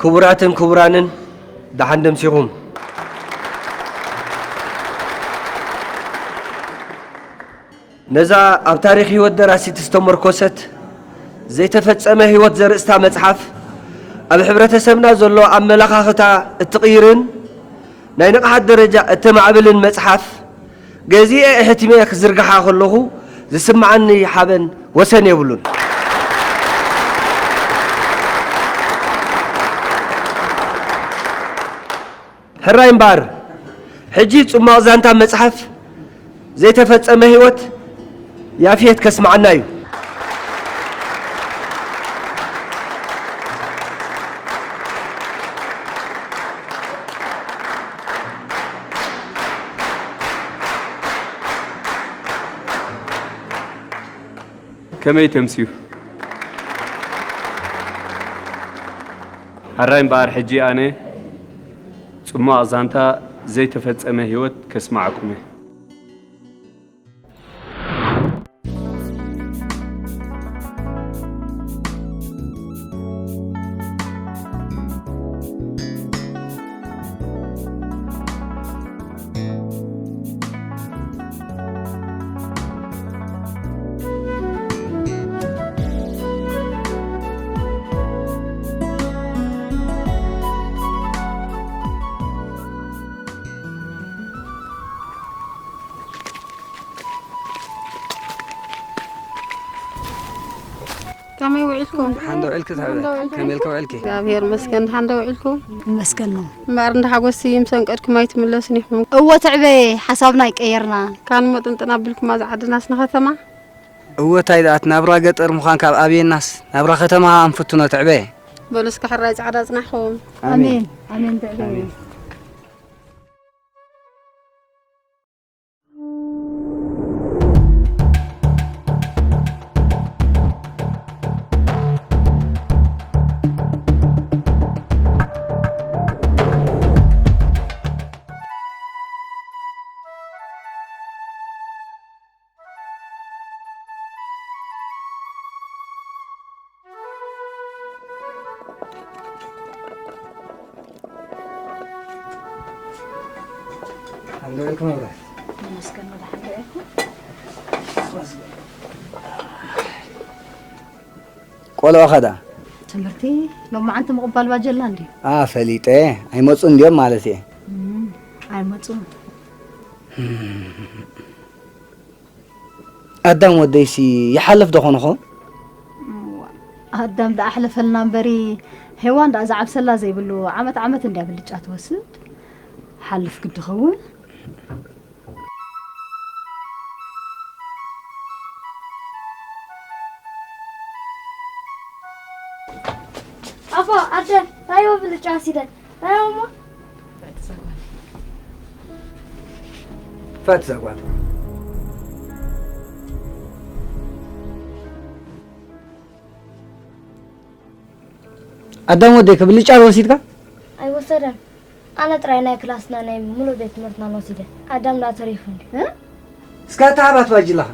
ክቡራትን ክቡራንን፣ ደሓን ደምሲኹም። ነዛ ኣብ ታሪኽ ህይወት ደራሲት ዝተመርኮሰት ዘይተፈጸመ ህይወት ዘርእስታ መጽሓፍ፣ ኣብ ሕብረተሰብና ዘሎ ኣመለኻኽታ እትቕይርን ናይ ንቕሓት ደረጃ እተማዕብልን መጽሓፍ፣ ገዚኤ ኣሕቲመ ክዝርግሓ ከለኹ ዝስምዓኒ ሓበን ወሰን የብሉን። ሕራይ እምበኣር፣ ሕጂ ጽማቕ ዛንታ መጽሓፍ ዘይተፈጸመ ህይወት ያፌት ከስምዓና እዩ። ከመይ ተምስዩ? ሕራይ እምበኣር ሕጂ ኣነ ጽማቕ ዛንታ ዘይተፈጸመ ህይወት ከስምዓኩም እየ። ከመይ ውዒልኩም? ሓንዶ ውዒልኪ ትሕበ? ከመይ ኢልኪ ውዒልኪ? እግዚኣብሔር ይመስገን። ደሓን ዶ ውዒልኩም? ይመስገን ነው። እምበኣር እንዳ ሓጎስ ምስ ኣንቀድኩም ኣይትምለሱን ኢኹም። እወ ትዕበ፣ ሓሳብና ኣይቀየርና። ካን ሞጥንጥን ኣቢልኩማ ዝዓድናስ ንኸተማ። እወ ታይ ደኣ እቲ ናብራ ገጠር ምዃን ካብ ኣብየናስ ናብራ ከተማ ከኣ ንፍትኖ ትዕበ። በሉ እስከ ሕራይ ጻዕዳ ኣጽናሕኹም። ኣሜን ኣሜን ትዕበ። ሓንዶ ኢልኩም መብራት። ተመስገን መድሓን ዶ ኢልኩም። ቆልዑ ኸዳ ትምህርቲ ሎማዓንቲ ምቕባል ባጀላ እንድዩ። ኣ ፈሊጠ ኣይመፁ እንድዮም ማለት እየ። ኣይመፁ ኣዳም ወደይሲ ይሓልፍ ዶ ኾንኹ? ኣዳም ደኣ ኣሕለፈልና እምበሪ ሄዋን ደኣ ዝዓብሰላ ዘይብሉ ዓመት ዓመት እንድያ ብልጫ ትወስድ። ሓልፍ ግዲ ኸውን። ኣቦ ኣደ ታይዎ ብልጫ ወሲደ ታይዎ እሞ ፈት እዛ ጓል ኣዳም ወደይ ከብልጫ ዶ ወሲድካ? ኣይወሰደን። ኣነ ጥራይ ናይ ክላስና ናይ ሙሉእ ቤት ትምህርትናን ወሲደ። ኣዳም ደኣ ተሪፉ እንድዩ። እስካ ተሃባት ባጅላኻ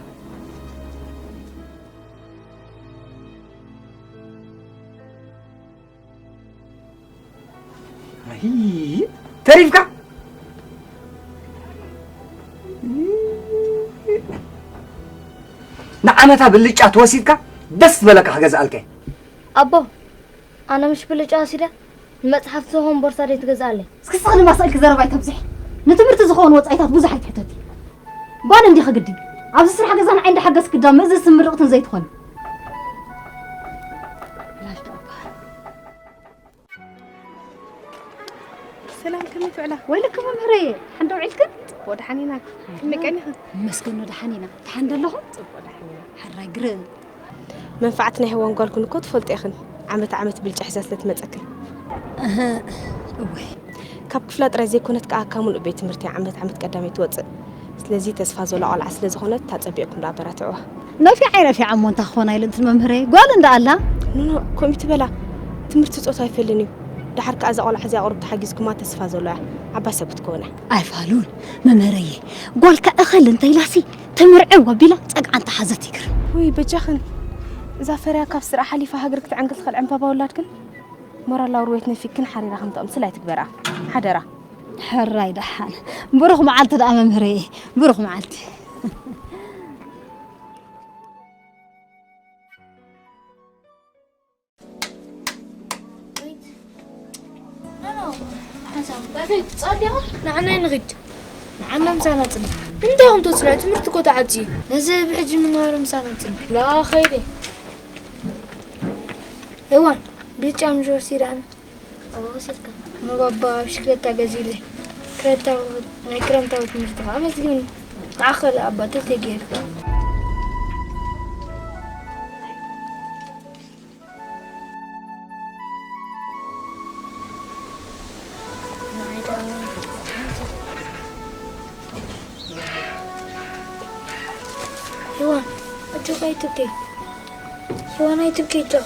ተሪፍካ ንዓመታ ብልጫ ተወሲድካ ደስ ዝበለካ ክገዝኣልካ እየ። ኣቦ ኣነ ምሽ ብልጫ ወሲደ ንመፅሓፍቲ ዝኸውን ቦርሳ ደይ ትገዝኣለይ? እስኪ ስቕ ኢልማ ስቕ ኢልኪ ዘረባ ኣይተብዝሒ። ንትምህርቲ ዝኸውን ወፃኢታት ብዙሕ ኣይትሕተቲ። ጓል እንዲኺ ግዲ ኣብዚ ስራሕ ገዛ ንዓይ እንዳሓገዝኪ ዳ ምእዝዝትን ምርቕትን ዘይትኾኒ። ሰላም ከመይ ትውዕላ? ወይለኪ መምህረየ፣ ደሓን ዶ ውዒልክን? ጽቡቕ ደሓን ኢና። ከመይ ቀኒኽን? ይመስገን ደሓን ኢና። ደሓን ዶ ኣለኹም? ጽቡቕ ደሓን ኢና። ሕራይ ግርም። መንፍዓት ናይ ሄዋን ጓልክን እኮ ትፈልጦ ኢኽን፣ ዓመት ዓመት ብልጫ ሒዛ ስለ ትመጸክን። እህ፣ እወ። ካብ ክፍላ ጥራይ ዘይኮነት ከኣ ካብ ምሉእ ቤት ትምህርቲ ዓመት ዓመት ቀዳመይቲ ትወጽእ። ስለዚ ተስፋ ዘለዋ ቆልዓ ስለ ዝኾነት፣ ተጸቢቕኩም ደኣ ኣበራትዕዋ። ነፊዓ ኣይነፊዓ እሞ እንታይ ክኾና ኢለን እቲ መምህረይ፣ ጓል እንዳ ኣላ። ኖኖ፣ ከምኡ ኣይትበላ። ትምህርቲ ጾታ ኣይፈልን እዩ። ደሓር ከኣ እዛ ቆልዓ እዚኣ ቁሩብ ተሓጊዝኩማ ተስፋ ዘለዋ እያ። ዓባይ ሰብ ክትከውን እያ። ኣይፋሉን መምህረየ፣ ጓልካ እኸል እንተ ኢላሲ ትምርዕው ኣቢላ ጸግዓ እንተ ሓዘት ይግርም። ውይ በጃኽን፣ እዛ ፈርያ ካብ ስርዓ ሓሊፋ ሃገር ክትዕንግል ትኽእል ዕምባባ ውላድክን። ሞራላዊ ርዌት ነፊክን ሓሪራ ከም ተቕምስል ኣይትግበርኣ። ሓደራ። ሕራይ ደሓን። ብሩኽ መዓልቲ ደኣ መምህረይ። ብሩኽ መዓልቲ። ንዓናይ ንኺድ። ንዓና ምሳና ጽንሕ። እንታይ ኢኹም ተጽንሑ? ትምህርቲ እኮ ተዓጽዩ። ነዚ ብሕጂ ምንባሩ ምሳና ጽንሕ። ላ ኸይደ። እዋን፣ ብጫ ምሽ ወሲደ ኣነ። ኣበባ ወሲድካ? ንባባ ብሽክለታ ገዚኡለይ። ክረምታዊ፣ ናይ ክረምታዊ ትምህርቲ ከዓ ኣመስግን። ንዓኸ ኣባ ተተይ ገይሩ። ሄዋን፣ ኣጆኻ ኣይትብከይ። ሄዋን፣ ኣይትብከይ ኣጆኻ።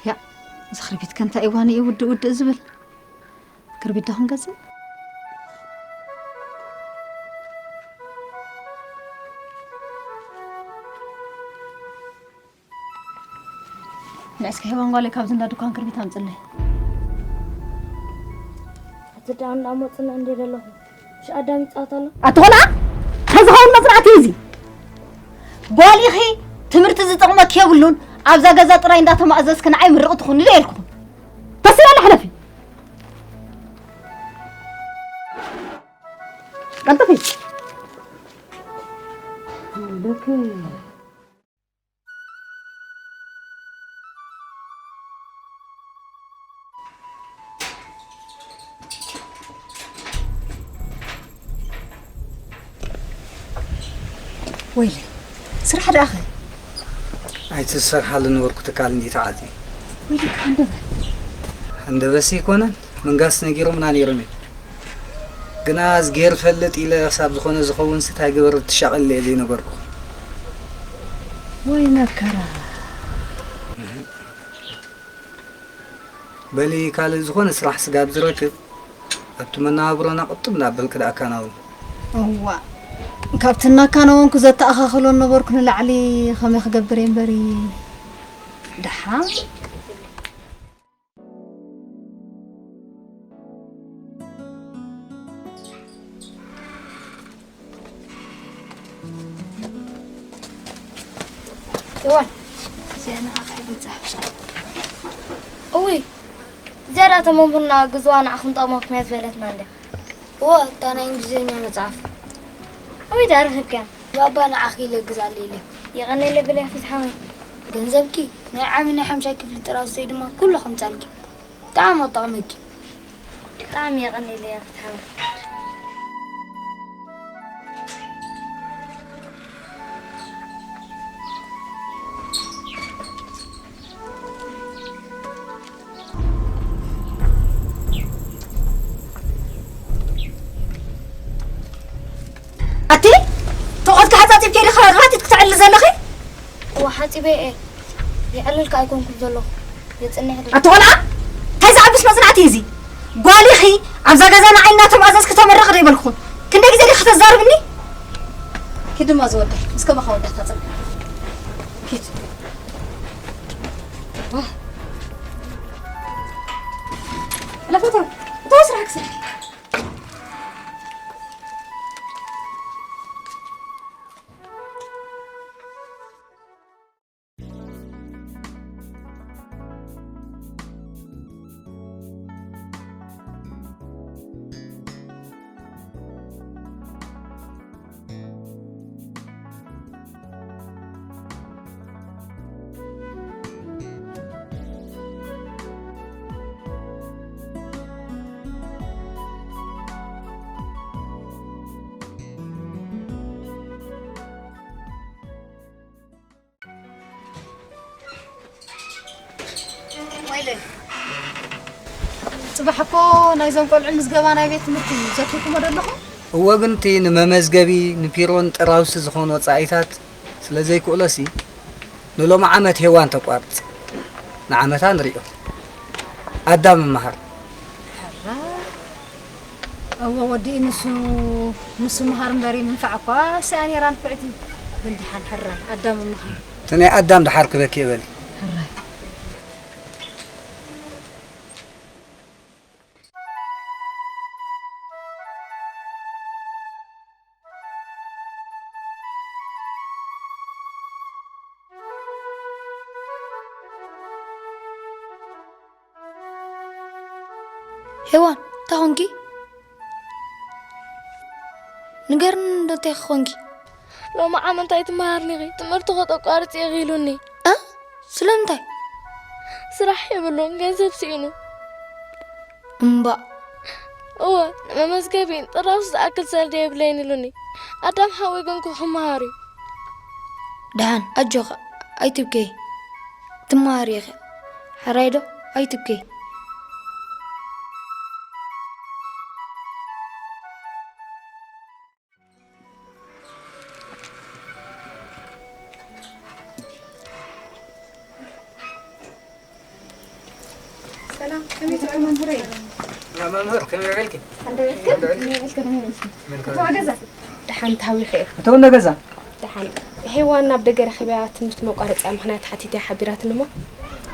ያ፣ እዚ ክርቢት ከ እንታይ እዋን እዩ ውድእ ውድእ ዝብል? ክርቢት ዶ ክንገዝእ? ንዕስከ ሄዋን ጓለይ፣ ካብዚ እንዳ ድኳን ክርቢት ኣምጽለይ። እቲ ደኣ እንዳመጽና እንዴ ዘለኹ፣ ምሽ ኣዳም ይጻወት ኣሎ። ኣቲ ቆልዓ፣ እንታይ ዝኸውን መጽናዕቲ እዩ እዚ? ጓል ኢኺ፣ ትምህርቲ ዝጠቕመኪ የብሉን፣ ኣብዛ ገዛ ጥራይ እንዳተማእዘዝኪ ንዓይ ምርቕቲ ኩኒ ዶ ኢልኩኹም? ተስላ ኣለሕለፊ። ቀልጥፊ። ደክ ወይለይ፣ ስራሕ ደኣኸ? ኣይቲ ዝሰርሓሉ ነበርኩ ትካል እንዲ ተዓጽዩ። ወይለይ፣ ከ ሃንደበት? ሃንደበትሲ ኣይኮነን፣ ምንጋስ ነጊሮምና ነይሮም እዮም። ግና እዝግሄር ፈልጥ ኢለ ክሳብ ዝኾነ ዝኸውንሲ እንታይ ግበር ትሻቐል እየ ዘይነገርኩ። ወይ መከራ። በሊ ካልእ ዝኾነ ስራሕ ስጋብ ዝረክብ ኣብቲ መነባብሮና ቅጥም እናበልክ ደኣ ኣካናውን። እዋ፣ ካብቲ እናካነወንኩ ዘተኣኻኽሎ ነበርኩ ንላዕሊ ከመይ ክገብር እየ እምበሪ። ደሓን። እዋን፣ እዚኣ ንዓኻ ይብል ጸሓፍሻ። እውይ፣ እዚኣ ደኣ እታ መምህርና ግዝዋ ንዓኹም ጠቕመኩም እያ ዝበለትና እንድያ። እወ፣ እታ ናይ እንግሊዝኛ መጽሓፍ። እውይ፣ ደኣ ረኺብካያ? ባባ ንዓኺ ኢለ እግዝኣለይ ኢለ። የቐንየለይ በልያ ፊት ሓወይ። ገንዘብኪ ናይ ዓቢ ናይ ሓምሻይ ክፍሊ ጥራይ ውሰይ ድማ ኩሉ ከምጻልኪ። ብጣዕሚ ክጠቕመኪ። ብጣዕሚ የቐንየለይ ኣፍትሓዊ። ኣቲ ተቖትካ ሓጻጺብኪ ዲኻ ራቲት ክትዕሊ ዘለኺ? እዋ ሓጺበ እየ። ይዕልልካ ኣይኮንኩን ዘለኹ። የጽንሕ ዶ? ኣቲ ቆልዓ፣ እንታይ ዝዓብስ መጽናዕቲ እዩ እዚ? ጓል ኢኺ፣ ኣብዛ ገዛ ንዓይ እናተማእዘዝኪ ተመረቒ ዶ ይበልኩኹም? ክንደይ ግዜ ዲኺ ከተዛርብኒ? ኪድ ድማ ዝወዳይ፣ ምስ ከማኻ ወዳእካ ጽንሕ። ኪድ። ዋህ። ለፈቶ፣ እቶ ስራሕ ክስራሕ። ወይለይ። ጽባሕ እኮ ናይዞም ቆልዑ ምዝገባ ናይ ቤት ትምህርቲ እዩ። ዘኪርኩሞ ዶ ኣለኹም? እወ፣ ግን እቲ ንመመዝገቢ፣ ንፒሮን ጥራውሲ ዝኾኑ ወጻኢታት ስለ ዘይክእሎሲ፣ ንሎሚ ዓመት ሄዋን ተቋርጽ። ንዓመታ ንሪኦ። ኣዳም መሃር። ሕራይ፣ እወ ወዲ ንሱ ንሱ መሃር እምበሪ ምንፋዕ እኳ ስኣ ነይራ ንፍዕቲ። በል ደሓን ሕራይ ኣዳም መሃር። እቲ ናይ ኣዳም ደሓር ክበኪ እበሊ። ሕራይ። ሄዋን እንታይ ኾንኪ? ንገርኒ እንዶ እንታይ ኾንኪ? ሎሚ ዓመት እንታይ ትመሃርኒ ኢኺ? ትምህርቲ ከተቋርፂ ኢኺ ኢሉኒ። እ? ስለምንታይ? ስራሕ የብሉን፣ ገንዘብ ስኢኑ። እምባእ። እወ፣ ንመመዝገቢ ጥራውስ ዝኣክል ሰልዲ የብለይን ኢሉኒ። ኣዳም ሓወይ ግን ክመሃር እዩ። ደሓን ኣጆኻ ኣይትብከይ። ትመሃሪ ኢኺ። ሕራይ ዶ? ኣይትብከይ። ሰላም፣ ከመይ ትውዕል መምህረይ? መምህር፣ ከመይ ውዒልኪ? ከመይ ውዒልኪ? ከመይ ውዒልኪ? ከመይ ውዒልኪ? ደሓን ተሃዊኸ እየ። እተወ እንዶ ገዛ? ደሓን። ሄዋን ናብ ደገ ረኺበያ ትምህርቲ መቋረፂኣ ምኽንያት ሓቲተያ ሓቢራትኒ እሞ፣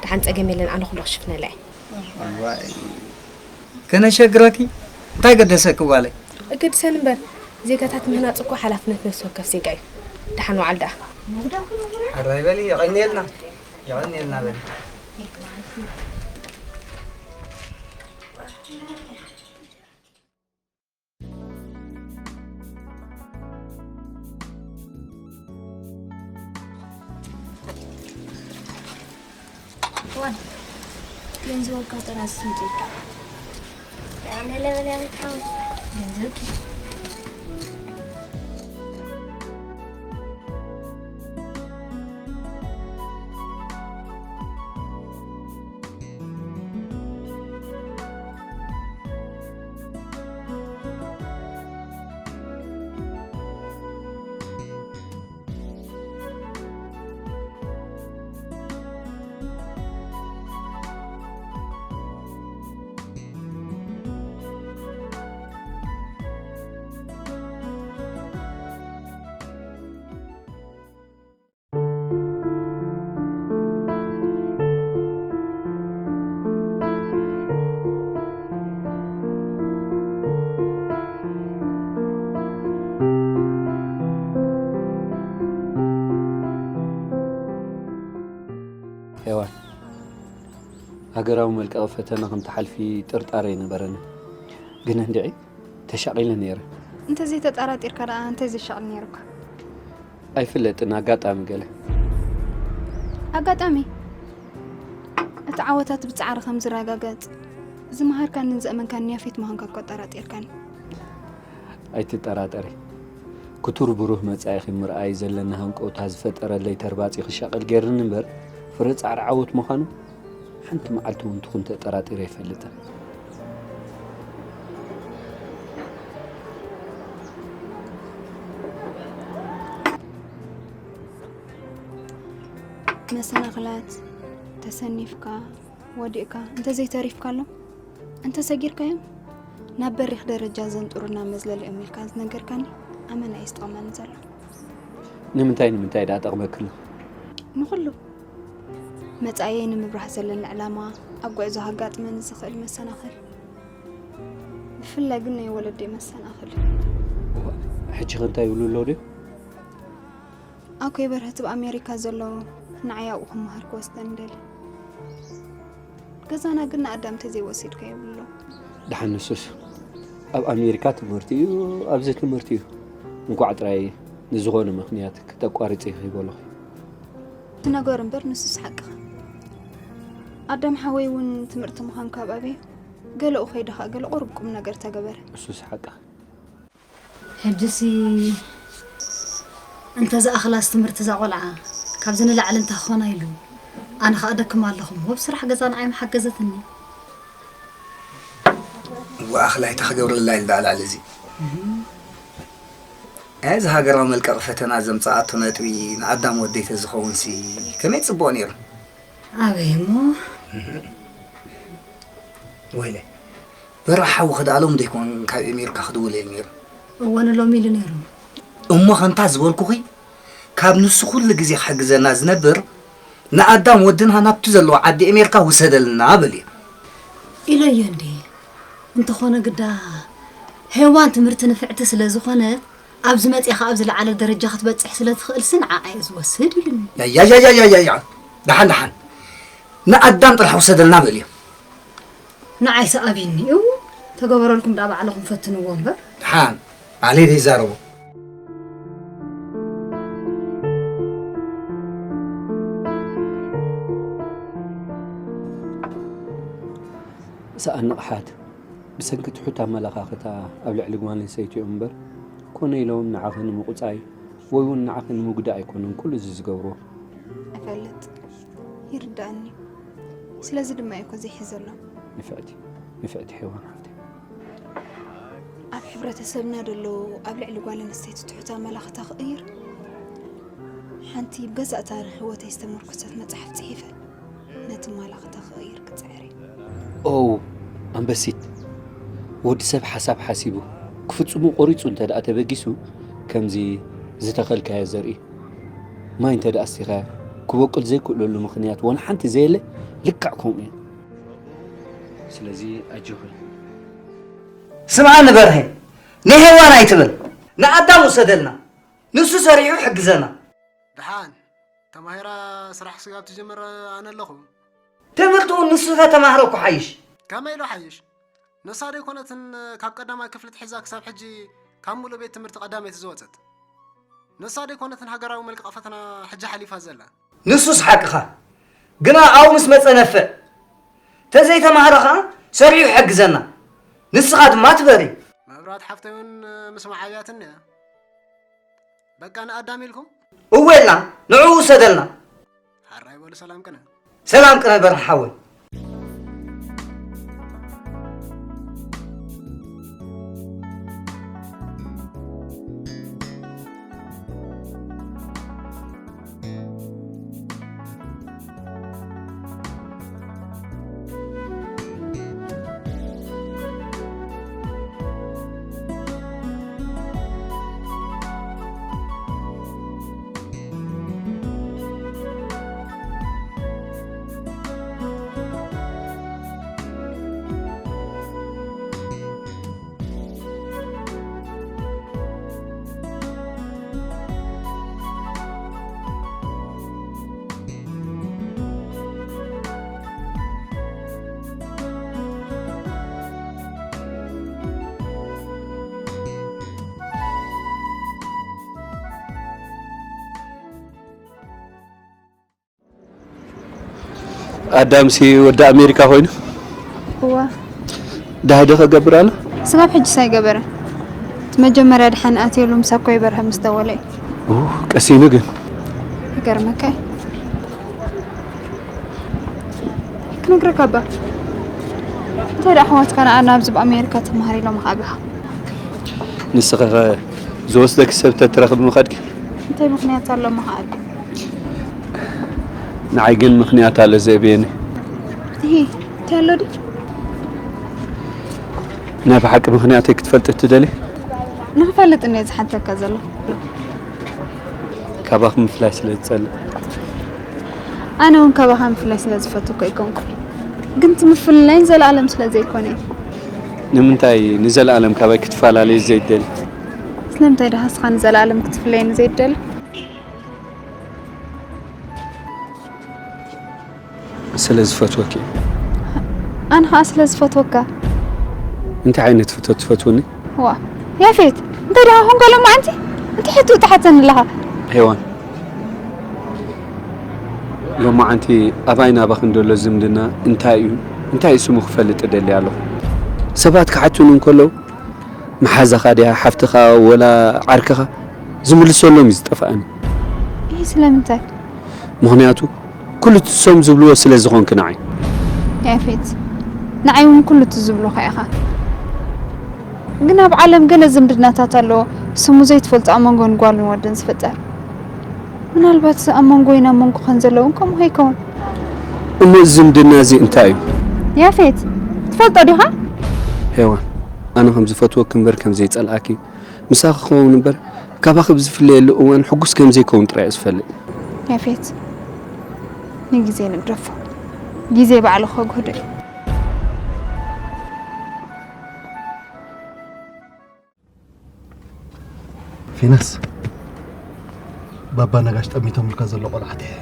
ደሓን ፀገም የለን፣ ኣነ ኩሉ ክሽፍነላ እየ። እዋይ፣ ከነሸግረኪ? እንታይ ገደሰኪ ጓለይ? እገድሰን እምበር፣ ዜጋታት ምህናፅ እኮ ሓላፍነት ነፍሲ ወከፍ ዜጋ እዩ። ደሓን ዋዕል ደኣ። ሕራይ በሊ፣ የቐንየልና። የቐንየልና በሊ። እዋን፣ ገንዘብ ወልካ ጥራዝ ስንቂ። ገንዘብ። ሄዋን፣ ሃገራዊ መልቀቒ ፈተና ከም ትሓልፊ ጥርጣረ ኣይነበረንን። ግን እንድዒ ተሻቒለ ነይረ። እንተዘይተጠራጢርካ ደኣ እንታይ ዘሻቕል ነይሩካ? ኣይፍለጥን፣ ኣጋጣሚ ገለ። ኣጋጣሚ? እቲ ዓወታት ብጻዕሪ ከም ዝረጋገጽ፣ ዝመሃርካንን ዘእመንካንን ያፌት ምዃንካ እኮ ኣጠራጢርካኒ። ኣይትጠራጠሪ። ክቱር ብሩህ መጻኢኺ ምርኣይ ዘለኒ ሃንቀውታ ዝፈጠረለይ ተርባጺ ክሻቐል ገይርኒ እምበር፣ ፍረ ጻዕሪ ዓወት ምዃኑ ሓንቲ መዓልቲ እውን ትኹን ተጠራጢረ ኣይፈልጥን። መሰናኽላት፣ ተሰኒፍካ፣ ወዲቕካ፣ እንተዘይተሪፍካሎም፣ እንተሰጊርካዮም፣ ናብ በሪኽ ደረጃ ዘንጥሩና መዝለል እዮም ኢልካ ዝነገርካኒ ኣመና እዩ ዝጠቕመኒ ዘሎ። ንምንታይ፣ ንምንታይ ደኣ ጠቕመክሎ? ንኹሉ። መጻኢየይ ንምብራህ ዘለኒ ዕላማ፣ ኣብ ጉዕዞ ከጋጥመኒ ዝኽእል መሰናኽል፣ ብፍላይ ግን ናይ ወለደይ መሰናኽል። እዋ፣ ሕጂ ኸ እንታይ ይብሉ ኣለዉ ድዮም? ኣኮይ በርሀት ኣብ ኣሜሪካ ዘሎ ንዓይ ኣብኡ ክመሃር ክወስደኒ ደልዩ። ገዛና ግን ንኣዳም ተዘይወሲድካዮ ይብሎ። ደሓን ንሱስ ኣብ ኣሜሪካ ትምህርቲ እዩ፣ ኣብዚ ትምህርቲ እዩ። እንቋዕ ጥራይ ንዝኾነ ምኽንያት ክተቋርጺ ይበልኹ። እቲ ነገር እምበር ንሱስ ሓቅኻ። ኣዳም ሓወይ እውን ትምህርቲ ምዃን ካብ ኣበዮ ገለኡ ከይደ ኸኣ ገለ ቁሩብ ቁም ነገር ተገበረ። ንሱስ ሓቅኻ። ሕጂሲ እንተ ዝኣኽላስ ትምህርቲ እዛ ቆልዓ ካብዚ ንላዕሊ እንታይ ክኾና ኢሉ። ኣነ ኸኣ ደክም ኣለኹ እሞ ብስራሕ ገዛ ንዓይ ምሓገዘትኒ። እወ ኣኽላይ እንታይ ክገብረላ ኢሉ ደኣ ልዕሊ እዚ። እዚ ሃገራዊ መልቀቒ ፈተና ዘምጽኣቶ ነጥቢ ንኣዳም ወደይ ተዝኸውንሲ ከመይ ጽቡቕ ነይሩ። ኣበይ እሞ? ወይለይ። በራሕ ሓዊ ክድኣሎም ደይኮን ካብ ኣሜሪካ ክድውል እየ ነይሩ። እወ ንሎሚ ኢሉ ነይሩ። እሞ ከምታ ዝበልኩኺ ካብ ንሱ ኩሉ ግዜ ክሕግዘና ዝነብር ንኣዳም ወድና ናብቲ ዘለዎ ዓዲ ኣሜሪካ ውሰደልና በልዮ። ኢለዮ እንዴ። እንተኾነ ግዳ ሄዋን ትምህርቲ ንፍዕቲ ስለ ዝኾነት ኣብዚ መጺኣ ከኣ ኣብ ዝለዓለ ደረጃ ክትበጽሕ ስለ ትኽእልሲ ንዓኣ እየ ዝወስድ ኢሉኒ። ያያያያያያ። ደሓን ደሓን ንኣዳም ጥራሕ ውሰደልና በልዮ። ንዓይ ሰኣቢኒ እዩ። ተገበረልኩም ደኣ ባዕልኹም ፈትንዎ እምበር። ደሓን ባዕለይ ዘይዛረቦ። ሰኣን ንቕሓት ብሰንኪ ትሑት ኣመለኻኽታ ኣብ ልዕሊ ጓል ኣንስተይቲ እምበር ኮነ ኢሎም ንዓኺ ንምቑጻይ ወይ እውን ንዓኺ ንምጉዳእ ኣይኮኑን ኩሉ እዚ ዝገብርዎ። እፈልጥ። ይርዳእኒ። ስለዚ ድማ እየ እኮ ዘይሕዘሎም። ንፍዕቲ፣ ንፍዕቲ ሄዋን ሓፍተይ። ኣብ ሕብረተሰብና ደሎ ኣብ ልዕሊ ጓል ኣንስተይቲ ትሑት ኣመላኽታ ክቕይር ሓንቲ ብገዛእ ታሪኽ ህይወተይ ዝተመርኮሰት መጽሓፍ ጽሒፈ ነቲ ኣመላኽታ ክቕይር ክጽዕር እየ። ኦው ኣንበሲት፣ ወዲ ሰብ ሓሳብ ሓሲቡ ክፍጽሙ ቆሪጹ እንተ ደኣ ተበጊሱ ከምዚ ዝተኸልካዮ ዘርኢ ማይ እንተ ደኣ ኣስቲኻዮ ክበቁል ዘይክእለሉ ምኽንያት ወላ ሓንቲ ዘየለ ልክዕ ከምኡ እዩ። ስለዚ ኣጆኺ። ስምዓኒ በርሄ፣ ንሄዋን ኣይትበል። ንኣዳም ውሰደልና፣ ንሱ ሰሪሑ ይሕግዘና። ደሓን ተማሂራ ስራሕ ስጋብ ትጅምር ኣነ ኣለኹ። ትምህርቲ እውን ንሱ ተተማህረ እኮ ሓይሽ። ከመይ ኢሉ ሓይሽ? ንሳ ደይኮነትን ካብ ቀዳማይ ክፍሊ ትሒዛ ክሳብ ሕጂ ካብ ሙሉእ ቤት ትምህርቲ ቀዳመይቲ ዝወጸት? ንሳ ደይኮነትን ሃገራዊ መልቀቒ ፈተና ሕጂ ሓሊፋ ዘላ? ንሱስ ሓቅኻ። ግና ኣብኡ ምስ መጸ ነፍዕ። ተዘይተማህረ ኸኣ ሰሪሑ ይሕግዘና። ንስኻ ድማ ትበሪ። መብራት ሓፍተይ እውን ምስማዕ ኣብያትኒ እያ። በቃ ንኣዳም ኢልኩም? እወ ኢልና ንዕኡ ውሰደልና። ሓራይ በሉ ሰላም ቅነ። ሰላም ቅነ በርሀ ሓወይ። ኣዳምሲ ወዲ ኣሜሪካ ኮይኑ? እዋ። ዳህዲ ከገብር ኣሎ? ስጋብ ሕጂ ሳይገበረ። እቲ መጀመርያ ድሓን ኣትየሉ ምሳኮ ይበርሀ ምስ ደወለ እዩ። ኡ፣ ቀሲኑ ግን። ይገርመካ እዩ። ክነግረካ እባ። እንታይ ደኣ ኣሕዋትካ ንኣና ኣብዚ ኣብ ኣሜሪካ ትመሃር ኢሎም ከኣ ብኻ? ንስኺ ኸ ዝወስደኪ ሰብ ተትረኽቢ ምኸድኪ? እንታይ ምኽንያት ኣሎ ምኸኣል? ንዓይ ግን ምኽንያት ኣሎ ዘእብየኒ። እሂ፣ እንታይ ኣሎ ድዩ? ናይ ብሓቂ ምኽንያተይ ክትፈልጢ ትደሊ? ንኽፈልጥ እየ ዝሓተካ ዘለኹ። ካባኺ ምፍላይ ስለ ዝጸልእ። ኣነ እውን ካባኻ ምፍላይ ስለ ዝፈቱ እኮ ኣይኮንኩ። ግን እቲ ምፍልላይ ንዘለኣለም ስለ ዘይኮነ እዩ። ንምንታይ ንዘለኣለም ካባይ ክትፈላለዩ ዘይደሊ? ስለምንታይ ደኣ ንስኻ ንዘለኣለም ክትፍለየኒ ዘይደሊ? ስለ ዝፈትወኪ። ኣነ ኸኣ ስለ ዝፈትወካ። እንታይ ዓይነት ፍቶት ትፈትውኒ? ዋ፣ ያፌት፣ እንታይ ደኣ ኾንካ ሎማዓንቲ? እንታይ ሕቶ ትሓተኒ ኣለኻ? ሄዋን፣ ሎማዓንቲ ኣባይ ናባኽን ዘሎ ዝምድና እንታይ እዩ? እንታይ እዩ ስሙ ክፈልጥ እደሊ ኣለኹ። ሰባት ክሓቱኒ እንከለዉ፣ መሓዛኻ ድያ፣ ሓፍትኻ፣ ወላ ዓርክኻ? ዝምልሰሎም እዩ ዝጠፍኣኒ። ይህ ስለምንታይ? ምኽንያቱ፣ ኩሉ እቲ እሶም ዝብልዎ ስለ ዝኾንኪ ንዓይ። ያፌት፣ ንዓይ እውን ኩሉ እቲ ዝብሉኻ ኢኻ። ግን ኣብ ዓለም ገለ ዝምድናታት ኣሎ፣ ስሙ ዘይትፈልጦ ኣብ መንጎን ጓልን ወድን ዝፍጠር። ምናልባት ኣብ መንጎይን ኣብ መንጎኻን ዘለውን ከምኡ ከይከውን። እሞ እዚ ዝምድና እዚ እንታይ እዩ? ያፌት፣ ትፈልጦ ዲኻ? ሄዋን፣ ኣነ ከም ዝፈትወኪ እምበር ከም ዘይጸልኣኪ፣ ምሳኺ ክኸውን እምበር ካባኺ ብዝፍለየሉ እዋን ሕጉስ ከም ዘይከውን ጥራይ እየ ዝፈልጥ። ያፌት፣ ንግዜ ንግደፎ። ግዜ ባዕሉ ከግህዶ እዩ። ፊናስ፣ ባባ ነጋሽ ጠሚቶምልካ ዘሎ ቆልዓ ትሕያ።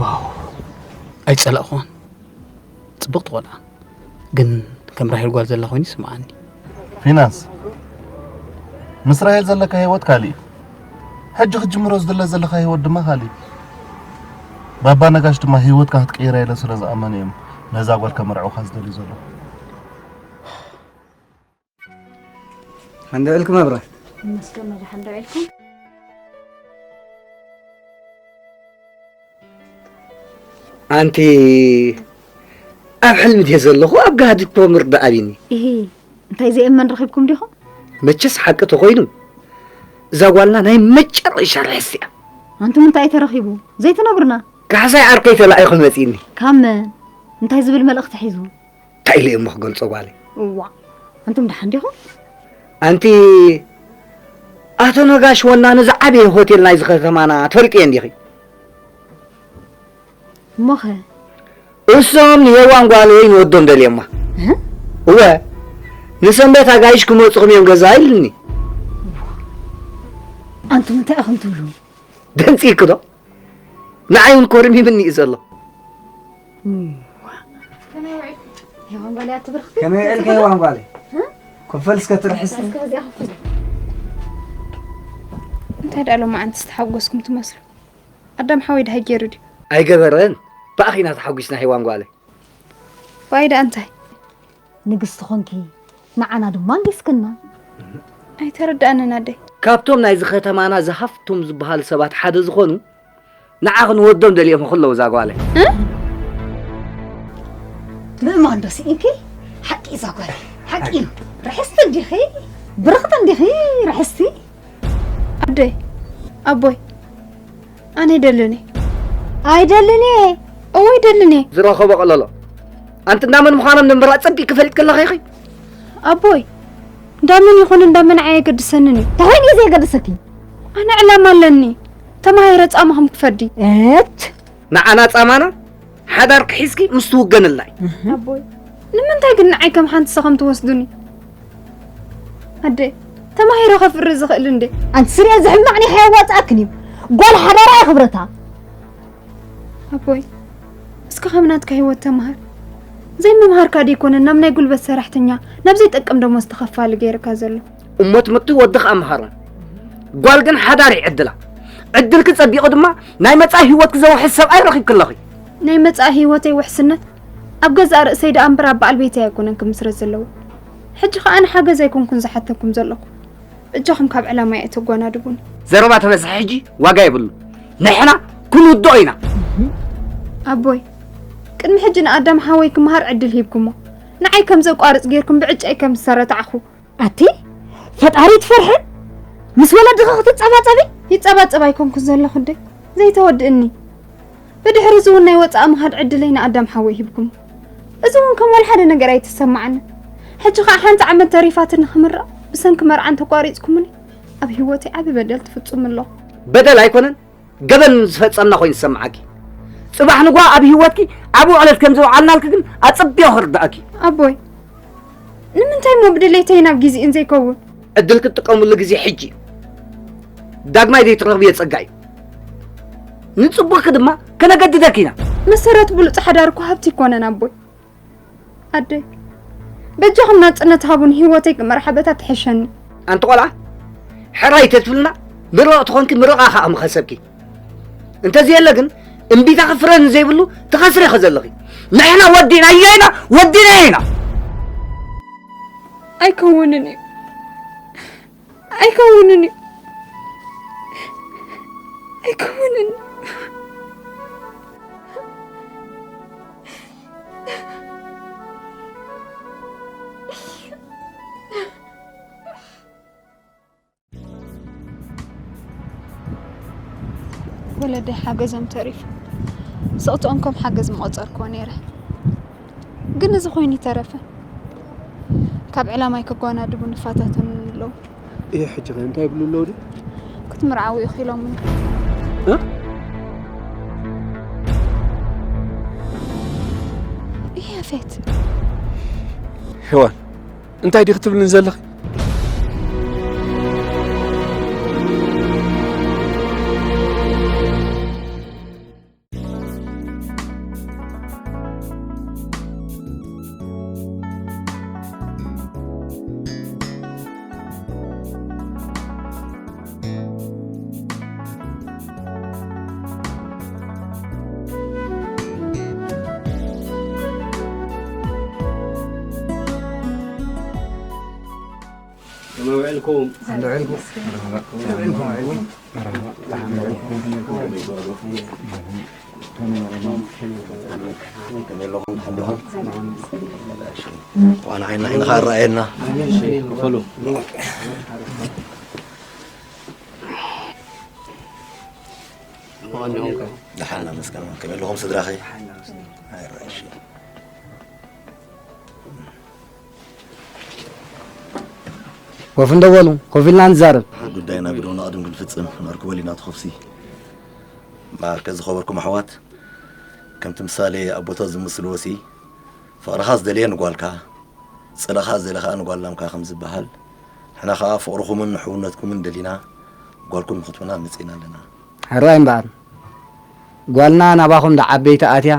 ዋው፣ ኣይጸላእኹን። ጽብቕቲ ቆልዓ፣ ግን ከም ራሄል ጓል ዘላ ኮይኑ ይስምዓኒ። ፊናንስ፣ ምስ ራሄል ዘለካ ህይወት ካልእ እዩ። ሕጂ ክትጅምሮ ዝድለ ዘለኻ ህይወት ድማ ካልእ እዩ። ባባ ነጋሽ ድማ ህይወትካ ክትቅይራ ኢለ ስለ ዝኣመኑ እዮም ነዛ ጓል ከመርዕውካ ዝደልዩ ዘለዉ። ሓንደ ዕልኩም ኣብራ መስገን መድሓን ዶ ዕልኩም ኣንቲ ኣብ ሕልሚ ድየ ዘለኹ ኣብ ጋህዲ እኮ ምርዳእ ኣብኒ ኢሂ እንታይ ዘየመን ረኺብኩም ዲኹም መቸስ ሓቂ ተኾይኑ እዛ ጓልና ናይ መጨረሻ ርሕስ እያ ኣንቱም እንታይ ተረኺቡ ዘይትነግሩና ካሕሳይ ዓርከይ ተላኢኹ መፂኒ ካብ መን እንታይ ዝብል መልእኽቲ ሒዙ እንታይ ኢለ እሞ ክገልፆ ጓለይ እዋ ኣንቱም ደሓን ዲኹም ኣንቲ ኣቶ ነጋሽ ወናኒ ዝዓበየ ሆቴል ናይዚ ከተማና ትፈልጥዮ እንዲኺ እሞኸ እሶም ንየዋን ጓለይ ንወዶም ደልዮማ እወ ንሰንበት ኣጋይሽ ክመፁኹም እዮም ገዛ ኢልኒ ኣንቱም እንታይ ኢኹም ትብሉ ደንፂ ክዶ ንዓይ እውን ኮርሚምኒ እዩ ዘሎ ሄዋን ጓልያ ትብርኽቲ ከመይ ዕልከ የዋን ጓለይ ኮፈል እስከ ትርሕስ እንታይ ደኣ ሎማዓንቲ ዝተሓጎስኩም ትመስሉ ኣዳም ሓወይ ድሃይ ገይሩ ድዩ ኣይገበረን ብኣኺና ተሓጒስና ሄዋን ጓለይ ዋይ ደኣ እንታይ ንግስቲ ኾንኪ ንዓና ድማ ንጊስክና ኣይተረዳእንን ኣደይ ካብቶም ናይዚ ከተማና ዝሃፍቶም ዝበሃሉ ሰባት ሓደ ዝኾኑ ንዓኽ ንወዶም ደልዮም ክለዉ እዛ ጓለይ ምእማን ዶ ስኢንኪ ሓቂ እዛ ጓል ሓቂ እዩ ርሕስቲ እንዲኺ ብርኽቲ እንዲኺ ርሕስቲ ኣደይ ኣቦይ ኣነ ይደልን እየ ኣይደልን እየ እወ ይደልን እየ ዝረኸቦ ቀለሎ ኣንቲ እንዳመን ምዃኖም ንምራእ ጸቢቕ ክፈልጥ ከለኺ ኢኺ ኣቦይ እንዳመን ይኹን እንዳመን ኣየገድሰንን እዩ እንታይ እዩ ዘየገድሰኪ ኣነ ዕላማ ኣለኒ ተማሂረ ጻማኹም ክፈዲ እት ንዓና ጻማና ሓዳር ክሒዝኪ ምስ ትውገንልና እዩ ኣቦይ ንምንታይ ግን ንዓይ ከም ሓንቲ ሰኸም ትወስዱኒ ኣደ ተማሂረ ከፍሪ ዝኽእል እንዴ ኣንቲ ስርኤ ዝሕማቕ ኒኻ የዋፅኣክን እዩ ጓል ሓዳራ እየ ክብረታ ኣቦይ እስከ ከም ናትካ ህይወት ተማሃር ዘይምምሃርካ ደይኮነ ናብ ናይ ጉልበት ሰራሕተኛ ናብ ዘይጠቅም ደሞዝ ተኸፋሊ ገይርካ ዘሎ እሞ ትምህርቲ ወዲ ከኣ ምሃሮም ጓል ግን ሓዳር እዩ ዕድላ ዕድልኪ ጸቢቑ ድማ ናይ መጻኢ ህይወትኪ ዘውሕስ ሰብኣይ ረኺብኪ ኣለኺ ናይ መጻኢ ህይወተይ ውሕስነት ኣብ ገዛእ ርእሰይ ደኣ እምበር ኣብ በዓል ቤተይ ኣይኮነን ክምስረት ዘለዎ ሕጂ ከኣ ንሓገዝ ኣይኮንኩን ዝሓተኩም ዘለኹ በጃኹም ካብ ዕላማይ ኣይተጓናድቡኒ ዘረባ ተበዝሐ ሕጂ ዋጋ የብሉ ንሕና ክንውድኦ ኢና ኣቦይ ቅድሚ ሕጂ ንኣዳም ሓወይ ክምሃር ዕድል ሂብኩሞ ንዓይ ከም ዘቋርጽ ጌርኩም ብዕጫይ ከም ዝሰረታዕኹ ኣቲ ፈጣሪ ትፈርሐን ምስ ወለድኺ ክትጸባጸቢ ይጸባጸብ ኣይኮንኩን ዘለኹ እንደ ዘይተወድእኒ ብድሕሪ እዚ እውን ናይ ወጻኢ ምኻድ ዕድለይ ንኣዳም ሓወይ ሂብኩም እዚ እውን ከም ወልሓደ ነገር ኣይተሰማዓኒ ሕጂ ኸዓ ሓንቲ ዓመት ተሪፋትኒ ክምረቕ ብሰንኪ መርዓን ተቋሪጽኩምኒ ኣብ ህይወተይ ዓቢ በደል ትፍጽሙ ኣለኹ በደል ኣይኮነን ገበን ዝፈጸምና ኮይኑ ዝሰምዓኪ ጽባሕ ንጓ ኣብ ህይወትኪ ዓቢ ውዕለት ከም ዘውዓልናልኪ ግን ኣጸቢቑ ክርዳእኪ ኣቦይ ንምንታይ እሞ ብድሌተይ ናብ ግዜእን ዘይከውን ዕድል ክትጥቀምሉ ግዜ ሕጂ ዳግማይ ዘይትረኽብዮ ጸጋ እዩ ንጽቡቕኪ ድማ ከነገድደኪ ኢና መሰረት ብሉፅ ሓዳር እኮ ሃብቲ ይኮነን ኣቦይ ኣደይ በጃኹም ናፅነት ሃቡን ህይወተይ ክመርሓ በታ ትሕሸኒ ኣንቲ ቆልዓ ሕራይ ተትብልና ምርቕ ትኾንኪ ምርቓ ከዓ ምኸሰብኪ እንተዘየለ ግን እምቢታ ክፍረን ዘይብሉ ትኸስሪ ኢኸ ዘለኺ ንሕና ወዲና ኢና ወዲና ኢና ኣይከውንን እዩ ኣይከውንን እዩ ኣይከውንን ወለደይ ሓገዞም ተሪፉ። ስቕትኦም ከም ሓገዝ ምቖጸርክዎ ነይረ። ግን እዚ ኮይኑ ይተረፈ። ካብ ዕላማይ ከጓናድቡ ንፋታተኑ ኣለዉ። ይሄ ሕጂ ኸ እንታይ ይብሉ ኣለዉ ድዩ? ክትምርዓው ኢኺ ኢሎምኒ። እ? ይሄ ያፌት። ሄዋን፣ እንታይ ዲኺ ትብልኒ ዘለኺ? ከመይ ውዒልኩም? ዋና ዓይና ዓይንኻ ኣረኣየና። ክፈሉ። ደሓን መስገን። ከመይ ኣለኹም ስድራኸይ? ኣይረኣይሽ። ኮፍ እንዶ በሉ፣ ኮፍ ኢልና ንዛረብ። ጉዳይና ግደውና ቅድም ክንፍጽም፣ መርክቦ ሊና ትኸፍሲ። እምበኣርከ ዝኸበርኩም ኣሕዋት፣ ከምቲ ምሳሌ ኣቦታት ዝምስልዎ ሲ፣ ፍቕርኻ ዝደለየ ንጓልካ፣ ጽልእኻ ዝደለየ ከኣ ንጓል ላምካ ከም ዝበሃል፣ ንሕና ከኣ ፍቕርኹምን ሕውነትኩምን ደሊና፣ ጓልኩም ንኽትቡና መጺእና ኣለና። ሕራይ እምበኣር፣ ጓልና ናባኹም ደዓበይቲ ኣትያ፣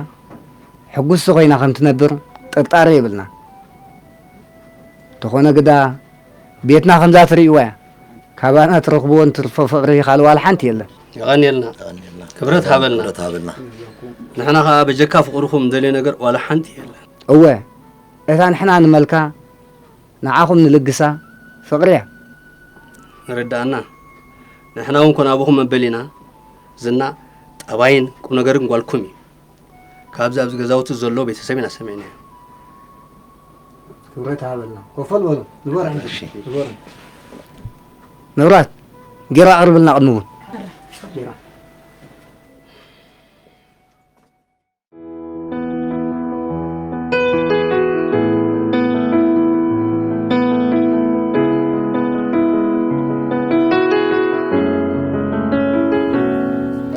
ሕጉስቲ ኮይና ከም ትነብር ጥርጣረ የብልና። እንተኾነ ግዳ፣ ቤትና ከምዛ ትርእይዋ እያ። ካባና ትረኽብዎን ትርፎ ፍቕሪ ካልእ ዋላ ሓንቲ የለን። የቐንየልና። የቐንየልና። ክብረት ሃበልና። ክብረት ሃበልና። ንሕና ኸኣ በጀካ ፍቕርኹም እንደልዮ ነገር ዋላ ሓንቲ የለን። እወ፣ እታ ንሕና ንመልካ፣ ንዓኹም ንልግሳ ፍቕሪ እያ። ንርድኣና። ንሕና እውን ኮን ኣቦኹም መበል ኢና። ዝና፣ ጠባይን ቁም ነገርን ጓልኩም እዩ። ካብዚ ኣብዚ ገዛውቲ ዘሎ ቤተሰብ ኢና ሰሚዕናዮ። ክብረት ሃበልና። ኮፈል በሉ። ንበር ሕጂ። እሺ። ንበር። መብራት፣ ጌራ ኣቕርብልና ቅድሚ እውን። ጌራ።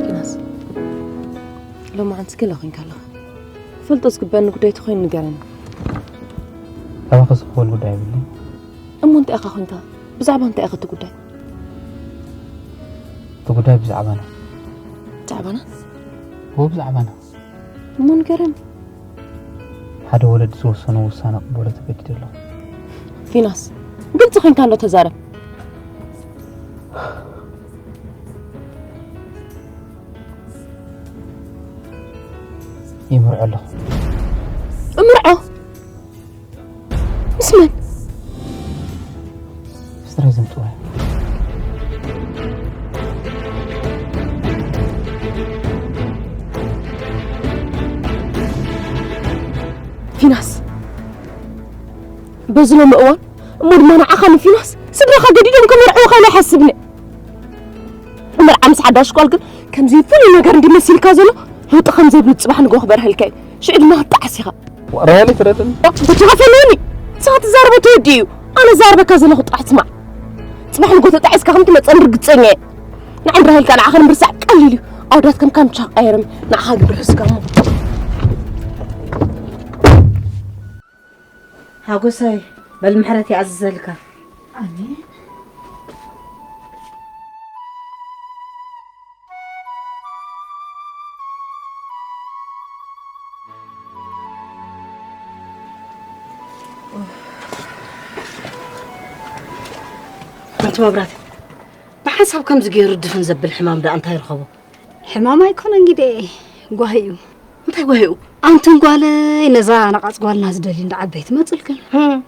ዮናስ፣ ሎማዓንቲ ገለ ኮይንካ ኣለኻ። ክፈልጦ ዝግበኣኒ ጉዳይ ተኾይኑ ንገረኒ። ካባኺ ዝኽፈል ጉዳይ የብለይን። እሞ እንታይ ኢኻ ኮይንካ? ብዛዕባ እንታይ ኢኻ እቲ ጉዳይ? እቲ ጉዳይ ብዛዕባና። ብዛዕባና? እዎ፣ ብዛዕባና። እሞ ንገረኒ። ሓደ ወለዲ ዝወሰኖ ውሳነ ክቕበሎ ተገዲደ ኣለኹ። ፊናስ፣ ግልፂ ኮይንካ እንዶ ተዛረብ። ይምርዖ ኣለኹ። እምርዖ? ምስ መን? ምስ ጥራይ ዘምጽዋ እያ። ፊናስ፣ በዚ ሎሚ እዋን እሞ ድማ ንዓኻ ንፊናስ ስድራኻ ገዲዶም ከመርዕዉኻ ኢለ ኣይሓስብን እየ። መርዓ ምስ ሓዳሽ ጓል ግን ከምዚ ፍሉይ ነገር እንዲ መሲልካ ዘሎ ለውጢ ከም ዘይብሉ ጽባሕ ንግሆ ክበርሀልካ እዩ። ሽዑ ድማ ክትጠዓስ ኢኻ። ራሄል ይፍረድን። በጃኻ ፈንውኒ። ንስኻ ትዛረቦ ተወዲኡ እዩ። ኣነ ዛረበካ ዘለኹ ጥራሕ ስማዕ። ጽባሕ ንግሆ ተጣዒስካ ከም ትመጸኒ ርግጸኛ እየ። ንዓይ ራሄልካ ንዓኻ ንምርሳዕ ቀሊል እዩ። ኣወዳት ከም ካምቻ ቀይርም ንዓኻ ግን ርሑስካ እሞ። ሓጎሰይ፣ በል ምሕረት ይኣዝዘልካ። ኣሜን። ሓንቲ መብራህቲ፣ ብሓንሳብ ከምዚ ገይሩ ድፍን ዘብል ሕማም ደኣ እንታይ ይርኸቦ? ሕማም ኣይኮነን ግደ፣ ጓሂ እዩ። እንታይ ጓሂኡ? ኣንትን ጓለይ፣ ነዛ ነቓጽ ጓልና ዝደሊ እንዳ ዓበይቲ መጽልክን። ህም።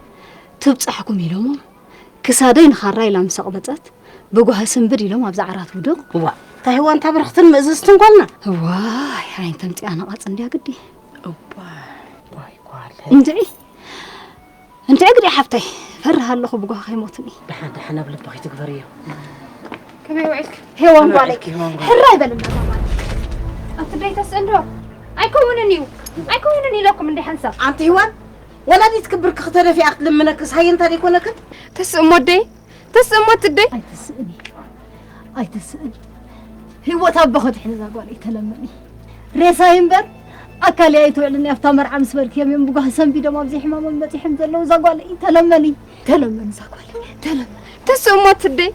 ትብጻሕኩም ኢሎሞ ክሳደይ ንኻራ ኢላ ምስ ኣቕበጸት፣ ብጓሂ ስንብድ ኢሎም ኣብዛ ዓራት ውድቕ። እዋ፣ እንታይ ህዋ እንታ ብርኽትን ምእዝዝትን ጓልና? እዋይ፣ ዓይን ተምጺኣ ነቓጽ እንድያ ግዲ። እዋይ፣ እዋይ፣ ጓለይ። እንድዒ፣ እንድዒ ግዲ ሓፍተይ፣ ፈርህ ኣለኹ ብጓሂ ከይሞትኒ። ደሓን፣ ደሓን ኣብ ልብኺ ትግበርዮ። ከመይ ውዒልክ? ሄዋን ከመይ ጓለይ፣ ውዒልክ ሄዋን ጓለይ? ሕራይ በል እናዛ ማለት። ኣቲ ደይ ተስእንዶ ኣይከውንን እዩ ኣይከውንን ኢለኩም እንደ ሓንሳብ ኣንቲ ህዋን ወላዲት ክብርኪ ክተደፊኣ ክትልምነክስ ሃየንታ ደይኮነክን? ተስእሞ ደይ ተስእሞ ትደይ ኣይትስእኒ ኣይትስእኒ። ህይወት ኣቦ ከድሕን እዛ ጓል ኣይተለመኒ። ሬሳይ እምበር ኣካል ኣይትውዕልን ኣብታ መርዓ ምስ በልክዮም እዮም ብጓህ ሰንቢዶም ኣብዚ ሕማሞም በፂሖም ዘለዉ እዛ ጓል ኣይተለመኒ። ተለመኒ እዛ ጓል ተለመኒ። ተስእሞ ትደይ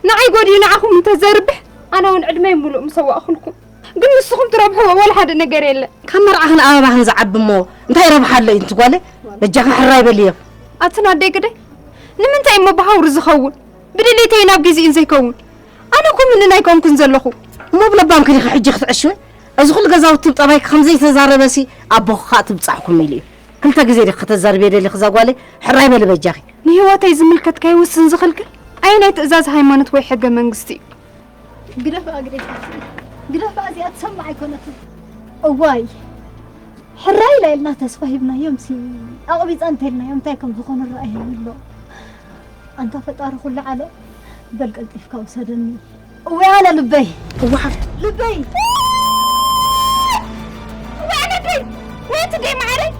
ንዓይ ጎድዩ ንዓኹም እንተዘርብሕ ኣነ እውን ዕድመይ ሙሉእ ምሰዋእኹልኩም። ግን ንስኹም ትረብሕዎ ወላ ሓደ ነገር የለ። ካብ መርዓኽን ኣበባኽን ዝዓቢ እሞ እንታይ ረብሓ ኣሎ እዩ ጓለ? በጃኽን ሕራይ በልዮ። ኣትን ኣደይ ግደይ ንምንታይ እሞ ብሃውሪ ዝኸውን ብድሌተይ ናብ ግዜእን ዘይከውን ኣነ እኮ ምንን ኣይኮንኩን ዘለኹ። እሞ ብለባምኪ ዲኺ ሕጂ ክትዕሽወ? እዚ ኩሉ ገዛውቲ ብጠባይኪ ከም ዘይተዛረበሲ ኣቦኺ ከኣ ትብጻሕኩም ኢሉ እዩ። ክልተ ግዜ ዲኺ ከተዛርብየ ደሊኺ እዛ ጓለይ? ሕራይ በሊ በጃኺ። ንህይወተይ ዝምልከት ከይውስን ዝኽልክል ኣየናይ ትእዛዝ ሃይማኖት ወይ ሕገ መንግስቲ እዩ? ግደፍኣ ግደፍኣ ግደፍኣ እዚኣ ትሰምዕ ኣይኮነትን። እዋይ ሕራይ ኢላ ኢልና ተስፋ ሂብናዮም ሲ ኣቕቢፃ እንተኢልናዮም እንታይ ከም ዝኾኑ ረኣየ ኣሎ። ኣንታ ፈጣሪ ኩሉ ዓለም በል ቀልጢፍካ ውሰደኒ። እወ ኣነ ልበይ እወ ሓፍቲ ልበይ ወለደይ ወየትደይ ማዕረይ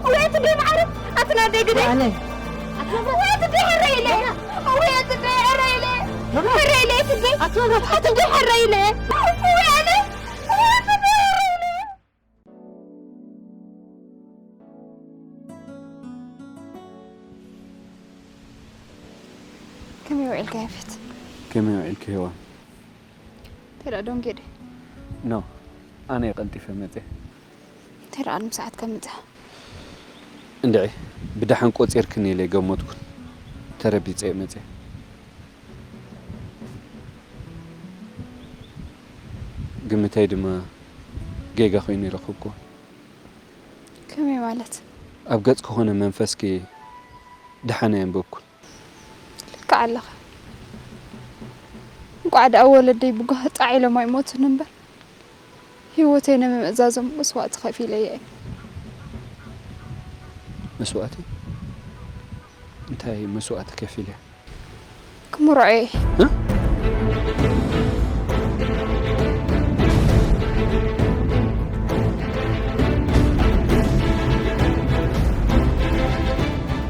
ወየትደይ ማዕረይ ኣትናደይ ግደ ኣነ ወየትደይ ሕረይለ ወየትደይ ሕረይለ ሕረይለ የትደይ ኣትናደ ኣትደይ ሕረይለ ወያነ ወየትደይ ሕረይለ ከመይ ውዒልካ ያፌት? ከመይ ውዒልኪ ሄዋን? እንታይ ደኣ ደንጊየ ድየ? ኖ፣ ኣነ እየ ቀልጢፈ መጽየ። እንታይ ደኣ ቅድሚ ሰዓት ከም ምጽኣ? እንድዒ፣ ብደሓን ቆጺርክኒ ኢለ ኣይገመትኩን። ተረቢጸ እየ መጽየ። ግምተይ ድማ ጌጋ ኮይኑ ይረኸብክዎ። ከመይ ማለት? ኣብ ገጽኪ ኮነ መንፈስኪ ደሓን ኣየንበብኩን። ልክዕ ኣለኻ። እንቋዕ ደኣ ወለደይ ብጓሂ ጣዕ ኢሎም ኣይሞቱን እምበር፣ ህይወተይ ንምምእዛዞም መስዋእቲ ከፊለያ እየ። መስዋእቲ? እንታይ መስዋእቲ ከፊለ? ክምርዖ እየ።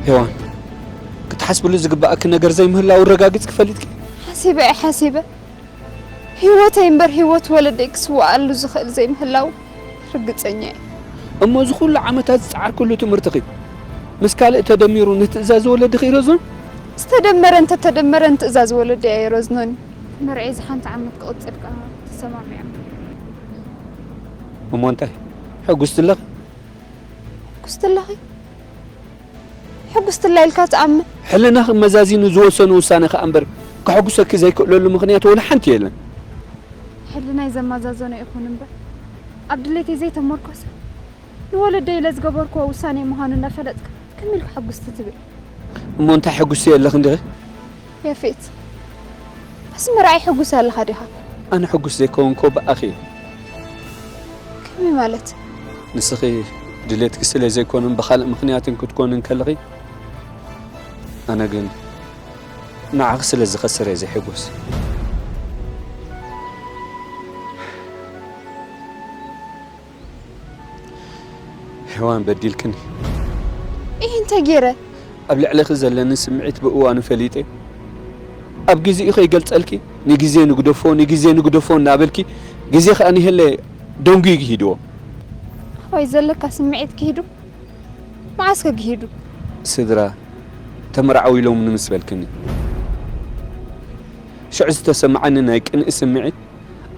ሄዋን፣ ክትሓስብሉ ዝግበኣኪ ነገር ዘይምህላው ኣረጋጊጽኪ ፈሊጥኪ? ሓሲበ እየ ሓሲበ። ህይወተይ እምበር ህይወት ወለደይ ክስወኣሉ ዝኽእል ዘይምህላው ርግጸኛ እየ። እሞ እዚ ኩሉ ዓመታት ዝጸዓርክሉ ትምህርትኺ ምስ ካልእ ተደሚሩ ንትእዛዝ ወለድኺ ይረዝኖ? ዝተደመረ እንተተደመረ ንትእዛዝ ወለደይ ኣይረዝኖን እዩ። መርዐይ እዚ ሓንቲ ዓመት ክቕጽል ከኣ ተሰማሚዖም። እሞ እንታይ ሕጉስቲ ኣለኺ? ሕጉስቲ ኣለኺ? ሕጉስቲ ኣላ ኢልካ ትኣምን? ሕልናኺ መዛዚኑ ዝወሰኖ ውሳነ ከኣ እምበር ከሐጉሰኪ ዘይክእለሉ ምኽንያት ወላ ሓንቲ የለን። ሕልናይ ዘመዛዘኖ ይኹን እምበር ኣብ ድሌተይ ዘይተመርኮሰ ንወለደይ ኢለ ዝገበርክዎ ውሳነ ምዃኑ እናፈለጥካ ከመይ ኢልካ ሕጉስቲ ትብል? እሞ እንታይ ሕጉስቲ ኣለኺ እንዲኺ? ያፌት፣ በዚ ምርኣይ ሕጉስ ኣለኻ ዲኻ? ኣነ ሕጉስ ዘይከውንኮ ብኣኺ እየ። ከመይ ማለት? ንስኺ ድሌትኪ ስለ ዘይኮነን ብኻልእ ምኽንያትን ክትኮኒ እንከለኺ፣ ኣነ ግን ንዓኺ ስለ ዝኸስር እየ ዘይሕጉስ። ሄዋን በዲልክኒ። ኢሂ እንታይ ገይረ? ኣብ ልዕለኺ ዘለኒ ስምዒት ብእዋኑ ፈሊጠ ኣብ ግዜኡ ከይገልጸልኪ ንግዜ ንግደፎ ንግዜ ንግደፎ እናበልኪ ግዜ ከኣ ንሄለ ደንጉዩ ግሂድዎ። ኣበይ ዘለካ ስምዒት ክሂዱ? መዓስ ከ ግሂዱ? ስድራ ተመርዓው ኢሎምኒ ምስ በልክኒ ሽዑ ዝተሰምዓኒ ናይ ቅንኢ ስምዒት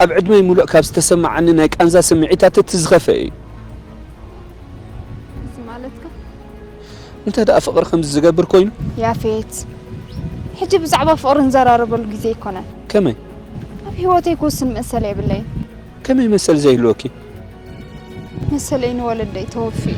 ኣብ ዕድመይ ምሉእ ካብ ዝተሰምዓኒ ናይ ቃንዛ ስምዒታት እቲ ዝኸፍአ እዩ። እዚ ማለትካ? እንተ ደኣ ፍቕሪ ከምዚ ዝገብር ኮይኑ? ያፌት፣ ሕጂ ብዛዕባ ፍቕሪ ንዘራረበሉ ግዜ ኣይኮነን። ከመይ? ኣብ ህይወተይ ክውስን መሰል የብለይን። ከመይ መሰል ዘይህልወኪ? መሰለይ ንወለደይ ተወፊኡ።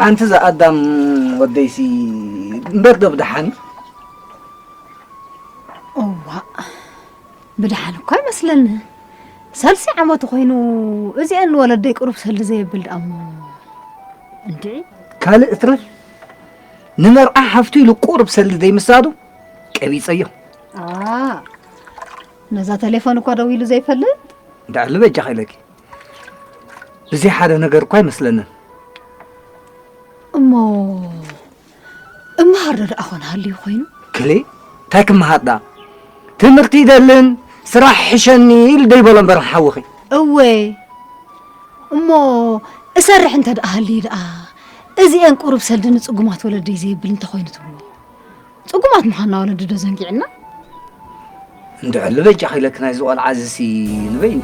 ኣንቲ ዝኣዳም ወደይሲ እምበር ዶ ብደሓን? እዋ፣ ብደሓን እኳ ኣይመስለኒ። ሰልሲ ዓመቱ ኮይኑ፣ እዚአን ንወለደይ ቁሩብ ሰልዲ ዘየብል ደኣሞ። እንድዒ። ካልእ እትረፍ፣ ንመርዓ ሓፍቱ ኢሉ ቁሩብ ሰልዲ ዘይምሳዱ ቀቢጸዮ። ኣ፣ ነዛ ቴሌፎን እኳ ደዊሉ ዘይፈልጥ? እንዳ ዕሊ በጃ ኸይለኪ። ብዘይ ሓደ ነገር እኳ ኣይመስለንን። እሞ እምሃር ዶ ደኣ ኾን ሃልዩ ኮይኑ? ክሊ፣ እንታይ ክምሃር ደኣ? ትምህርቲ ይደልን ስራሕ ይሕሸኒ ኢሉ ደይበሎ እምበር ሓውኺ። እወ፣ እሞ እሰርሕ እንተ ደኣ ሃልዩ ደኣ፣ እዚኤን ቁሩብ ሰልዲ ንጽጉማት ወለደይ ዘይብል እንተኾይኑ ትብሎ? ጽጉማት ምዃንና ወለዲ ዶ ዘንጊዕና? እንድዕሊ በጃ ኸይለክ ናይዚ ቖልዓ እዚሲ ንበይኒ።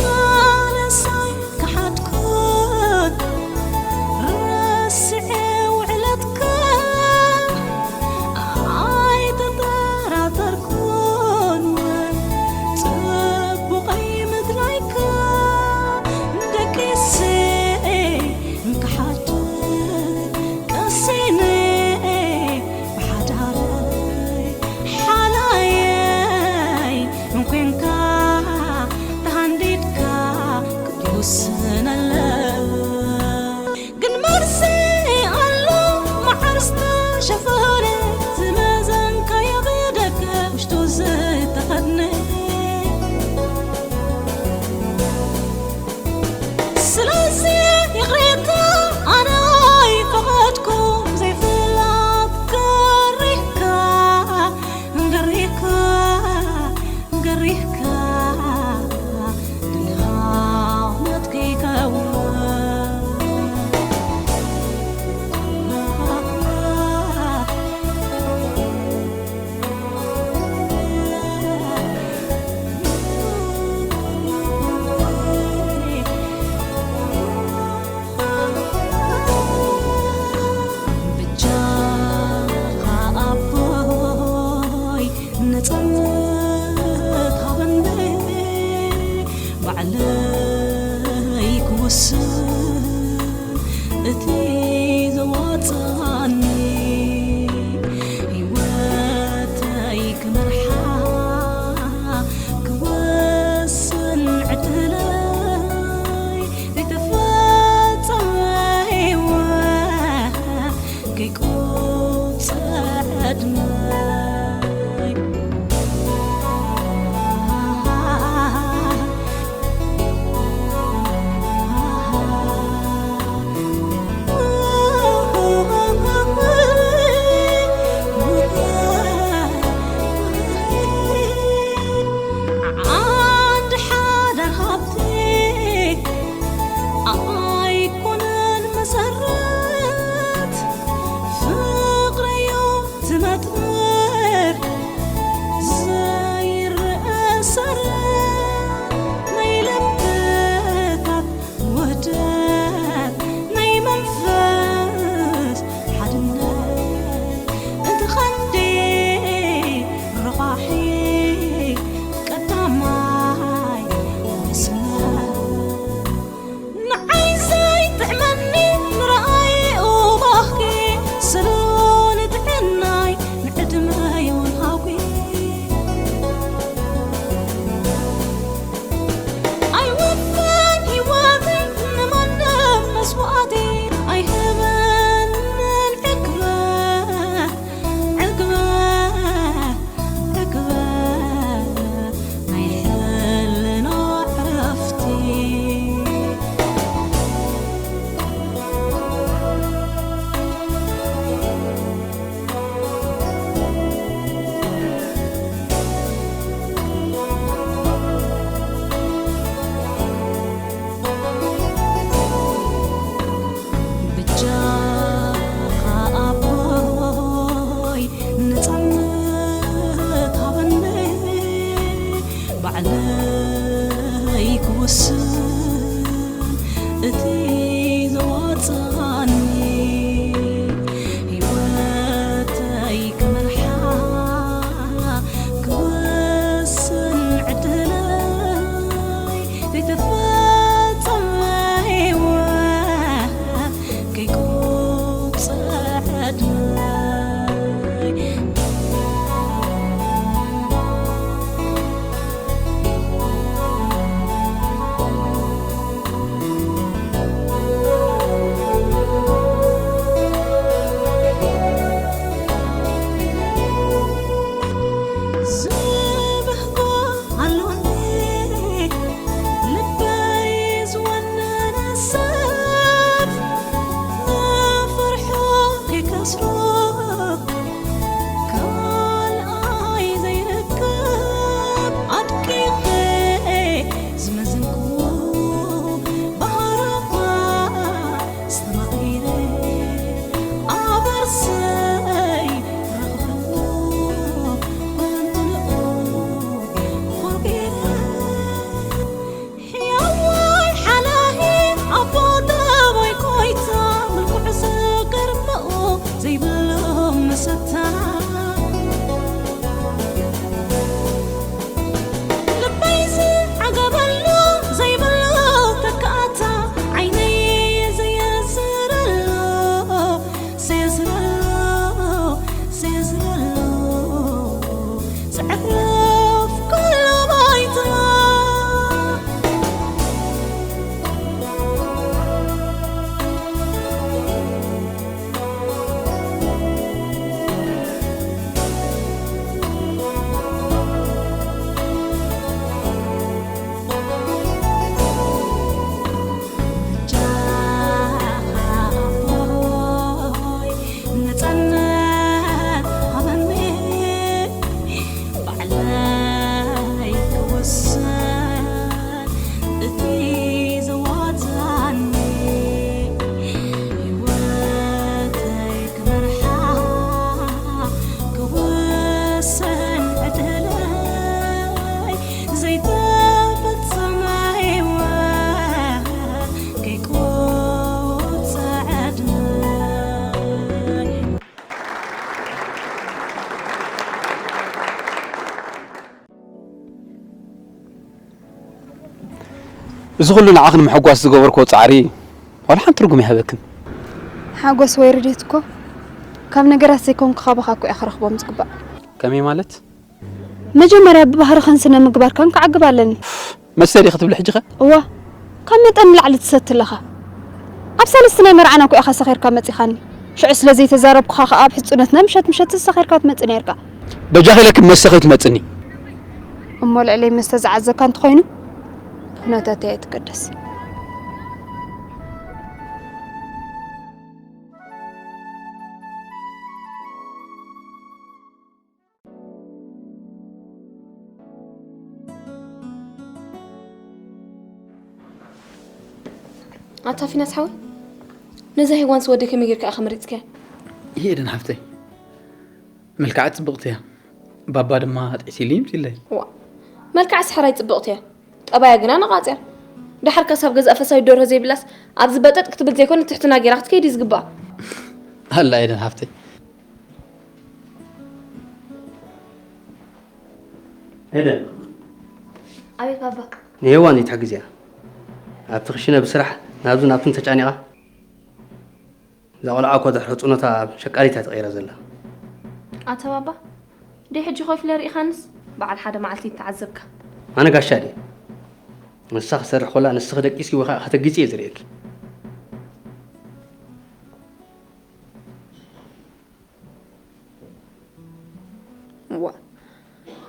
ሳልሳይ ከሓድኩት ረስዐ ውዕለትካ ኣይተጠራጠርኩን ጽቡቐይ ምድላይካ ደቂሰ እንክሓድር ቀሲነ ብሓዳረይ ሓላየይ እንኮንካ ተሃንዲድካ ክትውስነለይ ግን መልሲ ኣሎ መዓር ዝተሸፈነ ዝመዘንካዮ ብደገ ውሽጡ ዝተኸድነ ስለዚ ይቕሬታ ኣነ ኣይፈቐድኩ ዘይፍላጥ ገሪህካ ገሪህካ ገሪህካ ድልሃመት ከይከውን ብጃኻ ኣቦይ ነጻነት ሃበኒ ባዕለይ ክውስን እቲ ዘዋጽኣኒ ህይወተይ ክመርሓ ክወስን ዕድለይ ዘይተፈጸመ ህይወት ከይቆጽዕ ዕድመይ ስፍራ ካልኣይ ዘይርከብ ኣድቂቐ ዝመዘንኩ ባህርኻ ኣስተማቒረ ኣበርሰይ ረኽበኩ ብንትንኡ ኮርጌረ። ሕያዋይ ሓላሂ ኣቦ ጠባይ ኮይታ ምልኩዕ ዝገርምኡ ዘይብሉ መሰታ። ልበይ ዝዓገበሉ ዘይብሉ ተካእታ ዓይነይ ዘየዝረሉ፣ ዘየዝረሉ፣ ዘየዝረሉ። ዘዕርፍ ኩሉ ባይታ። ነጻነት ሃበኒ። ባዕለይ ክውስን እቲ ዘዋጽኣኒ፣ ህይወተይ ክመርሓ ክውስን ዕድለይ፣ ዘይተፈጸመ ህይወት ከይቆጽ ዕድመይ። እዚ ኩሉ ንዓኺ ንምሕጓስ ዝገበርክዎ ጻዕሪ ዋላ ሓንቲ ትርጉም ኣይሃበክን። ሓጎስ ወይ ርድየት እኮ ካብ ነገራት ዘይኮንኩ ካባኻ እኮ እየ ክረኽቦም ዝግባእ። ከመይ ማለት? መጀመርያ ብባህርኽን ስነ ምግባርካን ክዓግብ ኣለኒ። መስተ ዲኺ ትብሊ ሕጂ ኸ? እዋ፣ ካብ መጠን ንላዕሊ ትሰቲ ኣለኻ። ኣብ ሳልስቲ ናይ መርዓና እኮ ኢኻ ሰኺርካ መጺኻኒ። ሽዑ ስለ ዘይተዛረብኩኻ ኸኣ ኣብ ሕጹነትና ምሸት ምሸት ሰኺርካ ትመጽእ ነይርካ። በጃኺ ኢለኪ መስተ ከይትመጽኒ። እሞ ልዕለይ መስተ ዝዓዘካ እንተኾይኑ፣ ኩነታተይ ኣይትገደስ። ኣታ ፊናስ ሓወይ፣ ነዛ ሄዋንስ ወዲ ከመይ ጌርካ ኢኻ መሪጽካያ? ይሄ ኤደን ሓፍተይ፣ መልክዓ ጽብቕቲ እያ። ባባ ድማ ጥዕሲ ኢሉ ይምጽእ ኢለይ። ዋ፣ መልክዓ ስሕራይ ጽብቕቲ እያ። ጠባያ ግና ነቓጽ እያ። ደሓር ካሳብ ገዛእ ፈሳዊ ደርሆ ዘይብላስ ኣብዚ በጠጥ ክትብል ዘይኮነ ትሕትና ጌራ ክትከይድ እዩ ዝግባኣ። ኣላ ኤደን ሓፍተይ። ኤደን። ኣቤት ባባ። ንሄዋን እዩ ትሕግዝያ። ኣብቲ ክሽነ ብስራሕ ናብዚ ናብትን ተጫኒቓ። እዛ ቆልዓ እኮ ድሕሪ ህጹኖታ ሸቃሊት እያ ተቐይራ ዘላ። ኣታ ባባ፣ ደይ ሕጂ ኮፍ ኢለ ርኢኻንስ በዓል ሓደ መዓልቲ ይተዓዘብካ። ኣነ ጋሻ ድየ? ንሳ ክሰርሕ ኮላ ንስኺ ደቂስኪ ወይ ከዓ ከተጊጺ እየ ዝርእየኪ። እዋ፣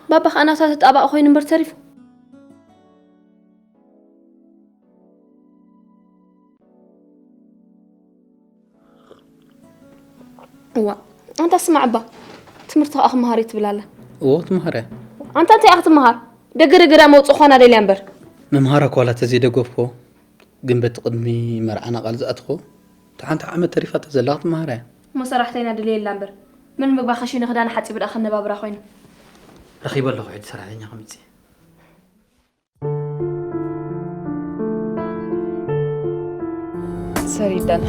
ባባ ከዓ ናታ ተጣባቂ ኮይኑ እምበር ተሪፉ። እዋ፣ ኣንታ ስማዕ እባ፣ ትምህርቲ ከዓ ክመሃር እየ ትብል ኣላ። እዎ፣ ትመሃር እያ። ኣንታ እንታይ እያ ክትመሃር? ደገ ደገ ዳ መውፅእ ኾና ደልያ እምበር። ምምሃራ እኳ ዋላ ተዘይደገፍኩዎ፣ ግን በቲ ቅድሚ መርዓና ቃል ዝኣትኹ፣ እታ ሓንቲ ዓመት ተሪፋታ ዘላ ክትመሃር እያ። እሞ ሰራሕተይና ድልየላ እምበር፣ ምን ምግባ ከሽነ ክዳን ሓፂቡ ደኣ ከነባብራ ኮይኑ። ረኺበ ኣለኹ ሕጂ ሰራሕተኛ ከምፅእ። ሰሪዳን።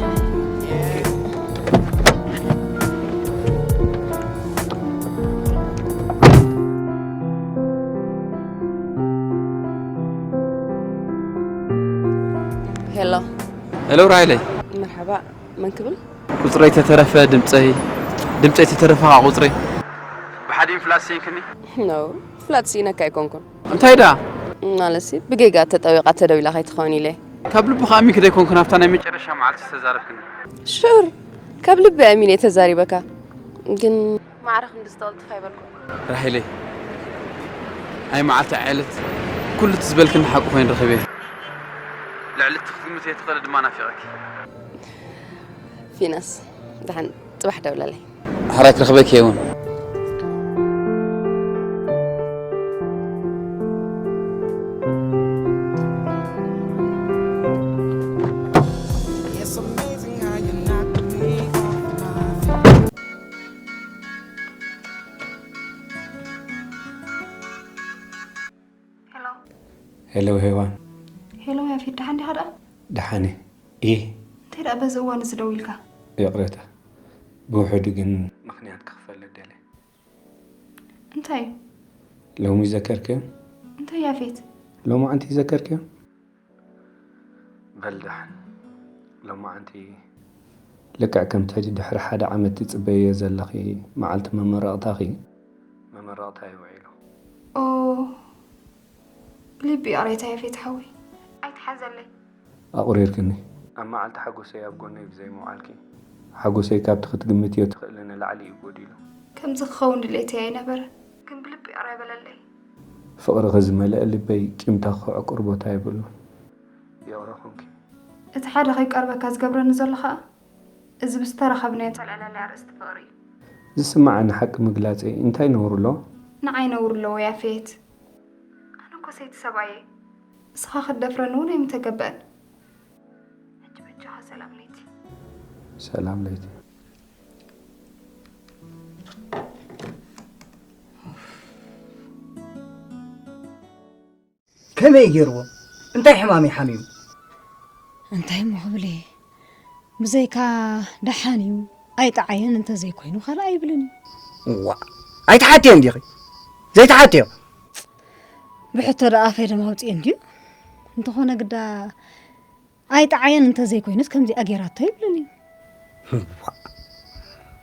ሄሎ። ሄሎ ራይለይ። መርሓባ፣ መን ክብል? ቁጽረይ ተተረፈ ድምጸይ፣ ድምጸይ ተተረፈ ኸኣ ቁጽረይ። ብሓደ ፍላጥ ስኢንክኒ? ኖ፣ ፍላጥ ስኢነካ ኣይኮንኩን። እንታይ ደኣ? ማለትሲ፣ ብጌጋ ተጠዊቓ ተደዊላ ከይትኸውን ኢለ። ካብ ልብኻ ኣሚንኪ ደይኮንኩ ናብታ ናይ መጨረሻ መዓልቲ ዝተዛረብክኒ? ሹር፣ ካብ ልቢ ኣሚነ እየ ተዛሪበካ። ግን ማዕረ ክንዲ ዝተቐልጥፍ ኣይበልኩን። ራሄለይ፣ ኣይ መዓልቲ ኣይ ዕለት፣ ኩሉ እቲ ዝበልክኒ ሓቂ ኮይኑ ረኺበዮ። ልዕሊ እቲ ክትግምትዮ ትኽእሊ ድማ ናፊቐኪ። ፊናስ፣ ደሓን ጽባሕ ደውለለይ። ሕራይ ክረኽበኪ እየ እውን። ሄሎ ሄዋን። ሄሎ ያፌት፣ ደሓን ዲኻ ደኣ? ደሓን እየ። ኢ እንታይ ደኣ በዚ እዋን እዚ ደው ኢልካ? ይቕሬታ፣ ብውሕዱ ግን ምኽንያት ክኽፈል ደልየ። እንታይ እዩ? ሎሚ ይዘከርክዮ? እንታይ ያፌት? ሎማዓንቲ ይዘከርክዮ? በል ደሓን፣ ሎማዓንቲ ልክዕ ከምቲ ሕጂ ድሕሪ ሓደ ዓመት ትጽበይዮ ዘለኺ መዓልቲ መመረቕታኺ፣ መመረቕታይ ውዒሉ። ኦ፣ ብልቢ ይቕሬታ ያፌት ሓወይ። ኣይትሓዘለይ። ኣቑሪርክኒ። ኣብ መዓልቲ ሓጎሰይ ኣብ ጎነይ ብዘይምውዓልኪ፣ ሓጎሰይ ካብቲ ክትግምትዮ ትኽእሊ ንላዕሊ እዩ ጎዲሉ። ከምዚ ክኸውን ድሌተይ ኣይነበረን፣ ግን ብልቢ ይቕረ በለለይ። ፍቕርኺ ዝመልአ ልበይ ቂምታኺ ከዕቁር ቦታ የብሉን። ይቕረ ኹንኪ። እቲ ሓደ ከይቀርበካ ዝገብረኒ ዘሎ ኸኣ፣ እዚ ብዝተራኸብናዮ እተልዕለለይ ኣርእስቲ ፍቕሪ እዩ። ዝስምዓኒ ሓቂ ምግላጸይ እንታይ ነውሪ ኣለዎ? ንዓይ ነውሪ ኣለዎ ያፌት። ኣነ እኮ ሰይቲ ሰብኣይ እየ። ንስኻ ክትደፍረኒ እውን ኣይምተገበአን። ሕጂ በጃኻ ሰላም ለይቲ። ሰላም ለይቲ። ከመይ ገይርዎ? እንታይ ሕማም እዩ ሓሚሙ? እንታይ እሞ ክብል እየ? ብዘይካ ደሓን እዩ ኣይጠዓየን እንተዘይኮይኑ ካልእ ኣይብልን እዩ። ዋ፣ ኣይትሓትዮ እንዲኺ? ዘይትሓትዮ? ብሕቶ ደኣ ኣፈይ ደም ኣውፅኤ እንድዩ። እንተኾነ ግዳ ኣይጠዓየን እንተዘይኮይኑስ ከምዚኣ ገይራቶ ይብልን እዩ።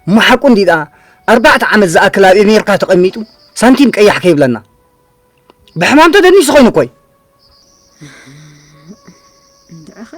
እሞ ሓቁ እንዲ ደኣ ኣርባዕተ ዓመት ዝኣክል ኣብ ኣሜሪካ ተቐሚጡ ሳንቲም ቀያሕ ከይብለና። ብሕማም ተደኒሱ ኮይኑ እኮ እዩ። እንድዕኸ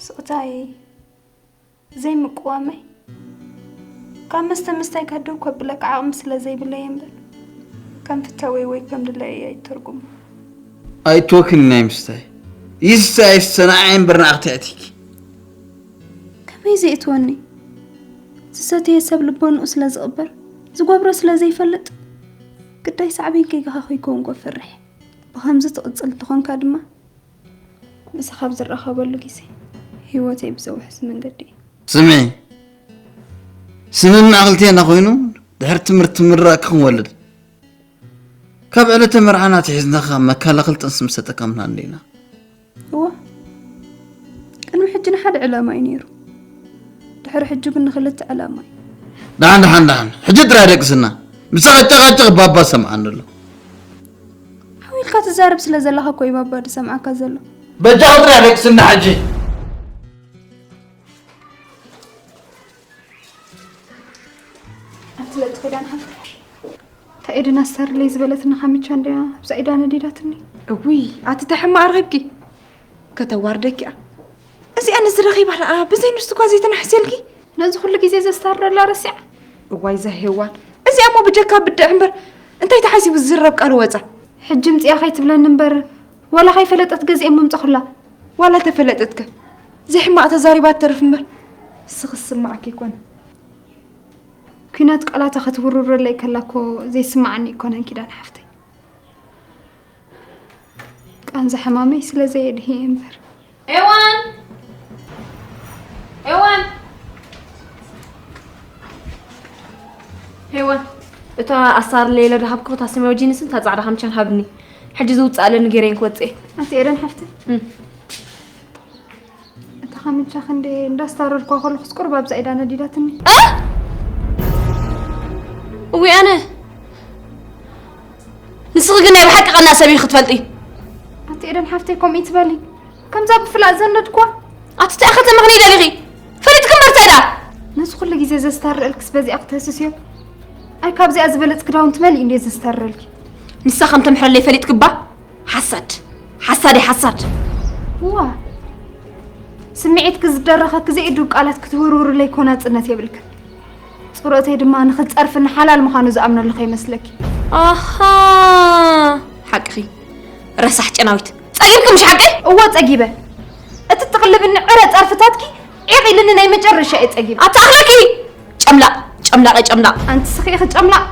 ስቕታየይ፣ ዘይምቅዋመይ፣ ካብ መስተ ምስታይ ከድህብ ከብለካ ዓቕሚ ስለ ዘይብለይ እምበር፣ ከም ፍተወይ ወይ ከም ድላየይ ኣይትተርጉሞ። ኣይትወክኒ ናይ ምስታይ። ይስተ ኣይስተ ንዓይ እምበር ንኣኽቲ ኣእቲኪ። ከመይ ዘየእትወኒ? ዝሰተየ ሰብ ልቦንኡ ስለ ዝቕበር፣ ዝገብሮ ስለ ዘይፈልጥ፣ ግዳይ ሳዕቤን ጌጋኻ ከይከውን እኮ እፈርሕ። ብኸምዚ ትቕጽል እንተኾንካ ድማ፣ ምሳኻ ኣብ ዝራኸበሉ ግዜ፣ ህይወተይ ብዘውሕስ መንገዲ እዩ። ስምዒ፣ ስምምዕ ክልቴና ኮይኑ፣ ድሕሪ ትምህርቲ ምርቓ ክንወልድ፣ ካብ ዕለተ መርዓና ኣትሒዝና ካብ መከላኸሊ ጥንሲ ምሰጠካምና እንዲና። እወ፣ ቅድሚ ሕጂ ንሓደ ዕላማ እዩ ነይሩ። ድሕሪ ሕጂ ግን ንኽልተ ዕላማ እዩ። ደሓን ደሓን ደሓን፣ ሕጂ ጥራይ ደቅስና። ምሳኻ ጨቓጨቕ ባባ ሰምዓኒ ኣሎ። ሓው ኢልካ ትዛረብ ስለ ዘለኻ እኮ እዩ ባባ ዝሰምዓካ ዘሎ። በጃኻ ጥራይ ደቅስና ሕጂ። ኣቲ ለጥኺ ዳን ሓፍተይ፣ እታ ኤደን ኣሰርለይ ዝበለትና ካምቻ እንድያ ኣብዛ ኢዳ ነዲዳትኒ። እውይ፣ ኣቲ ተሕማቕ ረኺብኪ። ከተዋርደኪ እያ። እዚኣ ንዝረኺባ ደኣ ብዘይ ንሱ እኳ ዘይተናሕስየልኪ። ነዚ ኩሉ ግዜ ዘስታርደላ ረሲዓ። እዋይ እዛ ሄዋን። እዚኣ እሞ ብጀካ ብድዕ እምበር እንታይ ተሓሲቡ ዝዝረብ ቃል ወጻ። ሕጂ ምጽያ ከይትብለኒ እምበር ዋላ ከይፈለጠት ገዚኤ ምምጻኹላ። ዋላ ተፈለጠትከ ዘይሕማቕ ተዛሪባ ትተርፍ እምበር እስኺ ዝስማዓኪ ኣይኮነ። ኲናት ቃላታ ክትውርውረለይ ከላ እኮ ዘይስማዓኒ ኣይኮነን ኪዳነ ሓፍተይ። ቃንዛ ሕማመይ ስለ ዘየድህየ እምበር። ሄዋን! ሄዋን! ሄዋን! እታ ኣስታር ሌለ ድሃብኩ፣ እታ ሰማያዊ ጂንስን እታ ጻዕዳ ካምቻን ሃብኒ። ሕጂ ዝውጽእ ኣለኒ፣ ገይረን ክወጽእ እየ። ኣንቲ ኤደን ሓፍቲ። እም። እታ ካምቻ ክንደይ እንዳስታረርኳ ከለኹስ ቁሩብ ኣብዛ ኢዳ ነዲዳትኒ። እ? እውይ ኣነ። ንስኺ ግን ናይ ብሓቂ ቀና ሰብ ኢኺ ክትፈልጢ። ኣንቲ ኤደን ሓፍተይ ከምኡ ይትበሊ። ከምዛ ብፍላጥ ዘንደድኳ። ኣቲ እንታይ ኣኸ ተመኽኒ ደሊኺ? ፈሊጥኪ እምበር እንታይ ደኣ? ነዚ ኩሉ ግዜ ዘስታርረልክስ በዚኣ ክትህስስዮ? ኣይ ካብዚኣ ዝበለጽ ክዳውንቲ መሊኡ እንድየ ዘስታርረልኪ። ንሳ ከም ተምሕረለይ ፈሊጥኪ እባ? ሓሳድ። ሓሳድ እየ ሓሳድ። እዋ። ስምዒትኪ ዝደረኸኪ ዘይእዱብ ቃላት ክትውርውርለይ እኮ ናጽነት የብልክን። ጽሮተይ ድማ ንኽትጸርፍኒ ሓላል ምዃኑ ዝኣምነሉ ከይመስለኪ። ኣሃ፣ ሓቅኺ። ረሳሕ ጨናዊት። ጸጊብኪ ምሽ ሓቀይ? እወ ጸጊበ። እቲ ትቕልብኒ ዕረ ጸርፍታትኪ ዒቕ ኢልኒ ናይ መጨረሻ እየ ጸጊበ። ኣታ ኣኽለኪ! ጨምላቕ፣ ጨምላቕ፣ ጨምላቕ። ኣንቲ ስኺ ኢኺ ጨምላቕ።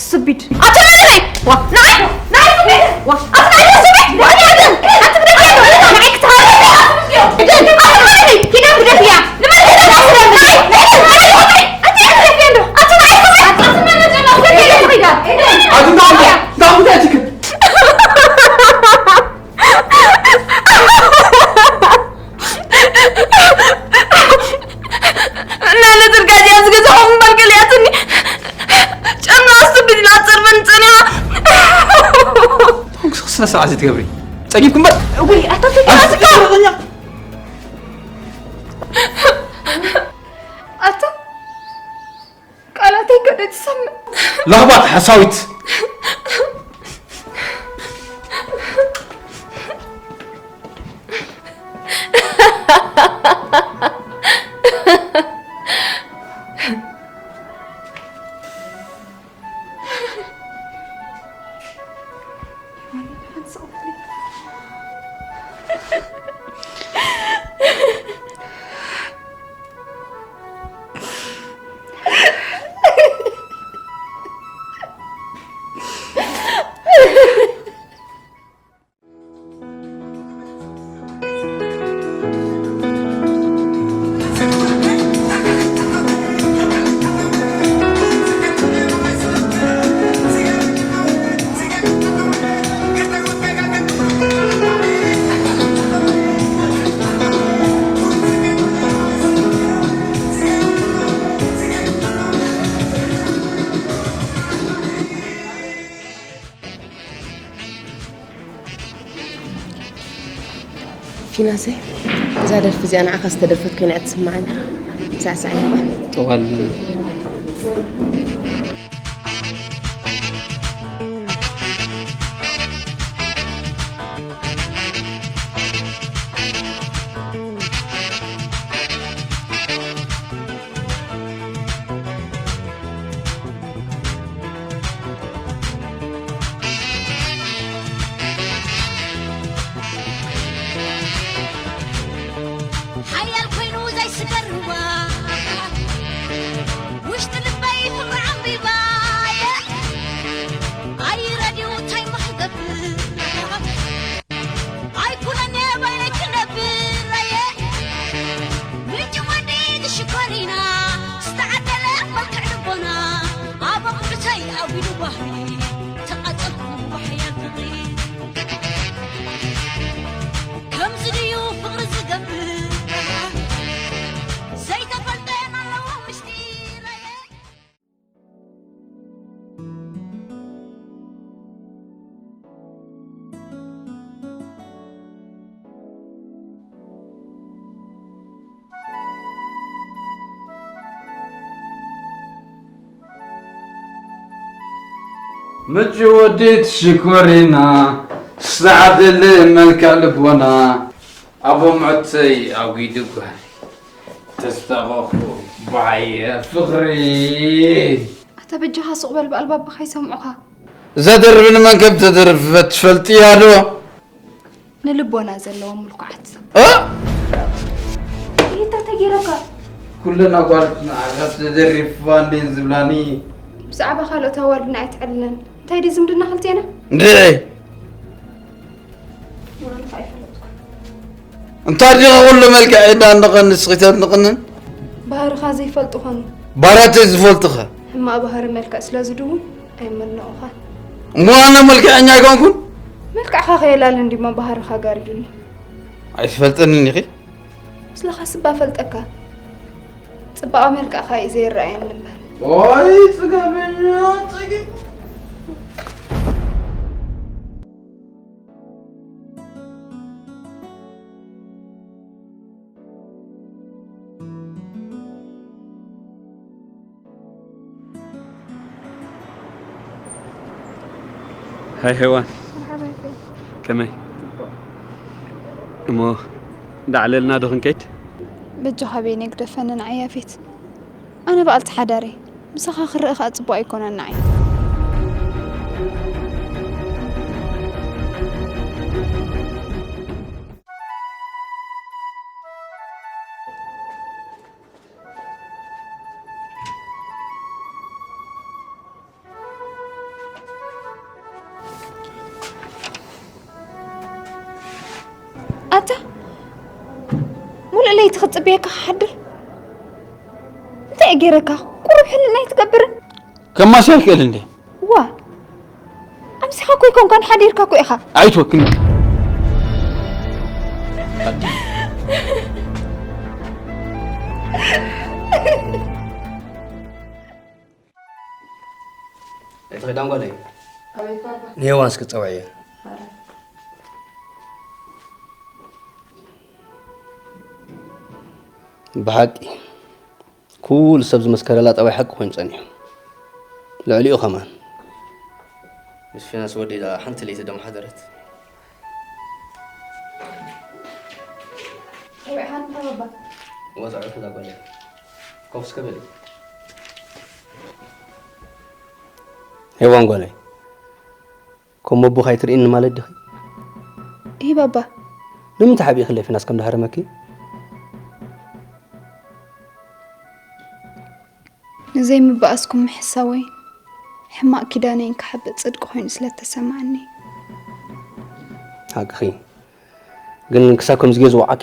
ስቢድ። ኣታ ንዓይ! ዋ፣ ንዓይ! ንዓይ ስቢድ! ዋ፣ ኣታ ንዓይ ስቢድ! ዋ፣ ንዓይ ግን! ኣንቲ ብደት እያ! ንዓይ ክትሃረሚ! ኣንቲ ብደት እያ! ኪዳ ብደት እያ! ንመን ኪዳ ብደት እያ? ንዓይ! ንዓይ! ንዓይ! ኣንቲ ብደት እያ እንዶ! ኣታ ንዓይ ስቢድ! ኣታ ስመነ ጨምላቕ! ብደት እያ! ኣቲ እንታይ እንታይ እንታይ ትክል? እና ለትርጋጅ ኣብዚ ገዛኹም እምበር ገሊኣትኒ። ጨና ኣስቢ ኢላ ትጸርፈኒ ጸኒሓ። ተንክስ ስነ ስርዓት ዘይትገብሪ። ጸጊብኩም በል። ወይ ኣታ ተጋዝካ። ኣታ ቃላተይ ከደ ትሰምዕ። ለኽባጥ ሓሳዊት። ፊናሰ፣ እዛ ደርፊ እዚኣ ንዓኻ ዝተደርፈት ኮይና እያ ትስምዓኒ። ሳዕሳዕ እያ። ጠዋል። ሓያል ኮይኑ ዘይስገር ሩባ፣ ውሽጢ ልበይ ፍቕሪ ዓምቢባየ፣ ኣይረድዩ እንታይ እሞ ክገብር። ኣይኩነን እየ ባይነይ ክነብር ኣየ። ምንጪ ወዲ ዝሽኮሪና ዝተዓደለ መልክዕ ልቦና ኣብ ኣቑሑተይ ኣጒዱ ባህሪ ተቓጸልኩ ብሓያል ፍቕሪ። ከምዚ ድዩ ፍቕሪ ዝገብር? ዘይተፈልጠ ኣለዎ ምስጢር ኣየ። ምጭ ወዲት ሽኮሪና ስዓደለ መልክዕ ልቦና ኣቦ ምዕተይ ኣጒዱ ጓል ተስታቐኹ ባየ ፍቕሪ። ኣታ በጃኻ ሱቕ በል ብኣልባብኻ ይሰምዑኻ። እዛ ደርቢ ንመን ከም ተደርፈት ትፈልጥያ ዶ? ንልቦና ዘለዎም ምልኩዓት። እ? ይታ ተጌረካ። ኩለን ኣጓልት ንዓኻ ተደሪፋ እንዴን ዝብላኒ። ብዛዕባ ካልኦት ኣዋልድና ኣይትዕልለን። እንታይ ድዩ ዝምድና ክልቴና? እንደ እንታይ ዲኻ ኩሉ መልክዕ ኢዳ ንቕን ንስኺ ተድንቕንን? ባህርኻ ዘይፈልጡ ኾኑ። ባራተይ ዝፈልጥኸ? ሕማቕ ባህሪ መልክዕ ስለ ዝድውን ኣይመነቑኻን። እሞ ኣነ መልክዐኛ ኣይኮንኩን? መልክዕኻ ከየላሊ እንዲሞ ባህርኻ ጋሪዱኒ። ኣይትፈልጥንን ኢኺ? ምስለኻ ስባ ፈልጠካ። ጽባቐ መልክዕኻ እዩ ዘይረኣየኒ እምበር። ኦይ ጽገብኛ ጽግብ። ሃይ ሄዋን፣ ከመይ? እሞ ዳዕለልና ዶ ክንከይድ? በጃኻ በይነይ ግደፈኒ ንዓይ ያፌት። ኣነ በዓልቲ ሓዳር እየ። ምሳኻ ክረአ ኸኣ ጽቡቕ ኣይኮነን ንዓይ። ኣታ ሙሉእ ለይቲ ክጽበየካ ክሓድር እንታይ እየ ገይረካ? ቁሩብ ሕልና ኣይትገብርን? ከማሲ ኣይክእል እንዴ? ዋ ኣምሲኻ እኮ ኣይኮንካን ሓዲርካ እኮ ኢኻ። ኣይትወክኒ። እቲ ኺዳን ጓለይ ንሄዋን እስኪ ጸውዕየ። ብሓቂ ኩሉ ሰብ ዝመስከረላ ጠባይ ሓቂ ኮይኑ ጸኒሑ። ልዕሊኡ ከማን ምስ ፊናስ ወደይ ደኣ ሓንቲ ለይቲ ደም ሓደረት። ጸዊዕኻኒ እኮ ባባ። እወ ጸዊዕኪ እዛ ጓለይ። ኮፍ እስከ በሊ። ሄዋን ጓለይ፣ ከም ኣቦኺ ኣይትርእይኒ ማለት ዲኺ? እሂ ባባ። ንምንታይ ሓቢእክለይ ፊናስ ከም ዝሃረመኪ? ንዘይምበኣስኩም ምሕሳወይን ሕማቕ ኪዳነይን ክሓብእ ጽድቂ ኮይኑ ስለ እተሰምዓኒ። ሓቅኺ። ግን ክሳብ ከምዚ ገይሩ ዝወዓኪ?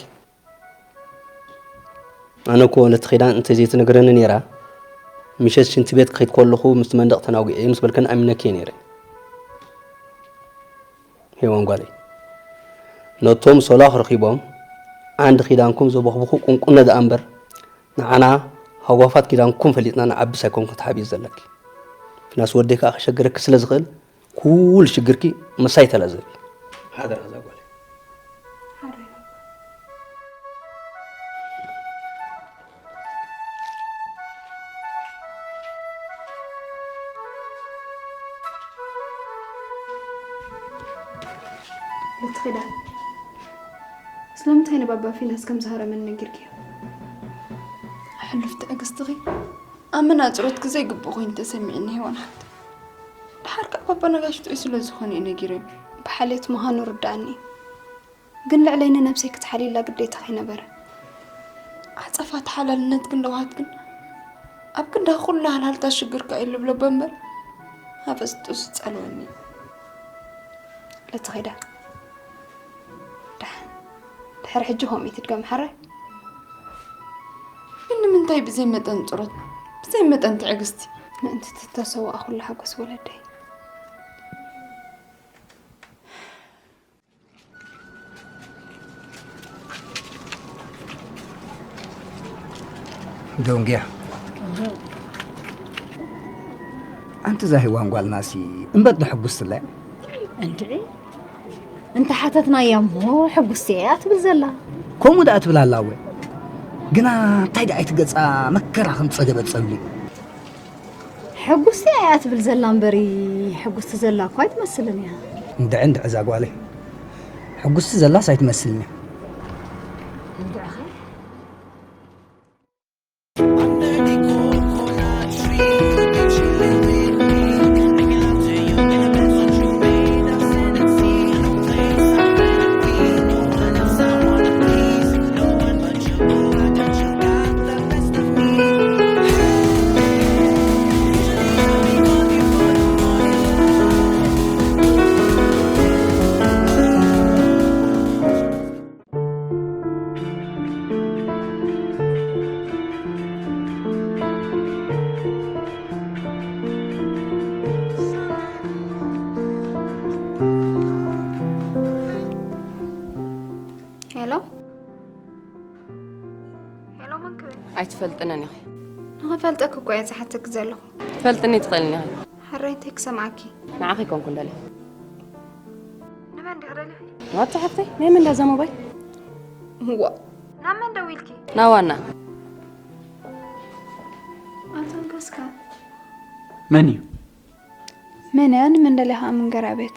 ኣነ እኮ ነቲ ኺዳን እንተዘይትነግረኒ ነይራ፣ ምሸት ሽንቲ ቤት ክኸይድ ከለኹ ምስቲ መንደቕ ተናጒዐ ምስ በልከኒ ኣሚነኪ እየ ነይረ። ሄዋን ጓለይ፣ ነቶም ሶላኽ ረኺቦም ዓንዲ ኪዳንኩም ዘቦኽብኹ ቁንቁነ ደኣ እምበር፣ ንዓና ሃጓፋት ኪዳንኩም ፈሊጥና ንዓብስ ኣይኮንኩን ተሓቢእ ዘለኪ። ፊናስ ወደይ ከኣ ከሸግረኪ ስለ ዝኽእል፣ ኩሉ ሽግርኪ ምሳይ ተላዘቢ። ሓደራ እዛ ጓለይ። በቲ ኺዳን ስለምንታይ ንባባ ፊናስ ከም ዝሃረመኒ ነጊርክዮ? ሕሉፍ ትዕግስትኺ ኣብ መናጽሮትኪ ዘይግቡእ ኮይኑ ተሰሚዕኒ ሄዋን ሓፍተይ። ደሓር ከኣ ባባ ነጋሽ ጥዑይ ስለ ዝኾነ እዩ ነጊረዮ። ብሓልዮት ምዃኑ ርድኣኒ እዩ። ግን ልዕለይ ንነብሰይ ክትሓልይላ ግዴታኺ ነበረ። ዓጸፋ ተሓላልነትክን ለውሃትክን ኣብ ክንዳ ኩሉ ሃልሃልታ ሽግርካ እዩ ልብለቦ እምበር ሃፈስጡስ ጸልወኒ እዩ። ለቲ ኺዳን ደሓን ድሕሪ ሕጂ ከምኡ ትድገም ሓራይ። ግን ንምንታይ ብዘይ መጠን ጸሎት ብዘይ መጠን ትዕግስቲ? ምእንቲ ትተሰውኣ ኩሉ ሓጎስ ወለደይ። ደንጉያ ኣንቲ እዛ ሄዋን ጓልናሲ እምበር ዶ ሕጉስቲ ኣላ? እንድዒ እንተ ሓተትናያ እሞ ሕጉስቲ እያ ትብል ዘላ። ከምኡ ደኣ ትብል ኣላ እወ። ግና እንታይ ደኣ እቲ ገጻ መከራ ከም ዝጸገበት ጸሊኡ። ሕጉስቲ እያ ትብል ዘላ እምበሪ ሕጉስቲ ዘላ እኳ ኣይትመስልን እያ። እንድዒ እንድዒ እዛ ጓለይ ሕጉስቲ ዘላስ ኣይትመስልን እያ። እንድዒ ኸ ትፈልጥነን ኢኺ። ንኽፈልጠኪ እኮ እየ ዝሓተኪ ዘለኹ። ትፈልጥኒ ትኽእልኒ ኢኺ። ሕራይ እንታይ ክሰምዓኪ? ንዓኺ ኣይኮንኩን ደልየ። ንመን ዲኺ ደሊኺ? ዋታ ሓፍተይ ናይ መን ዳዛ ሞባይል? እዋ ናብ መን ደዊልኪ? ናብ ዋና። ኣንተንከስካ መን እዩ? መን እያ ንመን ደሊኻ ኣብ መንገራ ቤት?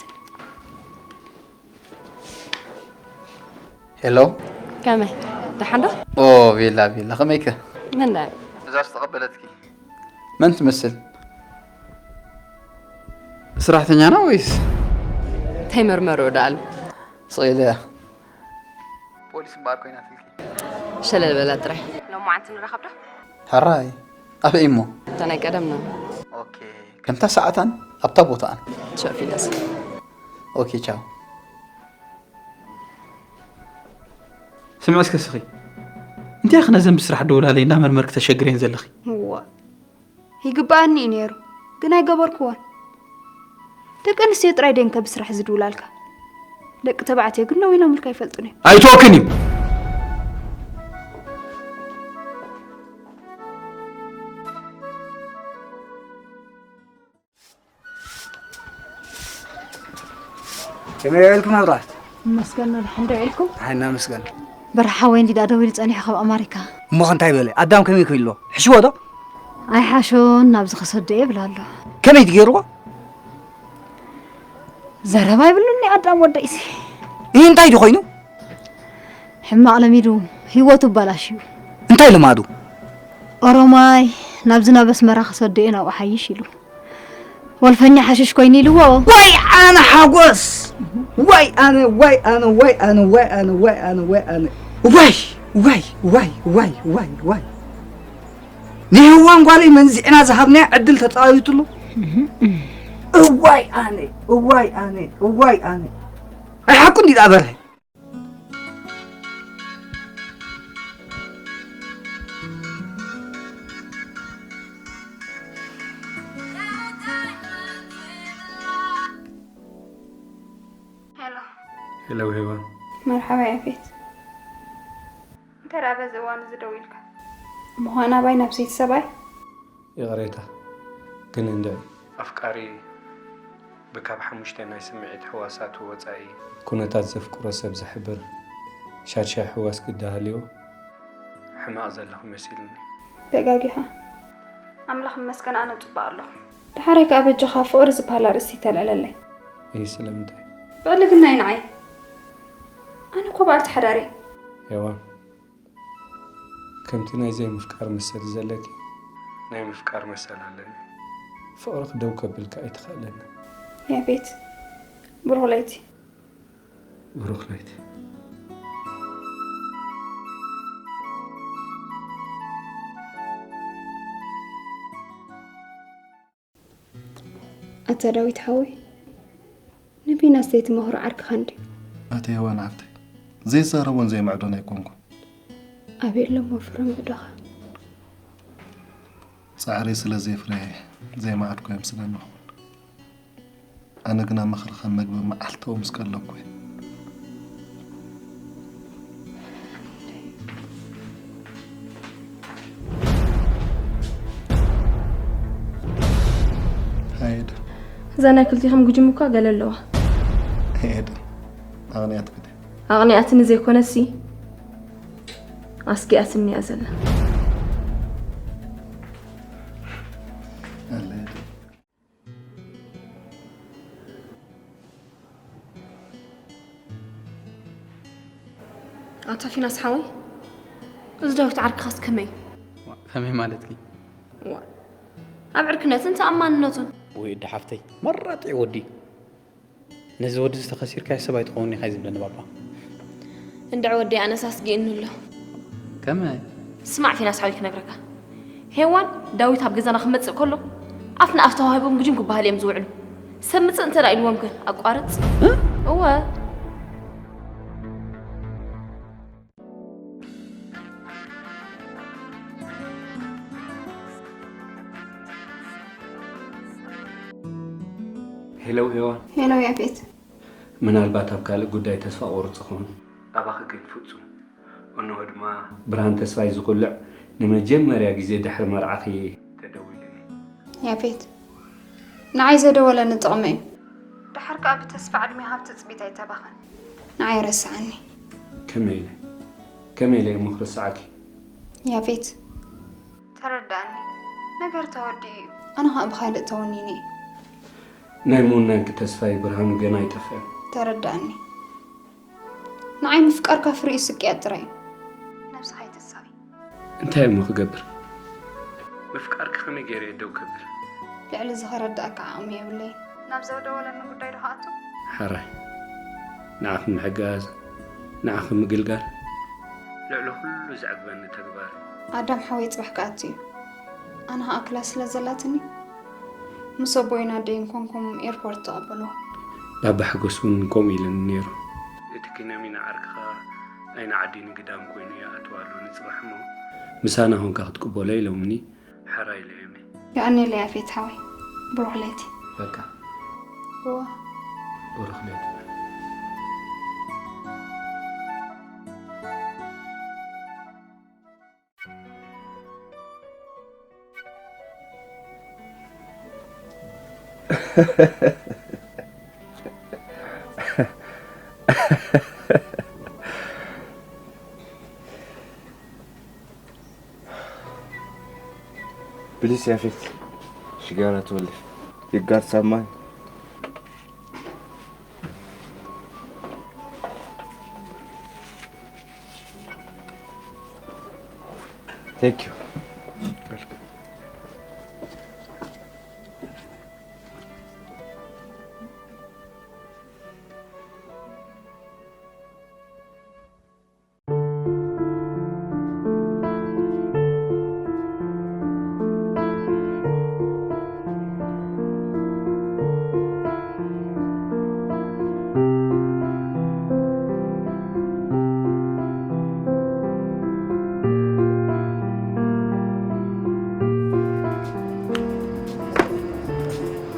ሄሎ ከመይ ደሓን ዶ? ኦ ቤላ ቤላ ከመይከ? መን ዳ? እዛ ዝተቐበለትኪ መን ትመስል? ስራሕተኛና ወይስ? ተይመርመርኡ ደኣሉ። ስቕ ኢለ ፖሊስ እምበኣር ኮይናትልኪ። ሸለል በላ ጥራይ። ሎማዓንቲ ንራኸብ ዶ? ሕራይ ኣበይ እሞ? እታ ናይ ቀደምና። ኦኬ ከምታ ሰዓታን ኣብታ ቦታኣን። ሸፊ ደስ ኦኬ ቻው። ስምዒ እስከ ስኺ እንታይ ክነዘን ብስራሕ ደውላለይ እንዳመርመርክ ተሸግሬን ዘለኺ እዋ ይግባኣኒ እዩ ነይሩ ግን ኣይገበርክዎን። ደቂ ኣንስትዮ ጥራይ ደንከ ብስራሕ ዝድውላልካ ደቂ ተባዕትዮ ግን ደው ኢሎምልካ ኣይፈልጡን እዮም። ኣይትወክን እዩ። ከመይ ውዒልኩም ኣብራት? መስገን ድሓን ዶ ውዒልኩም? ሓና መስገን። በርሓ ሓወይ እንዲዳ ደዊሉ ጸኒሑ ካብ ኣማሪካ። እሞ እንታይ በለ ኣዳም ከመይ ክኢሎ? ሕሽዎ ዶ? ኣይሓሾን ናብዚ ክሰዶ እየ ብላ ኣሎ። ከመይ ትገይርዎ? ዘረባ ይብሉኒ ኣዳም ወደይሲ። ይህ እንታይ ዶ ኮይኑ? ሕማቕ ለሚዱ ህይወቱ ኣባላሽዩ። እንታይ ልማዱ? ኦሮማይ ናብዚ ናብ ኣስመራ ክሰዶ እየ ናብኡ ሓይሽ ኢሉ። ወልፈኛ ሓሽሽ ኮይኑ ኢልዎ። ወይ ኣነ ሓጎስ ወይ ኣነ ወይ ኣነ ወይ ኣነ ወይ ኣነ ወይ ኣነ ወይ ኣነ ወይ ወይ ወይ ወይ ወይ ወይ ንህዋን ጓለይ መንዚዕና ዝሃብናያ ዕድል ተፃዊትሉ። እዋይ ኣነ እዋይ ኣነ እዋይ ኣነ ኣይሓቁ እንዲ ዳበርሀ ሄሎ ሄሎ ሄዋን መርሓባ ያፌት። እንታይ ደኣ በዚ እዋን እዚ ደው ኢልካ? ምዃን ኣባይ ናብ ሰይቲ ሰብኣይ? ይቕሬታ ግን እንድዒ ኣፍቃሪ ብካብ ሓሙሽተ ናይ ስምዒት ሕዋሳቱ ወጻኢ ኩነታት ዘፍቅሮ ሰብ ዝሕብር ሻድሻይ ሕዋስ ግዲ ሃልዮ ሕማቕ ዘለኹ መሲሉኒ። ተጋጊኻ። ኣምላኽ ይመስገን ኣነ ጽቡቕ ኣለኹ። ደሓራይ ከኣ በጃኻ ፍቕሪ ዝበሃል ኣርእስቲ ተልዕለለይ። እይ ስለምንታይ? ብዕልግና እዩ ንዓይ። ኣነ እኮ በዓልቲ ሓዳር እየ። ሄዋን ከምቲ ናይ ዘይምፍቃር መሰል ዘለኪ ናይ ምፍቃር መሰል ኣለኒ። ፍቕርኺ ደው ከብልኪ ኣይትኽእልን። ያፌት ብሩኽ ለይቲ። ብሩኽ ለይቲ። ኣታ ዳዊት ሓወይ ንቢናስ ዘይትመኽሮ ዓርክኻ እንድዩ። ኣቲ ሄዋን ሓፍተይ ዘይዛረቦን ዘይምዕዶን ኣይኮንኩን። ኣበይ ኣሎ እሞ ፍረ ምዕዶኻ? ጻዕሪ ስለ ዘይፍረየ ዘይመዓድኩ የምስለኒ ይኸውን። ኣነ ግና ምኽርኻ መግቢ መዓልታዊ ምስ ቀለብኩ እየ። ሃይድ እዛ ናይ ክልቲኹም ጉጅም እኳ ገለ ኣለዋ። ሄድ ኣቕንያት ክደ ኣቕኒኣትኒ ዘይኮነሲ ኣስጊኣትኒ እያ ዘላ። ኣለየት ኣታ ፊናስ ሓወይ፣ እዚ ዳዊት ዓርክኻስ ከመይ? ከመይ ማለትኪ? ዋ፣ ኣብ ዕርክነትን ተኣማንነቱን። ውይ እዲ ሓፍተይ፣ መራጢ ወዲ። ነዚ ወዲ ዝተኸሲርካዮ ሰብ ኣይትኸውን ኢኻ እዩ ዝብለኒ ባባ። እንድዒ ወደይ ኣነስ ኣስጊእኒ ኣሎ። ከመይ? ስማዕ ፊናስ ሓወይ ክነግረካ። ሄዋን ዳዊት ኣብ ገዛና ክመጽእ ከሎ ኣፍ ንኣፍ ተዋሂቦም ግጅም ክበሃል እዮም ዝውዕሉ። ሰብ ምጽእ እንተ ደኣ ኢልዎም ከ ኣቋርጽ? እወ። ሄሎ ሄዋን። ሄሎ ያፌት። ምናልባት ኣብ ካልእ ጉዳይ ተስፋ ቆርጽ ኸውን። ኣባኺ ግን ፍጹም። እንሆ ድማ ብርሃን ተስፋይ ዝኹልዕ ንመጀመርያ ግዜ ድሕሪ መርዓኺ ተደዊሉኒ። ያፌት፣ ንዓይ ዘደወለኒ ጥቕሚ እዩ። ድሓር ከኣ ብተስፋ ዕድሜ ሃብ ትጽቢት ኣይተባኸን። ንዓይ ረስዓኒ። ከመይ ኢለ? ከመይ ኢለ እሞ ክርስዓኪ? ያፌት፣ ተረዳእኒ። ነገር ተወዲኡ እዩ። ኣነ ኸኣ ብኻልእ ተወኒነ እየ። ናይ ምውናንኪ ተስፋይ ብርሃኑ ገና ኣይጠፍአን። ተረዳእኒ። ንዓይ ምፍቃርካ ፍሪኡ ስቅያት ጥራይ እዩ። ነብስኻ ኣይትሳቂ። እንታይ እሞ ክገብር? ምፍቃርኪ ከመይ ገይረ እየ ደው ከብል? ልዕሊ እዚ ከረዳእካ ዓቕሚ የብለይን። ናብ ዘደወለኒ ጉዳይ ዶ ክኣቱ? ሓራይ፣ ንዓኺ ምሕጋዝ፣ ንዓኺ ምግልጋል፣ ልዕሊ ኩሉ ዘዕግበኒ ተግባር። ኣዳም ሓወይ ጽባሕ ክኣቱ እዩ። ኣነ ኸኣ ክላስ ስለ ዘላትኒ፣ ምስ ኣቦይን ኣደይን ኮንኩም ኤርፖርት ተቐበልዎ። ባባ ሓጎስ እውን ከምኡ ኢሉኒ ነይሩ። እቲ ኪናሚና ዓርክኻ ኣይኒ ዓዲ ንግዳም ኮይኑ ይኣትው ኣሎ ንጽባሕ እሞ፣ ምሳና ኮንካ ክትቅበሎ ኢሎምኒ። ሓራይ ኢለ እየ። የቐንየለይ ያፌት ሓወይ። ብሩኽ ለይቲ። በቃ። እዋ። ብሩኽ ለይቲ። ፕሊስ ያፌት፣ ሽጋራ ትወልፍ ይጋር ሳማን። Thank you.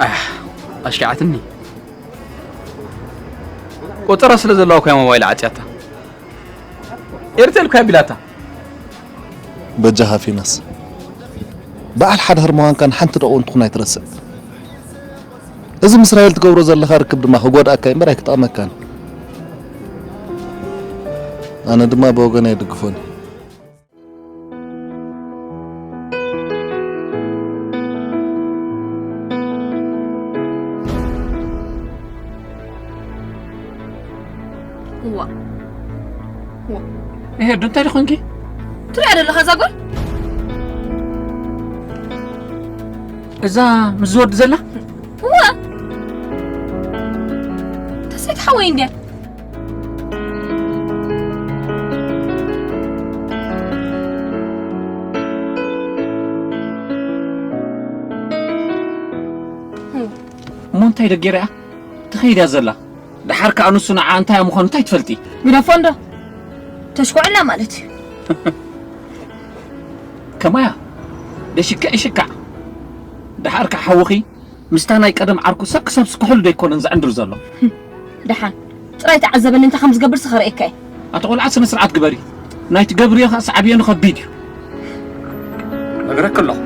ኣሕ፣ ኣሽኪዓትኒ። ቆጸራ ስለ ዘለዋ እኮ እያ ሞባይል ዓጽያታ። ኤርቴል እኮ እያ ቢላታ። በጃኻ ፊናስ፣ በዓል ሓዳር ምዃንካን ሓንቲ ደቑ እንትኹን ኣይትረስዕ። እዚ ምስ ራሄል ትገብሮ ዘለኻ ርክብ ድማ ክጎድኣካ እምበር ኣይክጠቕመካን። ኣነ ድማ ብወገነይ ኣይድግፎን። እዋ። እዋ። እሄ፣ ዶ እንታይ ደኾንኪ? ትሪኣ ዘለኻ እዛ ጓል? እዛ ምስ ዝወዲ ዘላ? እዋ። ተሰይት ሓወይ እንድያ። እሞ እንታይ ደገይራ እያ ትኸይድ እያ ዘላ? ደሓር ከኣ ንሱ ንዓ እንታይ ምዃኑ እንታይ ትፈልጢ? ግደፎ እንዶ። ተሽኩዕላ ማለት እዩ። ከማያ ደሽክዕ ይሽካዕ። ደሓር ከኣ ሓውኺ ምስታ ናይ ቀደም ዓርኩ ሰብ ክሰብ ስክሕሉ ዶ ኣይኮነን ዘዕንድር ዘሎ? ደሓን ጥራይ ተዓዘበኒ፣ እንታይ ከም ዝገብር ስኸረኤካ እየ። ኣቲ ቆልዓ ስነ ስርዓት ግበሪ። ናይ ትገብርዮ ከኣ ሰዓብዮኒ ከቢድ እዩ። ነግረኪ ኣለኹ።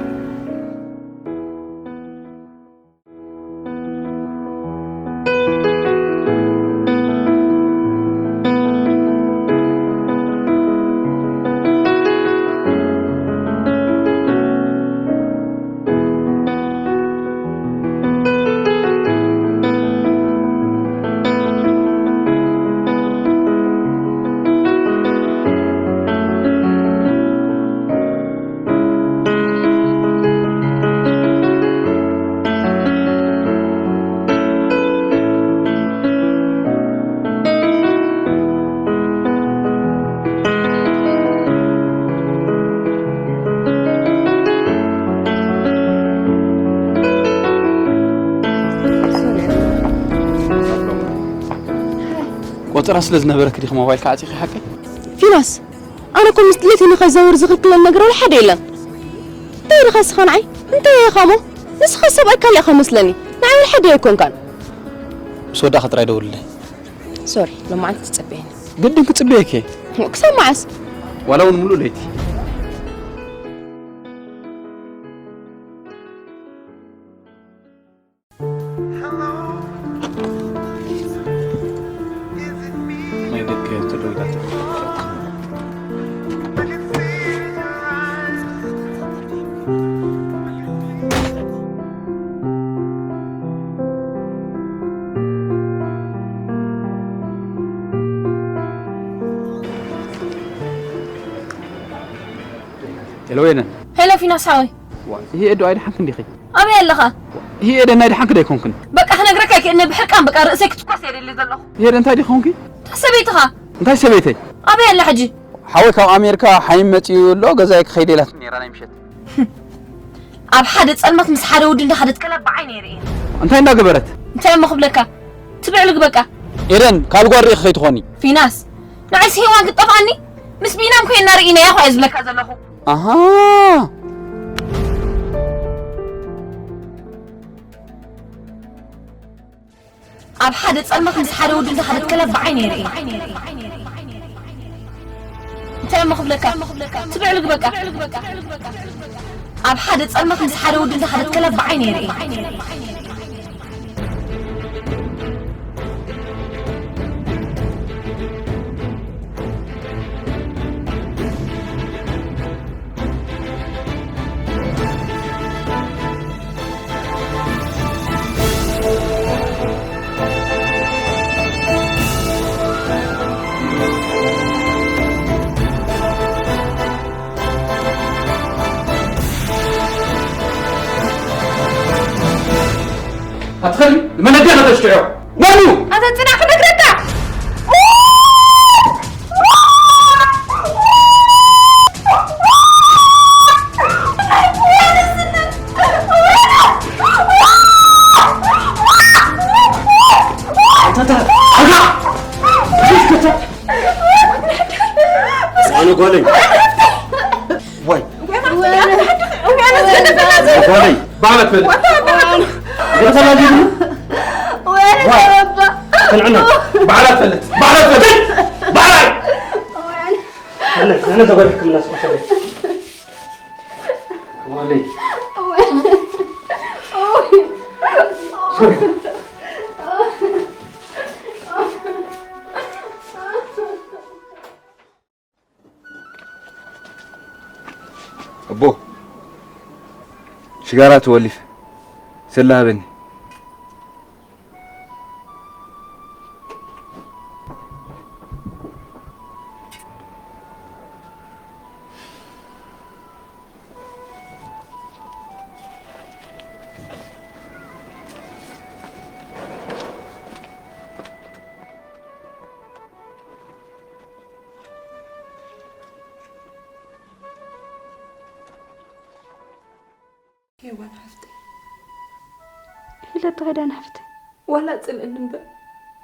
ቆጸራ ስለ ዝነበረኪ ዲኺ ሞባይልኪ ዓጺኺ ሓቀይ? ፊናስ፣ ኣነ እኮ ምስ ድሌተይ ንኸይዛወር ዝኽልክለኒ ነገር ዋላ ሓደ የለን። እንታይ ኢኻ ንስኻ ንዓይ? እንታይ ኢኻ እሞ? ንስኻ ሰብኣይ ካልእ ኢኻ መስለኒ። ንዓይ ዋላ ሓደ ኣይኮንካን። ምስ ወዳእኻ ጥራይ ደውልለይ። ሶሪ፣ ሎማዓንቲ ትጽበየኒ። ግድን ክጽበየኪ እየ። ክሳብ መዓስ? ዋላ እውን ሙሉእ ለይቲ። ሄሎ ፊናስ ሓወይ። ዋ፣ ይሄ ኤዶ ኣይደሓንክን ዲኺ? ኣበይ ኣለኻ? ይሄ ኤደን ኣይደሓንክ ዶ ኣይኮንክን? በቃ ክነግረካ ኣይክእልን፣ ብሕርቃን በቃ ርእሰይ ክትኮስ እየ ደሊ ዘለኹ። ይሄ ኤደን እንታይ ዲኺ ኮንኪ? እታ ሰበይትኻ። እንታይ ሰበይተይ? ኣበይ ኣላ ሕጂ? ሓወይ ካብ ኣሜሪካ ሓይም መጺኡ ኣሎ፣ ገዛይ ክኸይድ ኢላትኒ ነይራ ናይ ምሸት። ኣብ ሓደ ጸልማት ምስ ሓደ ወዲ እንዳኸደት ከላ ብዓይነይ ርእየ። እንታይ እንዳገበረት? እንታይ እሞ ክብለካ? ትብዕልግ በቃ። ኤደን፣ ካልእ ጓል ርኢኺ ከይትኾኒ። ፊናስ፣ ንዓይስ ሄዋን ክትጠፍኣኒ? ምስ ቢናም ኮይና ርኢናያ እኮ እየ ዝብለካ ዘለኹ። ኣሃ። ኣብ ሓደ ጸልማት ምስ ሓደ ወዲ እንዳኸደት ከላ ብዓይነይ ርእየ። እንታይ እሞ ክብለካ? ትብዕልግ በቃ። ኣብ ሓደ ጸልማት ምስ ሓደ ወዲ እንዳኸደት ከላ ብዓይነይ ርእየ። ኣትኸሪ ንመነገር ከተሽትዖ መኑ? ኣታ ጽናሕ ክነግረካ። ኣታ፣ ኣታ፣ ኣታ፣ ኣታ፣ ኣነ ጓለይ። ዋይ። ጓለይ። ባዕላ ትፈልጥ። ገለሰባ ዲዱ? ዋይ። ተንዕና። ባዕላ ትፈልጥ። ባዕላ ትፈልጥ። ባዕላ። ኣነ፣ ኣነ ተጓል ሕክምና ስቆሰለ። ጓለይ። ኣቦ፣ ሽጋራ ተወሊፈ። ሰላ ሃበኒ። ሄዋን ሓፍተይ። ሂለተ ኸዳን ሓፍተይ። ዋላ ጽልእኒ እምበር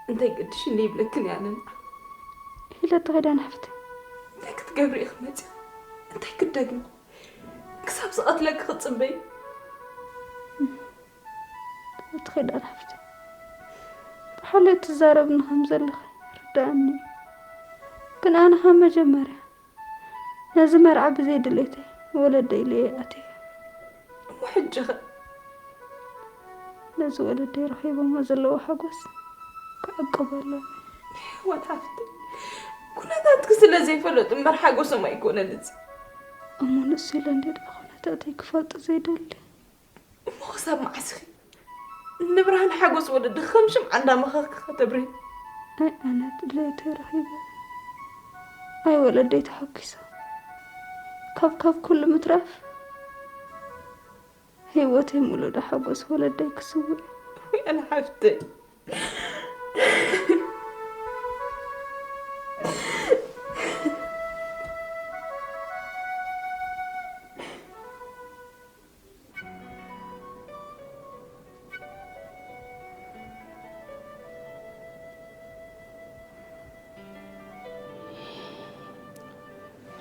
እንታይ ቅድሽኒ ይብለክን እየ ኣነ ንዓ። ሂለተ ኸዳን ሓፍተይ። እንታይ ክትገብሪ ኢኺ መጺኺ? እንታይ ክትደግሚ? ክሳብ ዝቐትለኪ ክትጽበዪ? ሂለተ ኸዳን ሓፍተይ። ብሓልዮት ትዛረብኒ ከም ዘለኺ ርድኣኒ እዩ። ግን ኣነ ካብ መጀመርያ ነዚ መርዓ ብዘይ ድሌተይ ንወለደይ ኢለ እየ ኣትየ። እሞ ሕጂ ኸ? ነዚ ወለደይ ረኺቦሞ ዘለዉ ሓጎስ ክዕቅቦ ኣለኒ። ሄዋን ሓፍተይ፣ ኩነታትኪ ስለ ዘይፈለጡ እምበር ሓጎሶም ኣይኮነን እዚ። እሞ ንሱ ኢለ እንድየ ደኣ ኩነታተይ ክፈልጡ ዘይደሊ። እሞ ክሳብ መዓስ ኢኺ ንብርሃን ሓጎስ ወለዲ ከም ሽምዓ እንዳመኸኽኪ ከተብርሂ? ኣይ ኣነ ድሌተይ ረኺበ። ኣይ ወለደይ ተሓጒሰ። ካብ፣ ካብ ኩሉ ምትራፍ ህይወተይ ሙሉእ ንሓጎስ ወለደይ ክስውእ። ወይ ኣነ ሓፍተይ።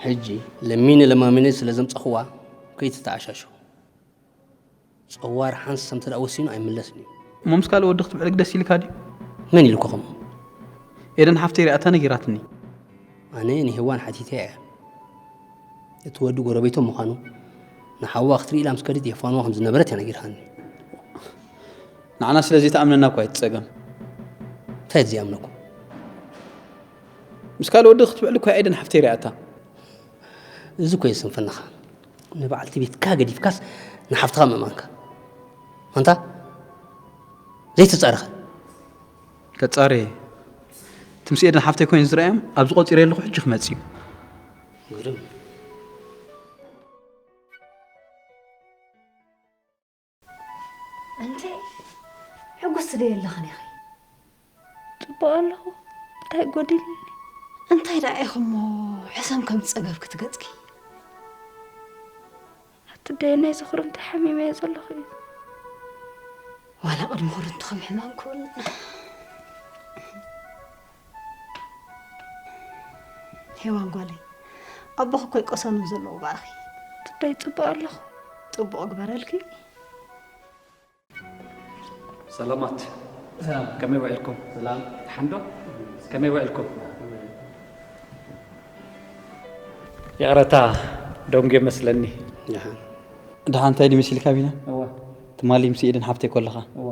ሕጂ ለሚነ ለማሚነ ስለ ዘምጻኹዋ ከይትተዓሻሸው። ጸዋር ሓንሳብ እንተ ደኣ ወሲኑ ኣይምለስን እዩ። እሞ ምስ ካልእ ወዲ ክትብዕልግ ደስ ኢልካ ድዩ? መን ኢልኩ ከምኡ? ኤደን ሓፍተይ ሪኣታ ነጊራትኒ። ኣነ ንሄዋን ሓቲተያ እያ። እቲ ወዲ ጎረቤቶም ምዃኑ፣ ንሓዋ ክትርኢ ኢላ ምስ ከደት የፋንዋ ከም ዝነበረት እያ ነጊርካኒ። ንዓና ስለ ዘይትኣምነና እኳ እዩ እቲ ጸገም። እንታይ እቲ ዘይኣምነኩም? ምስ ካልእ ወዲ ክትብዕል እኮ ኤደን ሓፍተይ ሪኣታ። እዚ እኮ እዩ ስንፍናኻ። ንበዓልቲ ቤትካ ገዲፍካስ ንሓፍትኻ ምእማንካ። ኣንታ ዘይትጻረኸ። ከጻሪ ትምስኤ ደን ሓፍተይ ኮይኑ ዝረኣዮም ኣብዚ ቆጺረ ኣለኹ፣ ሕጂ ክመጽእ እዩ። ግርም። እንተ ሕጉስቲ ዶ የለኽን ኢኺ? ጽቡቕ ኣለኹ። እንታይ ጎዲልኒ? እንታይ ደኣ ኢኹሞ ሕሰም ከም ዝጸገብኪ ትገጽኪ? ኣቲ ደየናይ እዚ ኩርምቲ ሓሚመዮ ዘለኹ እዩ። ዋላ ቅድሚ ኩርምቲ ከም ሕማም ክውን። ሄዋን ጓለይ፣ ኣቦኺ እኮ ይቆሰኑ ዘለዉ ብኣኺ። ትደይ ጽቡቕ ኣለኹ። ጽቡቕ ግበረልኪ። ሰላማት። ሰላም። ከመይ ውዒልኩም? ሰላም። ደሓን ዶ? ከመይ ውዒልኩም? ይቕረታ፣ ደንጉየ መስለኒ። ደሓን። ደሓን እንታይ ድዩ መሲልካ ቢና? እወ። ትማሊ ምስ ኤደን ሓፍተይ ከለኻ፣ እወ።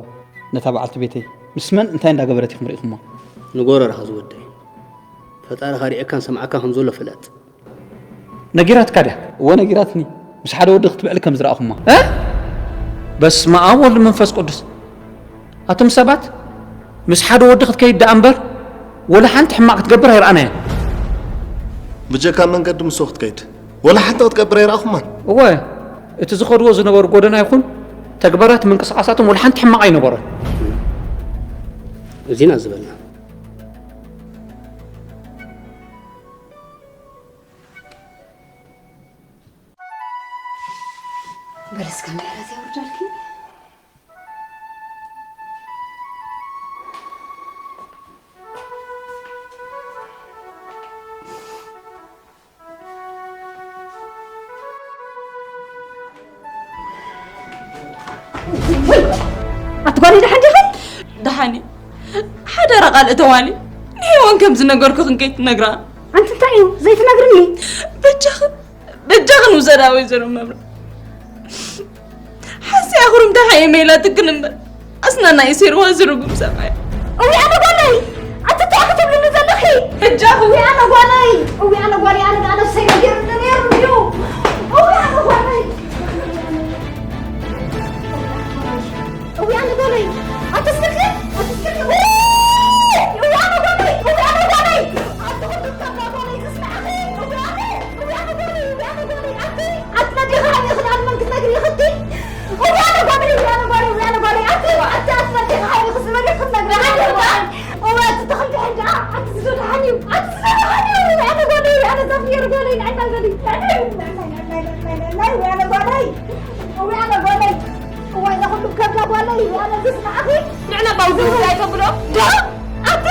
ነታ በዓልቲ ቤተይ ምስ መን እንታይ እንዳገበረት ኢኹም ርኢኹማ? ንጎረርኻ ዝወደይ። ፈጣሪ ኻሪኤካን ሰምዓካ ከም ዘሎ ፍለጥ። ነጊራትካ ድያ? እወ ነጊራትኒ። ምስ ሓደ ወዲ ክትብዕል ከም ዝረኣኹማ። እ? በስመ ኣብ ወልድ መንፈስ ቅዱስ። ኣቱም ሰባት፣ ምስ ሓደ ወዲ ክትከይድ ደኣ እምበር፣ ወላ ሓንቲ ሕማቕ ክትገብር ኣይረኣናያን። ብጀካ መንገዲ ምስኡ ክትከይድ፣ ወላ ሓንቲ ክትገብር ኣይረኣኹማን። እወ፣ እቲ ዝኸድዎ ዝነበሩ ጎደና ይኹን ተግባራት ምንቅስቓሳቶም ወላ ሓንቲ ሕማቕ ኣይነበሮን። እዚና ዝበልና። በል እስከ ምሕረት የውርደልኪ። ኣቲ ጓለይ ደሓን ዲኺ? ደሓን እየ። ሓደራ ቃል እተዋኒ ንሄዋን ከም ዝነገርኩኽን ከይትነግራ። ኣንቲ እንታይ እዩ ዘይትነግርኒ? በጃኽን በጃኽን ውሰዳ ወይዘሮ መብራት። ሓስያ ኩርምታ ሓየ ሜላትክን እምበር ኣስናና የሴርዋ ዝርጉም ሰብኣይ። እውይ ኣነ ጓለይ፣ ኣቲ እንታይ ክትብልኒ ዘለኺ? በጃኽን። እውይ ኣነ ጓለይ፣ እውይ ኣነ ጓለይ፣ ኣነ ደኣ ነብሰይ ነጊሩኒ ነይሩ እዩ። እውይ ኣነ ጓለይ። እውይ ኣነ ጓለይ፣ ኣቲ ስልኪ፣ ኣቲ ስልኪ። እውይ ኣነ ጓለይ፣ እውይ ኣነ ጓለይ። ኣቲ ኩርምታ ጓለይ ዝስማዓኺ። እውይ ኣነ፣ እውይ ኣነ ጓለይ፣ እውይ ኣነ ጓለይ። ኣቲ ኣቲ ነዲኺ ሓሚኺ ናብ መን ክትነግሪ ኢኺ? እውይ ኣነ ጓለይ፣ እውይ ኣነ ጓለይ፣ እውይ ኣነ ጓለይ። ኣቲ ኣቲ ኣቲ ነዲኺ ሓሚኺ ዝበለ ክትነግሪ ኢኺ? እውይ ኣቲ ተኽልቲ ሕጂ ኣቲ ዝደልሓኒ እዩ። ኣቲ ዝደልሓኒ እዩ። እውይ ኣነ ጓለይ፣ እውይ ኣነ ዛፍየር ጓለይ፣ ንዓይ ጓለይ። ንዓይ ጓለይ፣ እውይ ኣነ ጓለይ። እውይ ኣነ ጓለይ። እዋይ፣ እዛ ኩሉ ከብዳ ጓለይ፣ እውይ ኣነ ዝስማዕኺ። ንዕና ባውዚ እንታይ ተብሎ? ዶ? ኣቲ፣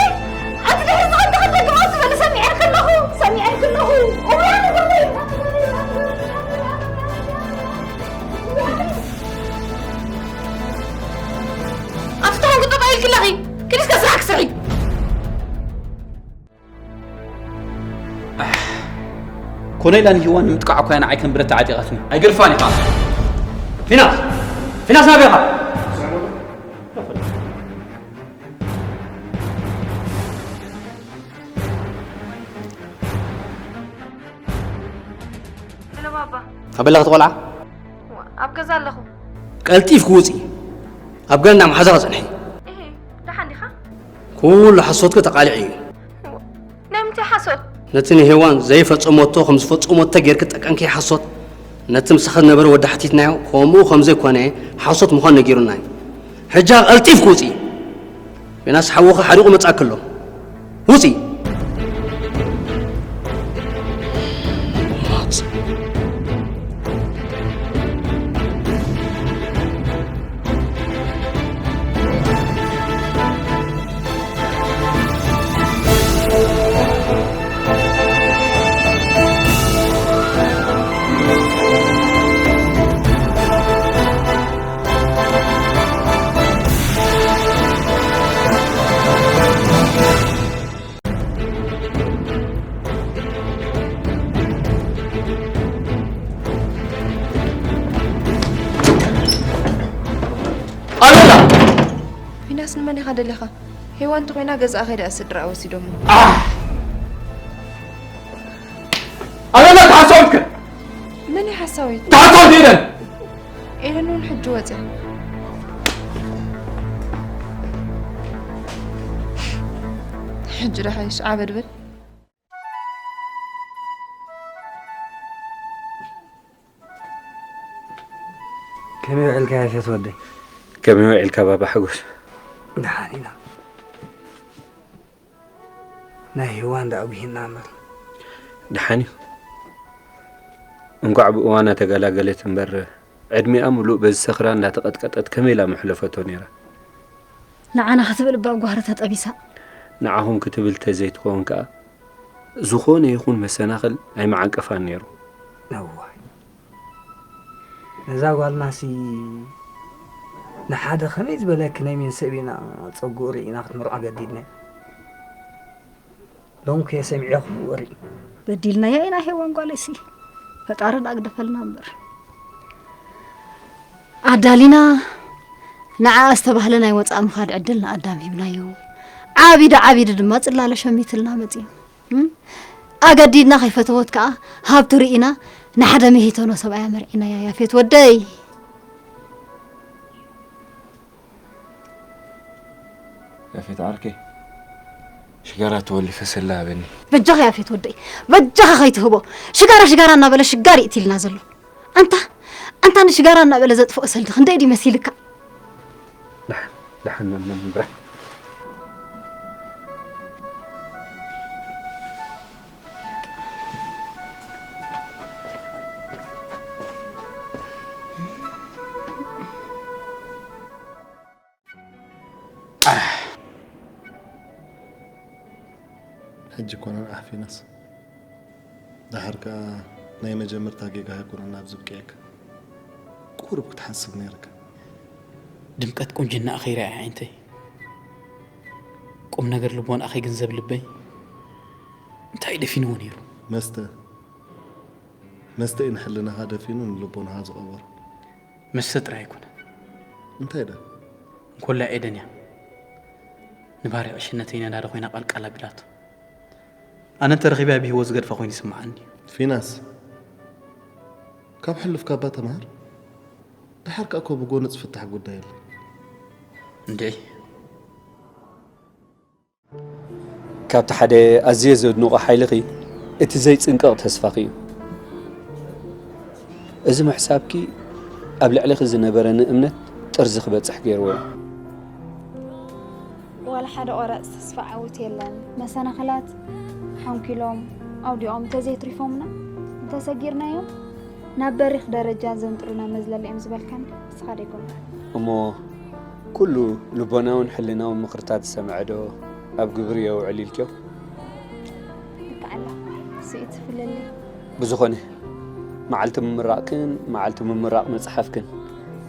ኣቲ ድሕሪ ዝቐንዲ ክደግሞ ትበሊ ሰሚዐልኪ ኣለኹ፣ ሰሚዐልኪ ኣለኹ። እውይ ኣነ ጓለይ። ኣቲ ተኾንኩ ጠጠው ኢልኪ ኣለኺ። ክዲ እስከ ስራሕ ክስርሒ። ኮነ ኢላ ንሂዋን ንምጥቃዕ እኮ እያ ንዓይ ከም ብረት ተዓጢቓትኒ። ኣይገድፋን ኢኻ። ፊናስ! ፊናስ ናበይ ኢኻ? ሄሎ ባባ። ኣበይ ኣለኺ እቲ ቆልዓ? ዋ፣ ኣብ ገዛ ኣለኹ። ቀልጢፍኪ ውፂ። ኣብ ገንዳ መሓዛኺ ፅንሒ። እሄ፣ ደሓን ዲኻ? ኩሉ ሓሶትኪ ተቓሊዑ እዩ። ዋ፣ ናይ ምንታይ ሓሶት? ነቲ ንሄዋን ዘይፈጸመቶ ከም ዝፈጸመቶ ጌርኪ ጠቀንኪ ሓሶት። ነቲ ምሳኺ ዝነበረ ወዲ ሓቲትናዮ፣ ከምኡ ከም ዘይኮነ ሓሶት ምዃኑ ነጊሩና እዩ። ሕጂ ቀልጢፍኪ ውጺ። ዮናስ ሓውኺ ሓሪቑ መጻእኪ ኣሎ። ውጺ። ኣበላ! ፊናስ፣ ንመን ኢኻ ደሊኻ? ሄዋን እንተኾይና ገዝኣ ከይዳ እያ ስድራኣ ወሲዶሞ። ኣህ! ሓሳዊትከ? መን እዩ ሓሳዊት? ተሓሳዊት ኤደን! ኤደን እውን ሕጂ ወፅያ። ሕጂ ዶ ሓይሽ ዓበድ በል። ከመይ ውዕልካ ያፌት ወደይ? ከመይ ውዒልካ ባባ ሓጎስ? ደሓን ኢና። ናይ ሄዋን ደኣ ጉሂና እምበር። ደሓን እዩ። እንኳዕ ብእዋና ተገላገለት እምበር ዕድሚኣ ምሉእ በዚ ሰኽራ እንዳተቐጥቀጠት ከመይ ኢላ መሕለፈቶ ነይራ። ንዓና ክትብል እባ ጓህሪ ተጠቢሳ። ንዓኹም ክትብል ተዘይትኸውን ከኣ ዝኾነ ይኹን መሰናኽል ኣይመዓንቀፋን ነይሩ። እዋይ ነዛ ጓልናሲ ንሓደ ከመይ ዝበለ ክነሚን ሰብ ኢና ጸጉኡ ርኢና ክትምርዖ ገዲድና። ሎምከ ሰሚዐ ክብኡ ርኢ። በዲልናያ ኢና ሄዋን ጓለይሲ። ፈጣሪ ደኣ ግደፈልና እምበር። ኣዳሊና ንዓኣ ዝተባህለ ናይ ወፃእ ምኻድ ዕድል ንኣዳም ሂብናዮ። ዓቢዱ ዓቢዱ ድማ ፅላለ ሸሚትልና መፅዩ። እም? ኣገዲድና ከይፈተወት ከዓ ሃብቲ ርኢና ንሓደ ምሂተኖ ሰብኣያ መርዒናያ ያፌት ወደይ። ያፌት ዓርከይ ሽጋራ ተወሊፈ ሰላ ሃበኒ። በጃኻ ያፌት ወደይ በጃኻ ከይትህቦ። ሽጋራ ሽጋራ እናበለ ሽጋር ይእትልና ዘሎ። ኣንታ ኣንታ ንሽጋራ እናበለ ዘጥፍኦ ሰልዲ ክንደይ ድዩ መሲልካ? ደሓን ደሓን መምነም ብራ ሕጂ ኮነ ንዓፊናስ ደሓር ከኣ ናይ መጀመርታ ጌጋ ኣይኮነን ናብ ዝብቅየካ ቁሩብ ክትሓስብ ነይርካ። ድምቀት ቁንጅና ኣኺራ እያ ዓይንተይ። ቁም ነገር ልቦና ኣኺ ግንዘብ ልበይ እንታይ ደፊንዎ ነይሩ? መስተ መስተ እዩ ንሕልናኻ ደፊኑ ንልቦናኻ ዝቐበሮ። መስተ ጥራይ ኣይኮነን። እንታይ ደ? እንኮላ ኤደን እያ ንባሪ ዕሽነተይ ነዳዲ ኮይና ቃልቃል ኣቢላቶ። ኣነ እንተረኺበያ ብህይወት ዝገድፋ ኮይኑ ይስምዓኒ። ፊናስ ካብ ሕሉፍካ እባ ተምሃር። ደሓር ከኣ እኮ ብጎኒ ዝፍታሕ ጉዳይ የለን። እንድዒ ካብቲ ሓደ ኣዝየ ዘድንቖ ሓይልኺ እቲ ዘይጽንቀቕ ተስፋኺ እዩ። እዚ ምሕሳብኪ ኣብ ልዕሊኺ ዝነበረኒ እምነት ጥርዚ ክበጽሕ ገይርዎ እዩ። ዋላ ሓደ ቆራፅ ተስፋ ዓውት የለን። መሰናኽላት ሓንኪሎም ኣውዲቖም እንተዘይትሪፎምና እንተሰጊርናዮም ናብ በሪኽ ደረጃ ዘንጥሩና መዝለል እዮም ዝበልካኒ ንስኻ ደይኮንካ። እሞ ኩሉ ልቦናውን ሕልናውን ምኽርታት ዝሰምዐ ዶ ኣብ ግብሪ የውዕል ኢልክዮ? ልክዕ ኣላ ስኢት ፍልልይ። ብዝኾነ መዓልቲ ምምራቕክን መዓልቲ ምምራቕ መጽሓፍክን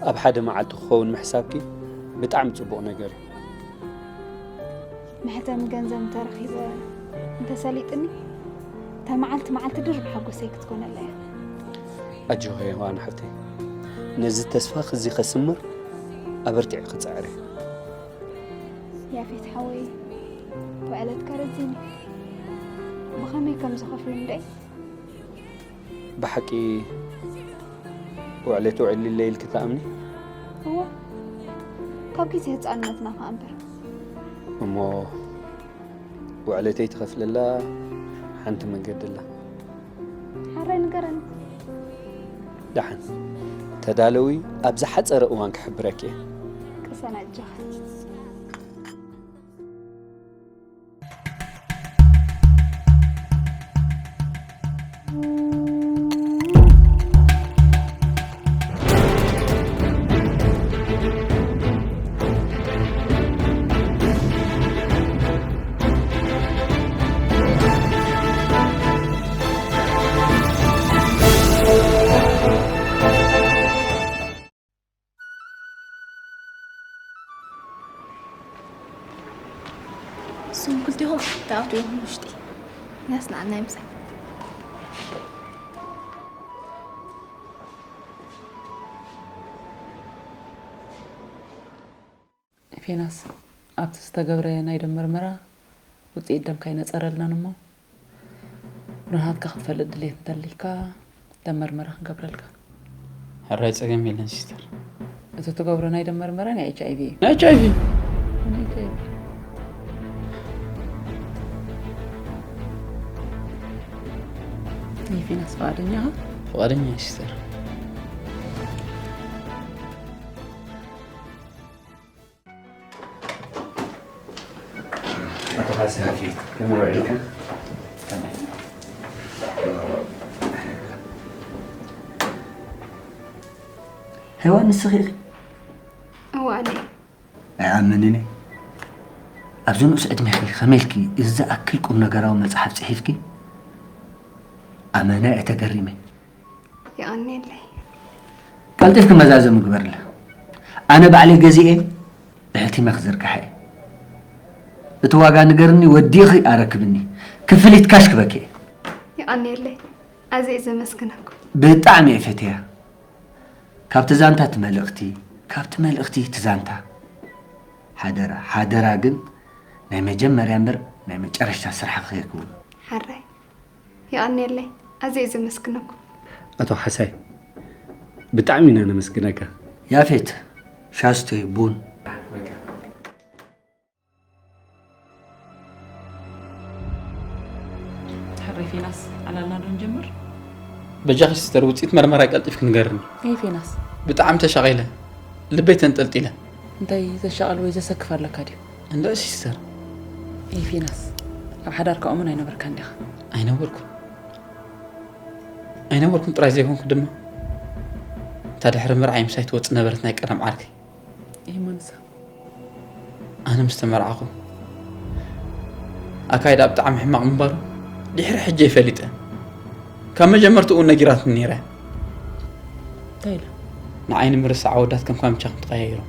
ኣብ ሓደ መዓልቲ ክኸውን ምሕሳብኪ ብጣዕሚ ጽቡቕ ነገር እዩ። መሕተሚ ገንዘብ እንተረኺበ እንተሰሊጥኒ እታ መዓልቲ መዓልቲ ድርብ ሓጎሰይ ክትኮነለይ እያ። ኣጆኺ ሄዋን ሓፍተይ፣ ነዚ ተስፋኺ እዚ ከስምር ኣበርቲዐ ክጽዕር እየ። ያፌት ሓወይ ውዕለትካ ረዚን እዩ። ብኸመይ ከም ዝኸፍሉ ንርኢ። ብሓቂ ውዕለት ውዕሊለ ኢልኪ ትኣምኒ? እወ፣ ካብ ግዜ ህፃንነትና ከኣ እምበር። እሞ ውዕለተይ ትኸፍለላ ሓንቲ መንገዲ ኣላ። ሓራይ ንገረኒ። ደሓን ተዳለዊ፣ ኣብ ዝሓፀረ እዋን ክሕብረኪ እየ። ቅሰን ኣጆኻ። ንስኹም ክልቲኹም ተኣትዉ ኢኹም ውሽጢ። ያስ ንዓና ይምሳይ። ፌናስ፣ ኣብቲ ዝተገብረ ናይ ደም መርመራ ውፅኢት ደምካ ኣይነፀረልናን እሞ ብርሃንካ ክትፈልጥ ድሌት እንተሊካ ደም መርመራ ክንገብረልካ። ሕራይ ጸገም የለን ሲስተር። እቲ ትገብሮ ናይ ደም መርመራ ናይ ኤች ኣይ ቪ እዩ። ናይ ኤች ኣይ ቪ ናይ ኤች ኣይ ቪ። ናይ ፊናስ ፍቓደኛ ኢኻ? ፍቓደኛ እየ ሲስተር። ሄዋን ንስኺ ኢኺ? እወ ኣነ እየ። ኣይኣምንን እየ። ኣብዚ ንኡስ ዕድሜኺ ከመይ ኢልኪ እዚ ዝኣክል ቁም ነገራዊ መጽሓፍ ጽሒፍኪ? ኣመና እየ ተገሪመ። የቐንየለይ። ቀልጢፍኪ መዛዘሚ ግበርላ። ኣነ ባዕለይ ገዚኤ ብሕቲመ ክዝርግሓ እየ። እቲ ዋጋ ንገርኒ፣ ወዲእኺ ኣረክብኒ። ክፍሊት ካሽ ክበኪ እየ። የቐንየለይ። ኣዝየ እየ ዘመስግነኩም። ብጣዕሚ እየ ፈትያ። ካብቲ ዛንታ እቲ መልእኽቲ፣ ካብቲ መልእኽቲ እቲ ዛንታ። ሓደራ፣ ሓደራ ግን ናይ መጀመርያ እምበር ናይ መጨረሽታ ስራሕኺ ከይከውን። ሓራይ። የቐንየለይ። ኣዝየ እየ ዘመስግነኩም። ኣቶ ሓሳይ ብጣዕሚ ኢና ነመስግነካ። ያፌት፣ ሻስቶይ ቡን። ሕራይ ፊናስ፣ ዕላልና ዶ ንጀምር? በጃኺ ሲስተር፣ ውፅኢት መርመራ ቀልጢፍኪ ንገርኒ። እይ ፊናስ። ብጣዕሚ ተሻቒለ፣ ልበይ ተንጠልጢለ። እንታይ ዘሻቕል ወይ ዘሰክፍ ኣለካ ድዩ? እንዳ ሲስተር። እይ ፊናስ፣ ኣብ ሓዳር ከምኡ'ውን ኣይነበርካን ዲኻ? ኣይነበርኩን። ኣይነበርኩን ጥራይ ዘይኮንኩ ድማ እታ ድሕሪ ምርዓይ ምሳይ ትወፅእ ነበረት ናይ ቀደም ዓርከይ። ይህ መንሳ ኣነ ምስ ተመርዓኹ ኣካይዳ ብጣዕሚ ሕማቕ ምንባሩ ድሕሪ ሕጂ እየ ፈሊጠ። ካብ መጀመርትኡ እውን ነጊራትኒ ነይራ እያ። እንታይ ኢላ? ንዓይ ንምርሳዕ ኣወዳት ከም ካምቻ ከም ተቐያይሮም።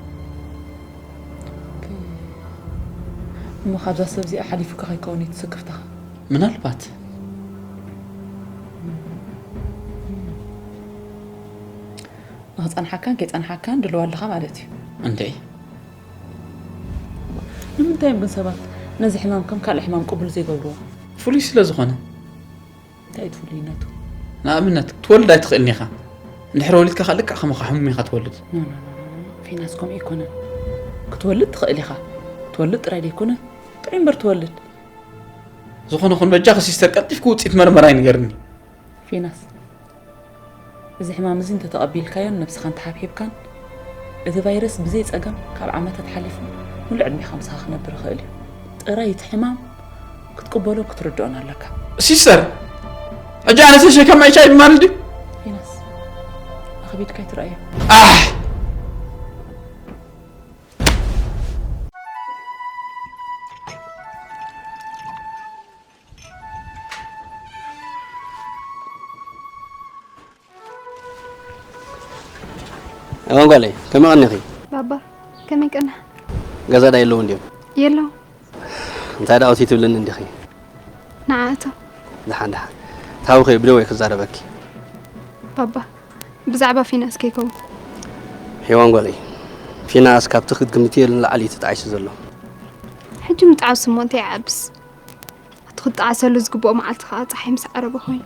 እሞ ካብዛ ሰብ እዚኣ ሓሊፉካ ከይከውን እዩ ትስክፍታኻ? ምናልባት ንኽጸንሓካን ከይጸንሓካን ድልዋ ኣለኻ ማለት እዩ። እንዴ ንምንታይ እዮም ግን ሰባት ነዚ ሕማም ከም ካልእ ሕማም ቅቡል ዘይገብርዎ? ፍሉይ ስለ ዝኾነ። እንታይ እዩ ፍሉይነቱ? ንኣብነት ክትወልድ ኣይትኽእልን ኢኻ። እንድሕር ወሊድካ ከዓ ልክዕ ከማኻ ሕሙም ኢኻ ትወልድ። ኖ፣ ኖ፣ ኖ፣ ኖ፣ ኖ። ፊናስ ከምኡ ኣይኮነን። ክትወልድ ትኽእል ኢኻ። ትወልድ ጥራይ ዘይኮነ ጥዑይ እምበር ትወልድ። ዝኾነ ኹን በጃኺ ሲስተር ቀልጢፍኪ ውፅኢት መርመራ ይንገርኒ። ፊናስ፣ እዚ ሕማም እዚ እንተተቐቢልካዮን ነብስኻ እንተሓብሒብካን፣ እቲ ቫይረስ ብዘይ ጸገም ካብ ዓመታት ሓሊፉ ሙሉእ ዕድሜኻ ምሳኻ ክነብር ይኽእል እዩ። ጥራይ እቲ ሕማም ክትቅበሎን ክትርድኦን ኣለካ። ሲስተር፣ ሕጂ ኣነ ተሸካሚ ኤች ኣይ ቪ ማለት ድዩ? ፊናስ፣ ኣኽቢድካ ኣይትረኣዮ። ኣሕ! እዋን ጓለይ፣ ከመይ ቀኒኺ? ባባ፣ ከመይ ቀና? ገዛ ዳ የለውን ድዮም? የለው። እንታይ ደኣ ውቲ ትብልኒ እንዲኺ? ንዓእቶ። ደሓን ደሓን። ታውኺ ብደወይ ክዛረበኪ። ባባ፣ ብዛዕባ ፊናስ ከይከውን። ሄዋን ጓለይ፣ ፊናስ ካብቲ ክትግምትዮ ንላዕሊ እዩ ተጣዒሱ ዘሎ። ሕጂ ምጣዓሱ እሞ እንታይ ይዓብስ? እቲ ክጣዓሰሉ ዝግብኦ መዓልቲ ከዓ ፀሓይ ምስ ዓረበ ኮይኑ።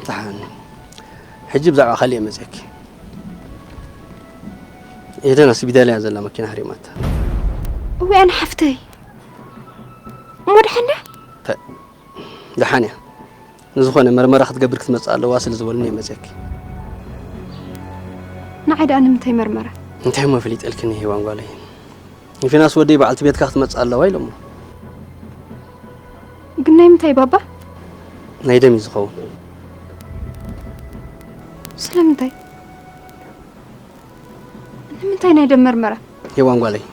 ደሓን። ሕጂ ብዛዕባ ካልእ እየ መፅየኪ። ኤደን ሆስፒታል እያ ዘላ መኪና ሃሪማታ። እወ ኣነ ሓፍተይ። እሞ ደሓን ድያ? ደሓን እያ። ንዝኾነ መርመራ ክትገብር ክትመፅእ ኣለዋ ስለ ዝበሉኒ እየ መፅየኪ። ንዓይ ደኣ ንምንታይ መርመራ? እንታይ እሞ ፈሊጠልክኒ ሄዋን ጓለይ። ንፊናስ ወደይ በዓልቲ ቤትካ ክትመፅእ ኣለዋ ኢሎሞ። ግን ናይ ምንታይ ባባ? ናይ ደም እዩ ዝኸውን። ስለምንታይ? ንምንታይ ናይ ደም መርመራ? ሄዋን ጓለይ፣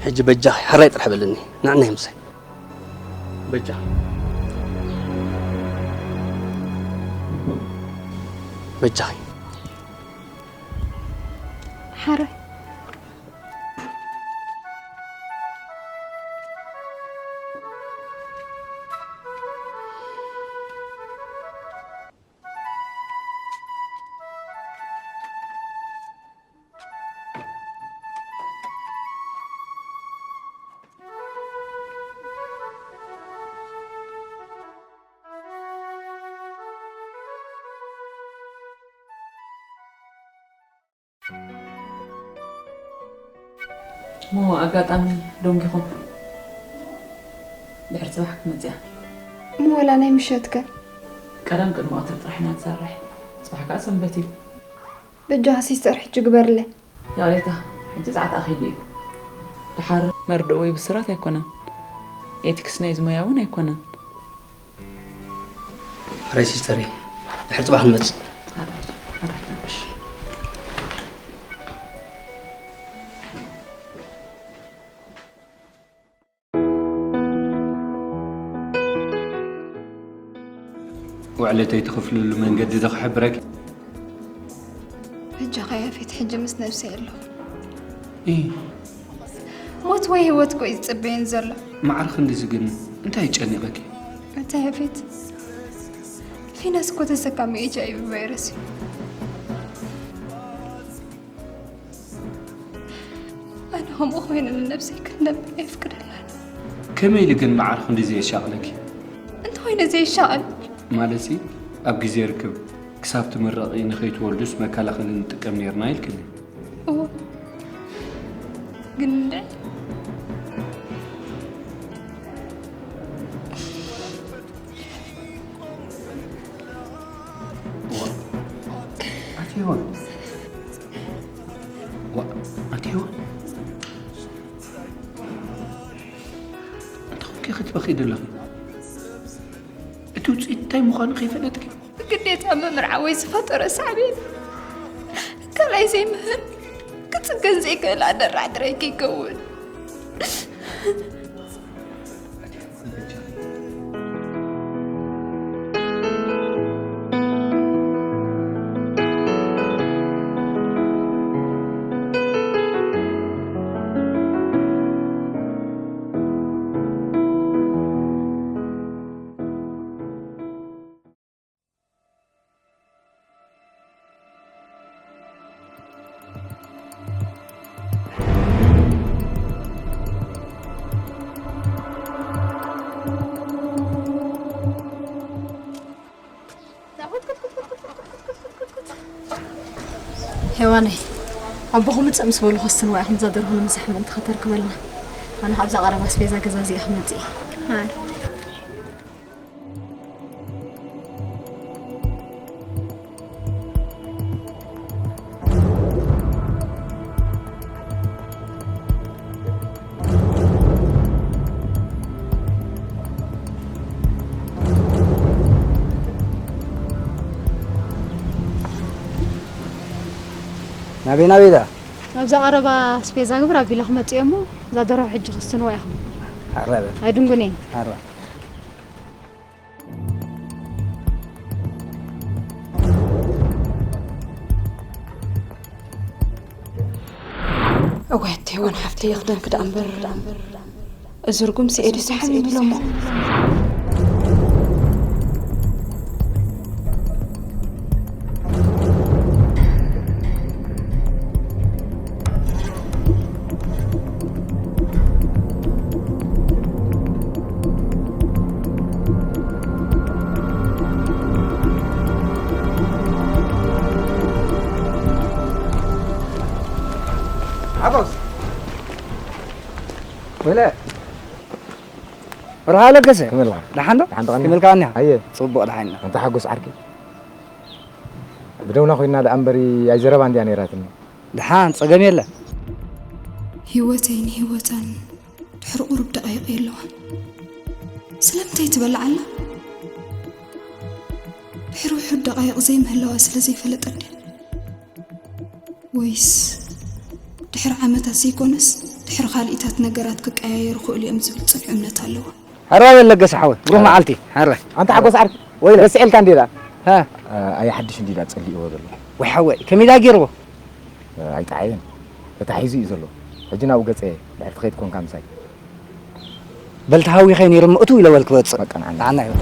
ሕጂ በጃኺ ሕራይ ጥራሕ በልኒ። ንዕናይ ምሳይ። በጃኺ። በጃኺ። ሕራይ። እሞ ኣጋጣሚ ደንጊኹም ድሕሪ ጽባሕ ክትመጽያ። እሞ ወላ ናይ ምሸትከ? ቀደም ቅድሚ ቀትሪ ጥራሕ ኢና ንሰርሕ። ጽባሕ ከኣ ሰንበት እዩ። በጃኻ ሲስተር ሕጂ ግበርለይ። ያሬታ፣ ሕጂ ጸዓት ኣኺሉ እዩ። ደሓር መርድእ ወይ ብስራት ኣይኮነን። ኤቲክስ ናይዚ ሞያ እውን ኣይኮነን። ሕራይ ሲስተረይ፣ ድሕሪ ጽባሕ ንመጽእ። ውዕለተይ ትኽፍልሉ መንገዲ ዶ ክሕብረኪ? በጃኻ ያፌት፣ ሕጂ ምስ ነብሰይ ኣለኹ። እ። ሞት ወይ ህይወት እኮ እዩ ዝጽበየን ዘሎ። ማዕረ ክንድዚ ግን እንታይ ይጨኒቐኪ? ኣታ ያፌት፣ ፊናስ እኮ ተሰካሚ ኤች ኣይ ቪ ቫይረስ እዩ። ኣነ ከምኡ ኮይነ ንነብሰይ ክትነብር የፍቅደላን። ከመይ ኢሉ ግን መዓር ክንዲ ዘየሻቕለኪ? እንተ ኮይነ ዘየሻቕል? ማለትሲ ኣብ ግዜ ርክብ ክሳብ ትምረቒ ንኸይትወልዱስ መከላኸሊ ንጥቀም ነይርና ኢልክኒ። እዎ። ግን እንደ ዋ፣ ኣቲ ሄዋን። ዋ፣ ኣቲ ሄዋን። እንታይ ኾንኪ ክትበኺ ዘለኺ? እቲ ውፅኢት እንታይ ምዃኑ ከይፈለጥኪ? ግዴታ ምምርዓወይ ዝፈጠሮ ሳዕቤን ካልኣይ ዘይምህር ክፅገን ዘይክእል ኣደራድረይ ከይከውን። ሄዋነይ፣ ኣቦኹም ምጽእ ምስ በሉ ከስትንዋ ኢኹም፣ እዛ ደርሆ ንምሳሕ ምእንቲ ከተርክበልና። ኣነ ካብዛ ቀረባ ኣስቤዛ ገዛዚኤ ክመጽእ እየ። ናበይ ናበይ ዳ? ናብዛ ቀረባ ኣስቤዛ ግብር ኣቢለ ክመጽእ እየ እሞ፣ እዛ ደርሆ ሕጂ ከስትንዋ ኢኹም። ሓራበ። ኣይድንጉን እየ። ሓራ። እወ፣ ቴወን ሓፍተይ፣ ይኽደንኪ ደኣ እምበር፣ እዚ ርጉም ስኤዲ ሰሓም ይብሎ እሞ። ሓጎስ። ወለ። ብርሃ ለገሰ። ከመይ ኣለኻ? ደሓን ዶ? ደሓን ዶ? ከመይ ኢልካ እኒኻ? ኣየ። ጽቡቕ ደሓን ኢና። ኣንታ ሓጎስ ዓርኪ። ብደውና ኮይና ደኣ እምበሪ ኣይዘረባን ድያ ነይራትኒ? ደሓን፣ ጸገም የለን። ህይወተይን ህይወታን ድሕሪ ቁሩብ ደቓይቕ የለዋን። ስለምንታይ ትበልዕ ኣላ? ድሕሪ ውሑድ ደቓይቕ ዘይምህላዋ ስለ ዘይፈለጠት ድያ? ወይስ ድሕሪ ዓመታት ዘይኮነስ፣ ድሕሪ ካልኢታት ነገራት ክቀያየሩ ክእሉ እዮም ዝብል ጽኑዕ እምነት ኣለዋ? ሕራይ ለገሰ ሓወይ፣ ብሩኽ መዓልቲ። ሕራይ። ኣንታ ሓጎስ ዓርኪ፣ ወይ ረስዐልካ እንዴ ደኣ? ሃ? ኣይ ሓድሽ እንዴ ደኣ ጸሊእዎ ዘሎ? ወይ ሓወይ፣ ከመይ ደኣ ገይርዎ? ኣይጠዓየን። ተታሒዙ እዩ ዘሎ። ሕጂ ናብኡ ገጸ እየ። ድሕሪ ትኸይድ ኮንካ ምሳይ። በል ተሃዊኸ ነይረ እሞ እትው ኢለ በል ክወጽእ። በቃ ንዓና። ንዓና ይሁን።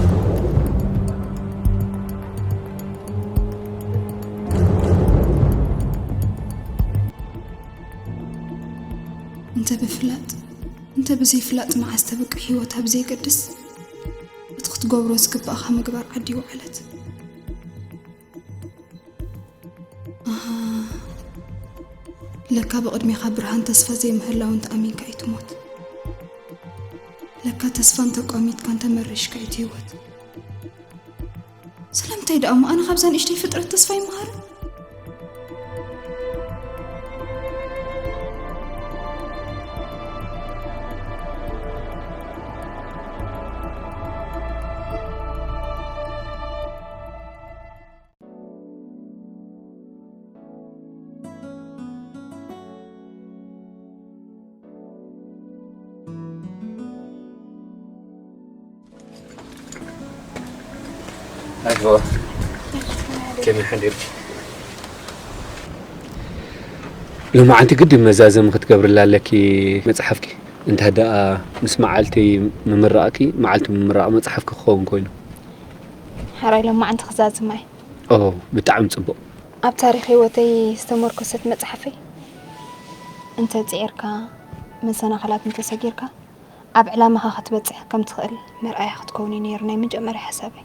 እንተ ብፍላጥ እንተ ብዘይፍላጥ መዓስ ተብቅዕ ህይወት ኣብ ዘየገድስ፣ እቲ ክትገብሮ ዝግባእኻ ምግባር ዓዲ ይውዓለት። ኣሃ፣ ለካ ብቕድሜኻ ብርሃን ተስፋ ዘይምህላው እንተ ኣሚንካ እዩ ትሞት። ለካ ተስፋ እንተ ቋሚትካ እንተ መሪሽካ እዩ ትህይወት። ስለምንታይ ደኣ እሞ ኣነ ካብዛ ንእሽተይ ፍጥረት ተስፋ ይመሃር? ኣጆ፣ ከመይ ሓዲርኪ? ሎማዓንቲ ግዲ መዛዘሚ ክትገብርላ ኣለኪ መጽሓፍኪ። እንተ ደኣ ምስ መዓልቲ ምምራቕኪ፣ መዓልቲ ምምራቕ መጽሓፍኪ ክኸውን ኮይኑ። ሕራይ ሎማዓንቲ ክዛዝማ እየ። ኦ፣ ብጣዕሚ ጽቡቕ። ኣብ ታሪኽ ህይወተይ ዝተመርኮሰት መጽሓፈይ እንተ ጽዒርካ፣ መሰናኽላት እንተ ሰጊርካ፣ ኣብ ዕላማኻ ክትበጽሕ ከም ትኽእል መርኣያ ክትከውን እዩ ነይሩ ናይ መጀመርያ ሓሳበይ።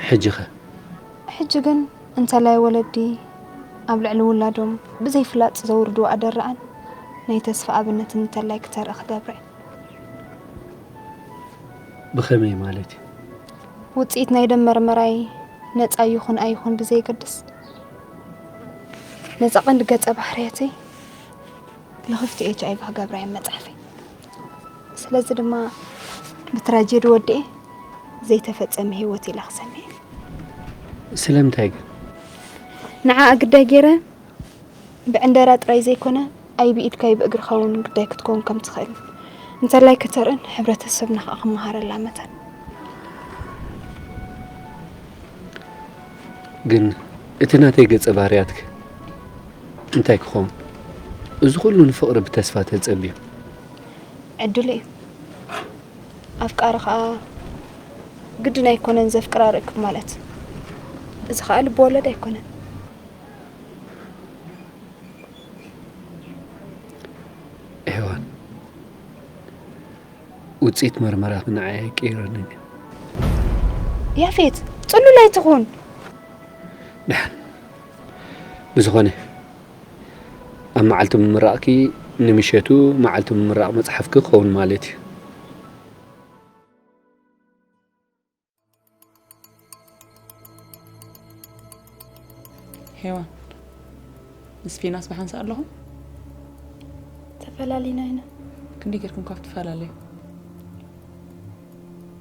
ሕጂ ኸ? ሕጂ ግን እንተላይ ወለዲ ኣብ ልዕሊ ውላዶም ብዘይ ፍላጥ ዘውርድዎ ኣደራዕን ናይ ተስፋ ኣብነትን እንተላይ ክተርኢ ክገብረ እየ። ብኸመይ ማለት እዩ? ውጽኢት ናይ ደም መርመራይ ነጻ ይኹን ኣይኹን ብዘየገድስ፣ ነዛ ቀንዲ ገጸ ባህርያተይ ልኽፍቲ ኤች ኣይ ቪ ክገብራ እየ መጽሓፈይ። ስለዚ ድማ ብትራጀዲ ወዲኤ ዘይተፈጸመ ህይወት ኢለ ክሰምዕ እየ። ስለምንታይ ግን? ንዓኣ ግዳይ ገይረ ብዕንደራ ጥራይ ዘይኮነ፣ ኣይ ብኢድካ ኣይ ብእግርኻ እውን ግዳይ ክትከውን ከም ትኽእል እንተላይ ከተርእን ሕብረተሰብና ኸኣ ክመሃረላ መታን። ግን እቲ ናተይ ገጸ ባህርያትክ እንታይ ክኸውን? እዚ ኩሉ ንፍቕሪ ብተስፋ ተጸብዩ። ዕድሉ እዩ። ኣፍቃሪ ኸኣ ግድን ኣይኮነን ዘፍቅራ ርክብ ማለት። እዚ ኸኣ ልቢ ወለድ ኣይኮነን። ሄዋን፣ ውጽኢት መርመራኺ ንዓይ ኣይቀይረንን እዩ። ያፌት፣ ጽሉል ኣይትኹን። ደሓን። ብዝኾነ፣ ኣብ መዓልቲ ምምራቕኪ፣ ንምሸቱ መዓልቲ ምምራቕ መጽሓፍኪ ክኸውን ማለት እዩ። ሄዋን፣ ምስ ፊናስ ብሓንሳእ ኣለኹም? ተፈላሊና ኢና። ክንደይ ጌርኩም ካብ ትፈላለዩ?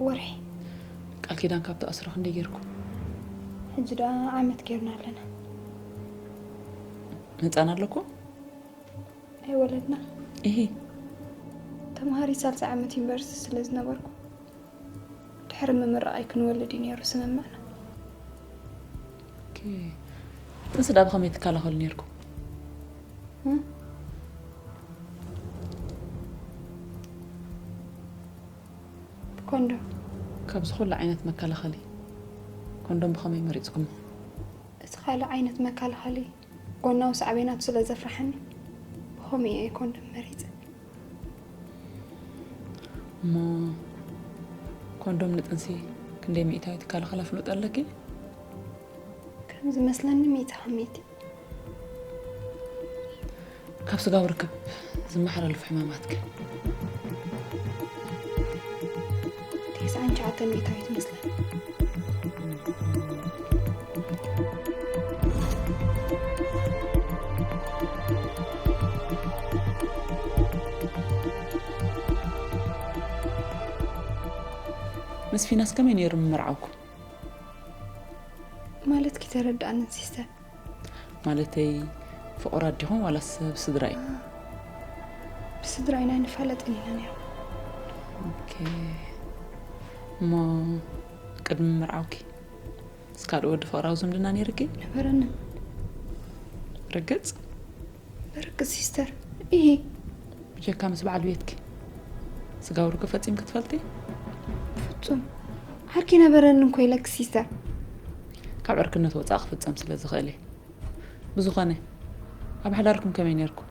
ወርሒ። ቃል ኪዳን ካብ ትኣስሩ ክንደይ ጌርኩም? ሕጂ ደኣ ዓመት ጌርና ኣለና። ህጻን ኣለኩም? ኣይወለድና። እሂ። ተምሃሪ ሳልሳይ ዓመት ዩኒቨርሲቲ ስለ ዝነበርኩ፣ ድሕሪ ምምራቐይ ክንወልድ እዩ ነይሩ ስምምዕና። ኦኬ። ጥንሲ ደኣ ብኸመይ ትከላኸሉ ነይርኩም? እ? ብኮንዶም። ካብዚ ኩሉ ዓይነት መከላኸሊ፣ ኮንዶም ብኸመይ መሪጽኩሞ? እቲ ካልእ ዓይነት መከላኸሊ፣ ጎናዊ ሳዕቤናቱ ስለ ዘፍርሓኒ፣ ብኸምኡ እየ ኮንዶም መሪጸ። እሞ ኮንዶም ንጥንሲ ክንደይ ሚእታዊት ይከላኸል ኣፍልጦ ኣለኪ? ከም ዝመስለኒ ሚእቲ ካብ ሚእቲ። ካብ ስጋዊ ርክብ ዝመሓላለፉ ሕማማት ከ? ተስዓን ትሽዓተን ሚእታዊት ይመስለኒ። ምስ ፊናስ ከመይ ነይሩ ምምርዓውኩም? ማለት ኪተረድኣንን ሲስተር። ማለተይ ፍቑራት ዲኹም ዋላስ ብስድራ እዩ? ብስድራ ኢና ንፋለጥ ኢና ነይሩ። ኦኬ። እሞ ቅድሚ ምርዓውኪ ምስ ካልእ ወዲ ፍቕራዊ ዝምድና ነይርኪ? ነበረንን። ርግጽ? በርግጽ ሲስተር። እሂ። ብጀካ ምስ በዓል ቤትኪ ስጋዊ ርክብ ፈጺምኪ ትፈልጢ? ፍጹም። ዓርኪ ነበረኒ እንኮ ኢለኪ ሲስተር። ካብ ዕርክነት ወጻኢ ክፍጸም ስለ ዝኽእል እየ። ብዝኾነ፣ ኣብ ሓዳርኩም ከመይ ነይርኩም?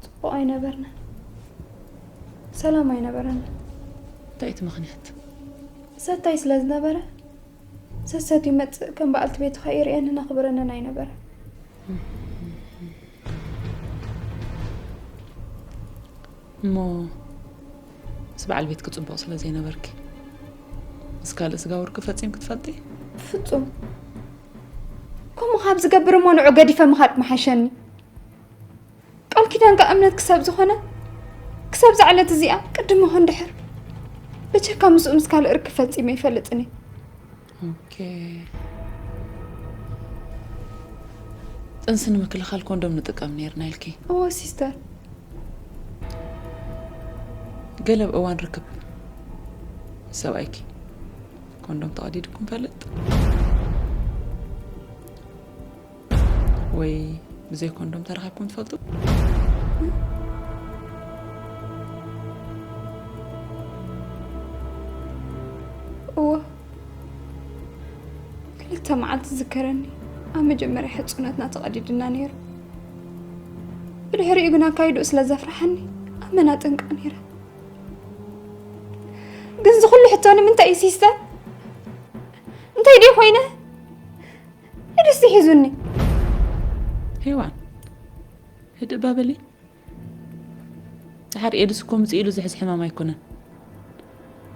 ጽቡቕ ኣይነበርናን። ሰላም ኣይነበረን። እንታይ እቲ ምኽንያት? ሰታይ ስለ ዝነበረ፣ ሰሰት ይመጽእ፣ ከም በዓልቲ ቤቱ ከይርእየንን ኣኽብረንን ኣይነበረን። እሞ ምስ በዓል ቤትኪ ጽቡቕ ስለ ዘይነበርኪ ምስ ካልእ ስጋ ወርቂ ፈጺምኪ ትፈልጢ? ፍጹም። ከምኡ ካብ ዝገብር እሞ ንዑ ገዲፈ ምኻድ ምሓሸኒ። ቃል ኪዳንካ እምነት ክሳብ ዝኾነ፣ ክሳብ እዛ ዕለት እዚኣ ቅድም ይኹን ድሕር ብቸካ ምስኡ ምስ ካልእ ርክብ ፈጺመ ይፈልጥን እየ። ኦኬ። ጥንሲ ንምክልኻል ኮንዶም ንጥቀም ነይርና ኢልኪ። እወ ሲስተር። ገለ ኣብ እዋን ርክብ ሰብኣይኪ ኮንዶም ተቐዲድኩም ፈልጥ? ወይ ብዘይ ኮንዶም ተራኺብኩም ትፈልጡ? እወ፣ ክልተ መዓልቲ ዝከረኒ ኣብ መጀመርያ ሕጹነትና ተቐዲድና ነይሩ። ብድሕሪኡ ግን ኣካይድኡ ስለ ዘፍርሓኒ ኣብ መናጥንቃ ነይረ። ግን ዝኹሉ ሕቶ ንምንታይ እዩ ሲስተር? እንታይ ድዩ ኮይነ? ኤድስ ሒዙኒ። ሄዋን፣ ህድእ ባበሊ። ድሓር ኤድስ እኮ ምጽእ ኢሉ ዝሕዝ ሕማም ኣይኮነን።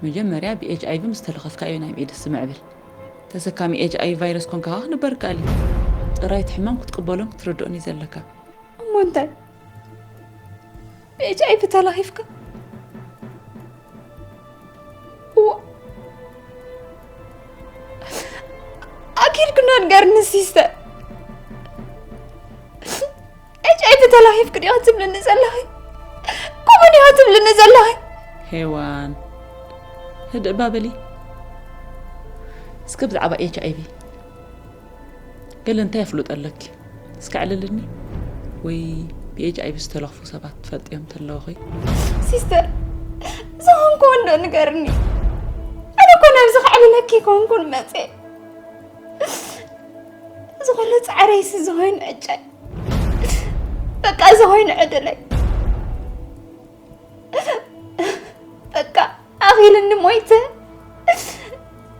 መጀመርያ ብኤች ኣይቪ ምስ ተለኸፍካ እዩ ናይ ኤድስ ዝምዕብል። ተሰካሚ ኤች ኣይቪ ቫይረስ ኮንካ ክንበር ይከኣል እዩ። ጥራይ እቲ ሕማም ክትቅበሎን ክትርድኦን እዩ ዘለካ። እሞ እንታይ? ብኤች ኣይቪ ተለኺፍካ? እዋ፣ ኣኪድ ክኖ ንገርኒ ሲስተር። ኤች ኣይቪ ተላኺፍኪ ዲኻ ትብልኒ ዘለኺ? ከምኡ ዲኻ ትብልኒ ዘለኺ? ሄዋን፣ ህድእ ባበሊ። እስከ ብዛዕባ ኤች ኣይቪ ገለ እንታይ ኣፍልጦ ኣለኪ? እስከ ኣዕልልኒ። ወይ ብኤች ኣይቪ ዝተለኽፉ ሰባት ትፈልጥዮም ተለውኺ? ሲስተር፣ ዝኾንኩ እንዶ ንገርኒ። ኣነ እኮ ናብዚ ከዕልለኪ ኮንኩን መፅእ። እዚ ኩሉ ፃዕረይሲ ዝኾይኑ ዕጨይ፣ በቃ እዚ ኮይኑ ዕድለይ። በቃ ኣኺልኒ ሞይተ።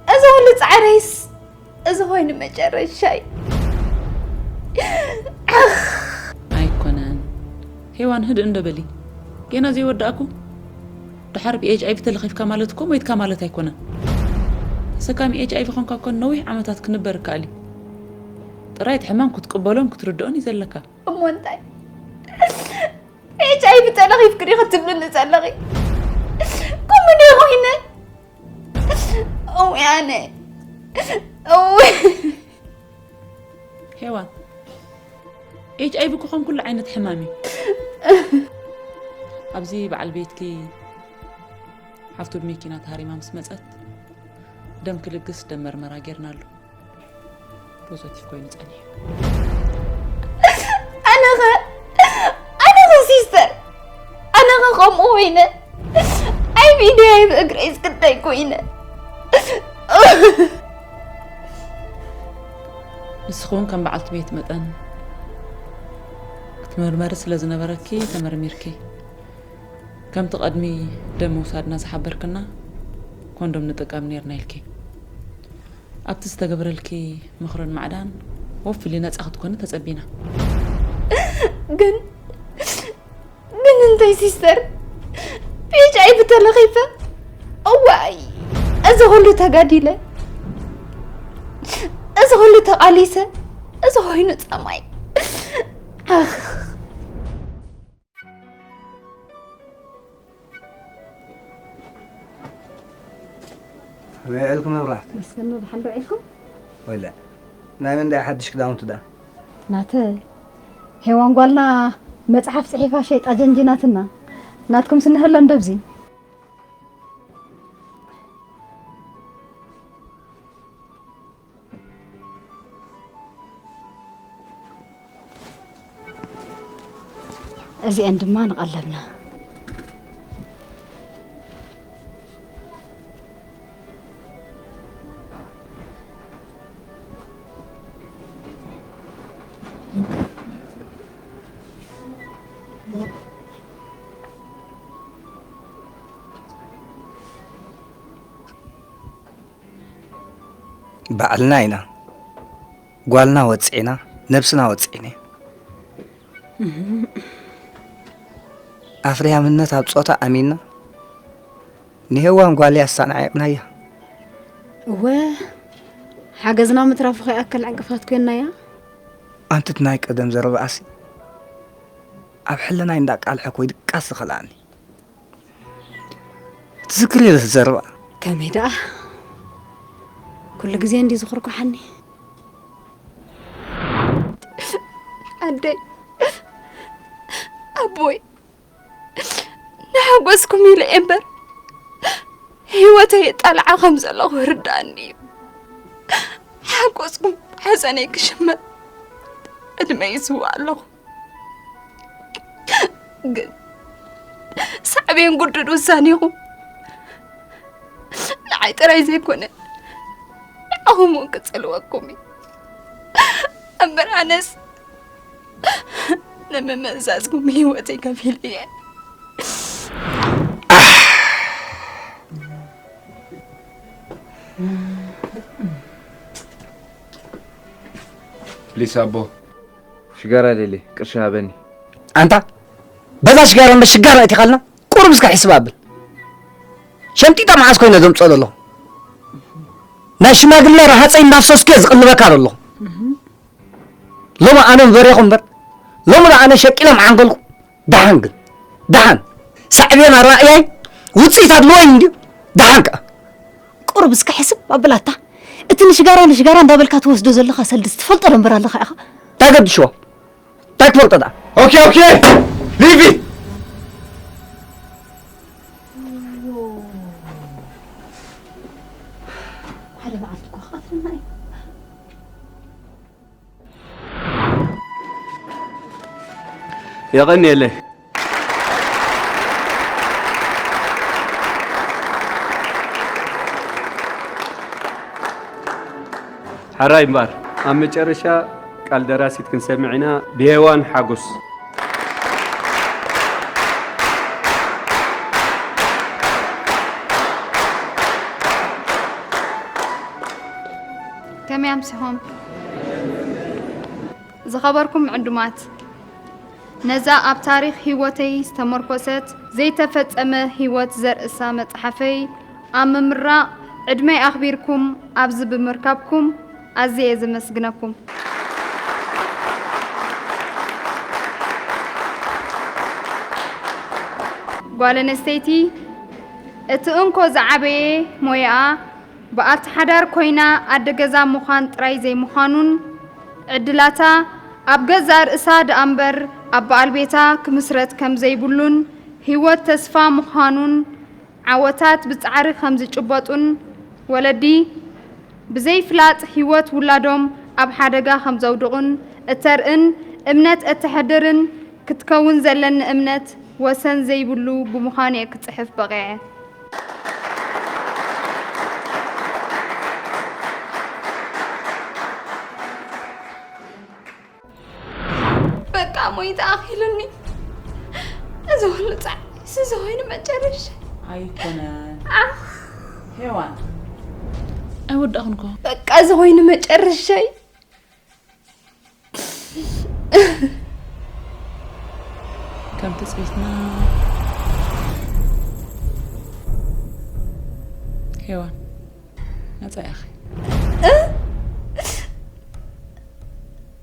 እዚ ኩሉ ፃዕረይስ እዚ ኮይኑ መጨረሻይ። ኣይኮነን ሄዋን፣ ህድእ እንዶ በሊ። ጌና ዘይወዳእኩ። ድሓር ብኤች ኣይቪ ተለኺፍካ ማለት እኮ ሞይትካ ማለት ኣይኮነን። ተሰካሚ ኤች ኣይቪ ኾንካ እኮ ነዊሕ ዓመታት ክንበር ይከኣል እዩ። ጥራይ እቲ ሕማም ክትቅበሎን ክትርድኦን እዩ ዘለካ። እሞ እንታይ? ኤች ኣይቪ ተለኺፍኪ ዲኺ ትብልኒ ዘለኺ? ከምኡ ድየ ኮይነ? እውይ ኣነ፣ እውይ። ሄዋን፣ ኤች ኣይቪ እኮ ከም ኩሉ ዓይነት ሕማም እዩ። ኣብዚ በዓል ቤትኪ ሓፍቱ ብመኪና ተሃሪማ ምስ መጸት ደም ክልግስ ደም መርመራ ጌርናሉ። ፖዘቲቭ ኮይኑ ጸኒሑ። ኣነኸ ኣነኸ ሲስተር፣ ኣነኸ ከምኡ ኮይነ፣ ኣይ ብኢደይ ኣይ ብእግረይ ዝግደይ ኮይነ። ንስኺ እውን ከም በዓልቲ ቤት መጠን ክትምርመሪ ስለ ዝነበረኪ ተመርሚርኪ። ከምቲ ቀድሚ ደም ምውሳድና ዝሓበርክና ኮንዶም ንጥቀም ነይርና ኢልኪ። ኣብቲ ዝተገብረልኪ ምኽርን ማዕዳን ወፍሊ ነጻ ክትኮኒ ተጸቢና። ግን ግን እንታይ ሲስተር፣ ብኤች ኣይቪ ተለኺፈ? እዋይ፣ እዚ ኩሉ ተጋዲለ፣ እዚ ኩሉ ተቓሊሰ፣ እዚ ኮይኑ ጸማይ። ኣኽ። ከመይ ውዒልኩም መብራህቲ? መስገን ብሓንዶ ውዒልኩም? ወለ ናይ መን ዳኣ ሓድሽ ክዳውንቲ ዳ? ናተ ሄዋን ጓልና መጽሓፍ ጽሒፋ ሸይጣ ጀንጅናትና። ናትኩም ስንህሎ እንደብዚ። እዚአን ድማ ንቐለብና። ባዕልና ኢና ጓልና ወጽዕና፣ ነብስና ወጽዕና። ኣፍርያምነት ኣብ ጾታ ኣሚንና፣ ንሄዋን ጓለይ ኣሰዓዒቕናያ። እወ፣ ሓገዝና ምትራፉ ከይኣክል ዕንቅፋት ኮይንናያ። ኣንቲ እቲ ናይ ቀደም ዘረባኣሲ ኣብ ሕልናይ እንዳቃልሐ ኮይ ድቃስ ዝኸልኣኒ። ትዝክሪ ዶ እቲ ዘረባ? ከመይ ደኣ? ኩሉ ግዜ እንዲ ዝኽርኩሓኒ። ኣደይ፣ ኣቦይ፣ ንሓጎስኩም ኢለ እየ እምበር፣ ህይወተይ የጣልዓ ከም ዘለኹ ይርድኣኒ እዩ። ሓጎስኩም ሓዘነይ ክሽመት ዕድመ ይስውእ ኣለኹ። ግን ሳዕቤን ግዱድ ውሳኔኹም ንዓይ ጥራይ ዘይኮነ፣ ንዓኹም እውን ክጸልወኩም እዩ። እምበር ኣነስ ንምምእዛዝኩም ህይወተይ ከፊለ እየ። ፕሊስ ኣቦ፣ ሽጋራ ደሊ፣ ቅርሺ ሃበኒ። ኣንታ በዛ ሽጋራ እምበር ሽጋራ እቲኻልና ቁሩብ እስከ ሕስብ ኣብል። ሸምጢጣ መዓስ ኮይነ ዘምፅኦ ዘለኹ? ናይ ሽማግለ ረሃፀይ እንዳፍሰስኩ እየ ዝቕልበካ ዘለኹ። ሎሚ ኣነ ምበሬኹ እምበር፣ ሎሚ ዶ ኣነ ሸቂለ ምዓንገልኩ? ደሓን ግን፣ ደሓን። ሳዕቤን ኣረኣእያይ ውፅኢት ኣድልዎይ እንድዩ። ደሓን ከኣ። ቁሩብ እስከ ሕስብ ኣብላታ። እቲ ንሽጋራ ንሽጋራ እንዳበልካ ትወስዶ ዘለኻ ሰልድስ ትፈልጦ ዶ እምበር ኣለኻ ኢኻ? እንታይ ገድሽዎ? እንታይ ትፈልጦ ደኣ? ኦኬ ኦኬ፣ ሊቪ። ሓደ መዓልቲ እኮ ክቐትለና እዩ። የቐንየለይ። ሕራይ እምበኣር፣ ኣብ መጨረሻ ቃል ደራሲት ክንሰምዕ ኢና፣ ብሄዋን ሓጎስ። ከመይ ኣምሲኹም? ዝኸበርኩም ዕዱማት፣ ነዛ ኣብ ታሪኽ ህይወተይ ዝተመርኮሰት ዘይተፈጸመ ህይወት ዘርእሳ መጽሓፈይ ኣብ ምምራቕ ዕድመይ ኣኽቢርኩም ኣብዚ ብምርካብኩም ኣዝየ እየ ዘመስግነኩም። ጓል ኣንስተይቲ እቲ እንኮ ዝዓበየ ሞያኣ ብኣቲ ሓዳር ኮይና ኣደ ገዛ ምዃን ጥራይ ዘይምዃኑን፣ ዕድላታ ኣብ ገዛእ ርእሳ ደኣ እምበር ኣብ በዓል ቤታ ክምስረት ከም ዘይብሉን፣ ህይወት ተስፋ ምዃኑን፣ ዓወታት ብጻዕሪ ከም ዝጭበጡን፣ ወለዲ ብዘይፍላጥ ህይወት ውላዶም ኣብ ሓደጋ ከም ዘውድቑን እተርእን እምነት እተሕድርን ክትከውን ዘለኒ እምነት ወሰን ዘይብሉ ብምዃኑ'የ ክጽሕፍ በቒዐ። በቃ ሞይተ ኣኺሉኒ። እዚ ኩሉ ጻዕሪስ እዚ ኮይኑ መጨረሻይ። ኣይኮነን። ኣኽ። ሄዋን። ኣይወዳእኹን እኮ። በቃ እዚ ኮይኑ መጨረሻይ። ከም ትጽቢትና ሄዋን ነጻ ኢኺ።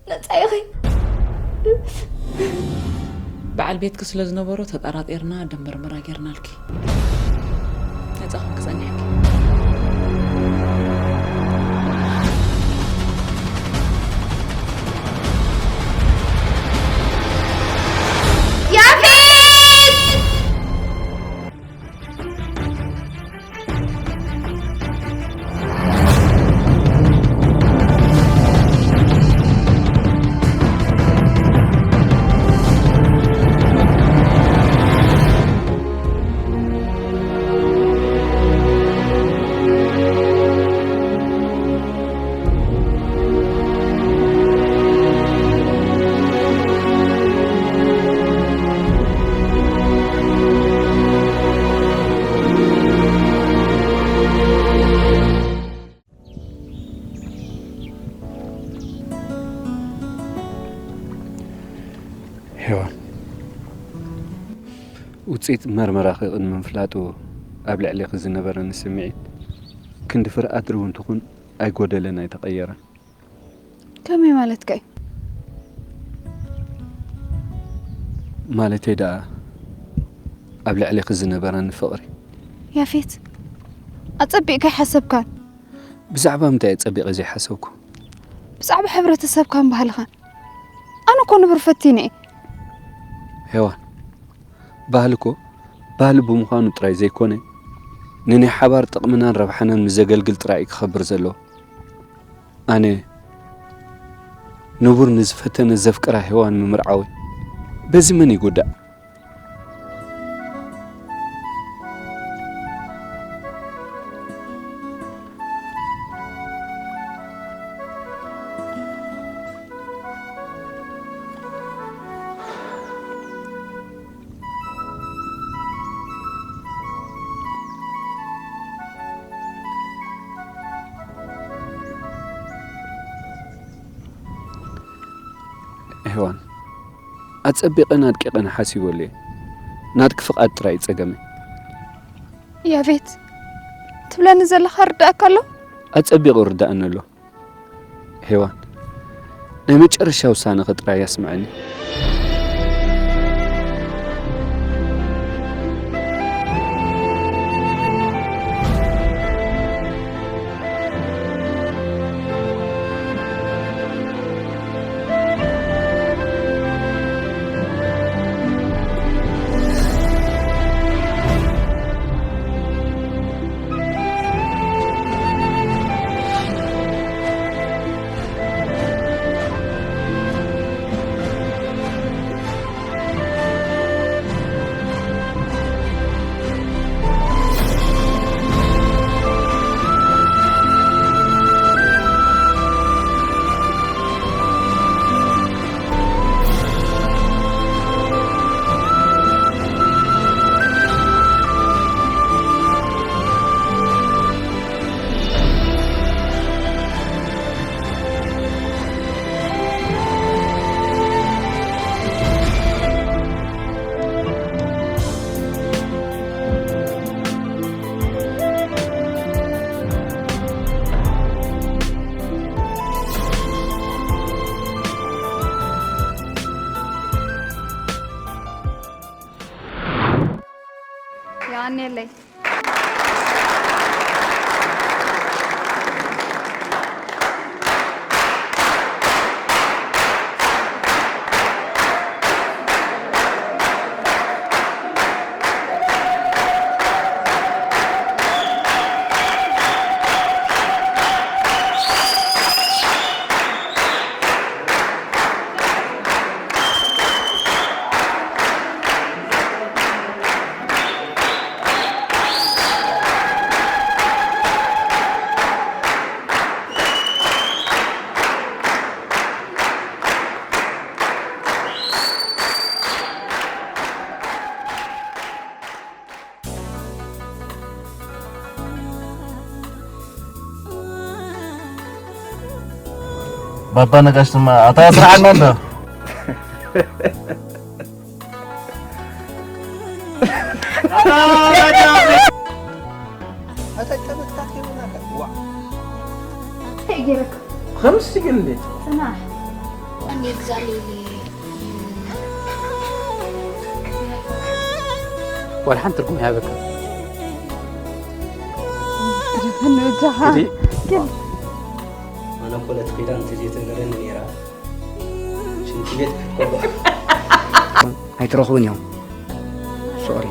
ነጻ ኢኺ። በዓል ቤትኪ ስለ ዝነበሮ ተጠራጢርና ደም መርመራ ጌርናልኪ። ነጻ ኮንኪ ጸኒሕኪ። ውፅኢት መርመራኺ ቅድሚ ምፍላጡ ኣብ ልዕሌኺ ዝነበረኒ ስምዒት ክንዲ ፍርኣት ርው እንትኹን ኣይጎደለን ኣይተቐየረን። ከመይ ማለትካ እዩ? ማለተይ ደኣ ኣብ ልዕሌኺ ዝነበረኒ ፍቕሪ። ያፌት፣ ኣጸቢቕካ ኣይሓሰብካን። ብዛዕባ ምንታይ እየ ጸቢቐ ዘይሓሰብኩ? ብዛዕባ ሕብረተሰብካን ባህልኻን። ኣነ እኮ ንቡር ፈቲነ እየ። ሄዋን፣ ባህሊ እኮ ባህሊ ብምዃኑ ጥራይ ዘይኮነ፣ ንናይ ሓባር ጥቕምናን ረብሓናን ምስ ዘገልግል ጥራይ እዩ ክኸብር ዘለዎ። ኣነ ንቡር ንዝፈተነ ዘፍቅራ ሄዋን ምምርዓወይ በዚ መን ይጉዳእ? ሄዋን፣ ኣጸቢቐን ኣድቂቐን ሓሲበሉ እየ። ናትኪ ፍቓድ ጥራይ እዩ ጸገመይ። ያፌት፣ ትብለኒ ዘለኻ ርዳእካ ኣሎ? ኣጸቢቑ ርዳእኒ ኣሎ። ሄዋን፣ ናይ መጨረሻ ውሳነኺ ጥራይ ኣስምዕኒ። የቐንየለይ። ባባ ነጋሽ ድማ ኣታ ስራሕና እንዶ ከምስ ግን እንዴት ጽናሕ እንዴት ዛሌ ወላ ሓንቲ ትርጉም ኣይሃበካ ንጃኻ እንዴ ኣነ እኮ ነቲ ኪዳን እንተዘይተንገረኒ ነይራ ሽንቲ ቤት ክትከዶ ኣይትረኽቡን እዮም። ሶሪ።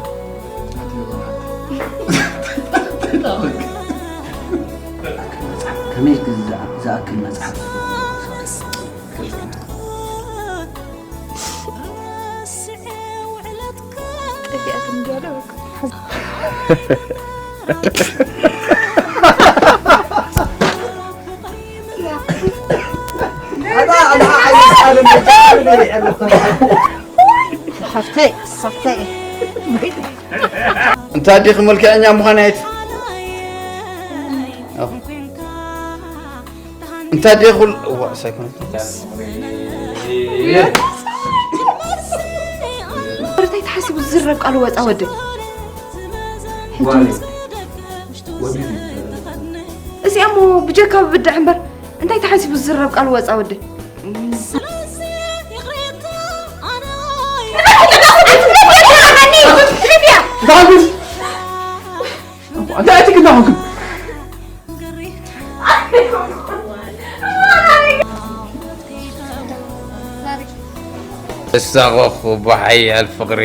ከመይ ዝኣ- ዝኣክል መጽሓፍ ጠፊኣት እንዲያለ በቃ ሓፍተይ ሓፍተይ እንታ ዲኺ መልክዐኛ ምዃን ኣይት እንታ ዲኺ ኩል እዋ ሳይኮን ሓሲቡ ዝዝረብ ቃሉ ወፃ ወዲ። ሕጂ ጓል ወዲ እዚኣ እሞ ብጀካ ብብድዕ እምበር እንታይ ተሓሲቡ ዝዝረብ ቃሉ ወፃ ወዲ። እንታይ ኣቲ ግናኹም ተሳቐኹ ብሓያል ፍቕሪ።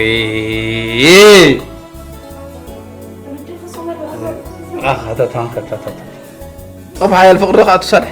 ጸብ ሓያል ፍቕሪ ዶ ከዓ ትሳልሕ?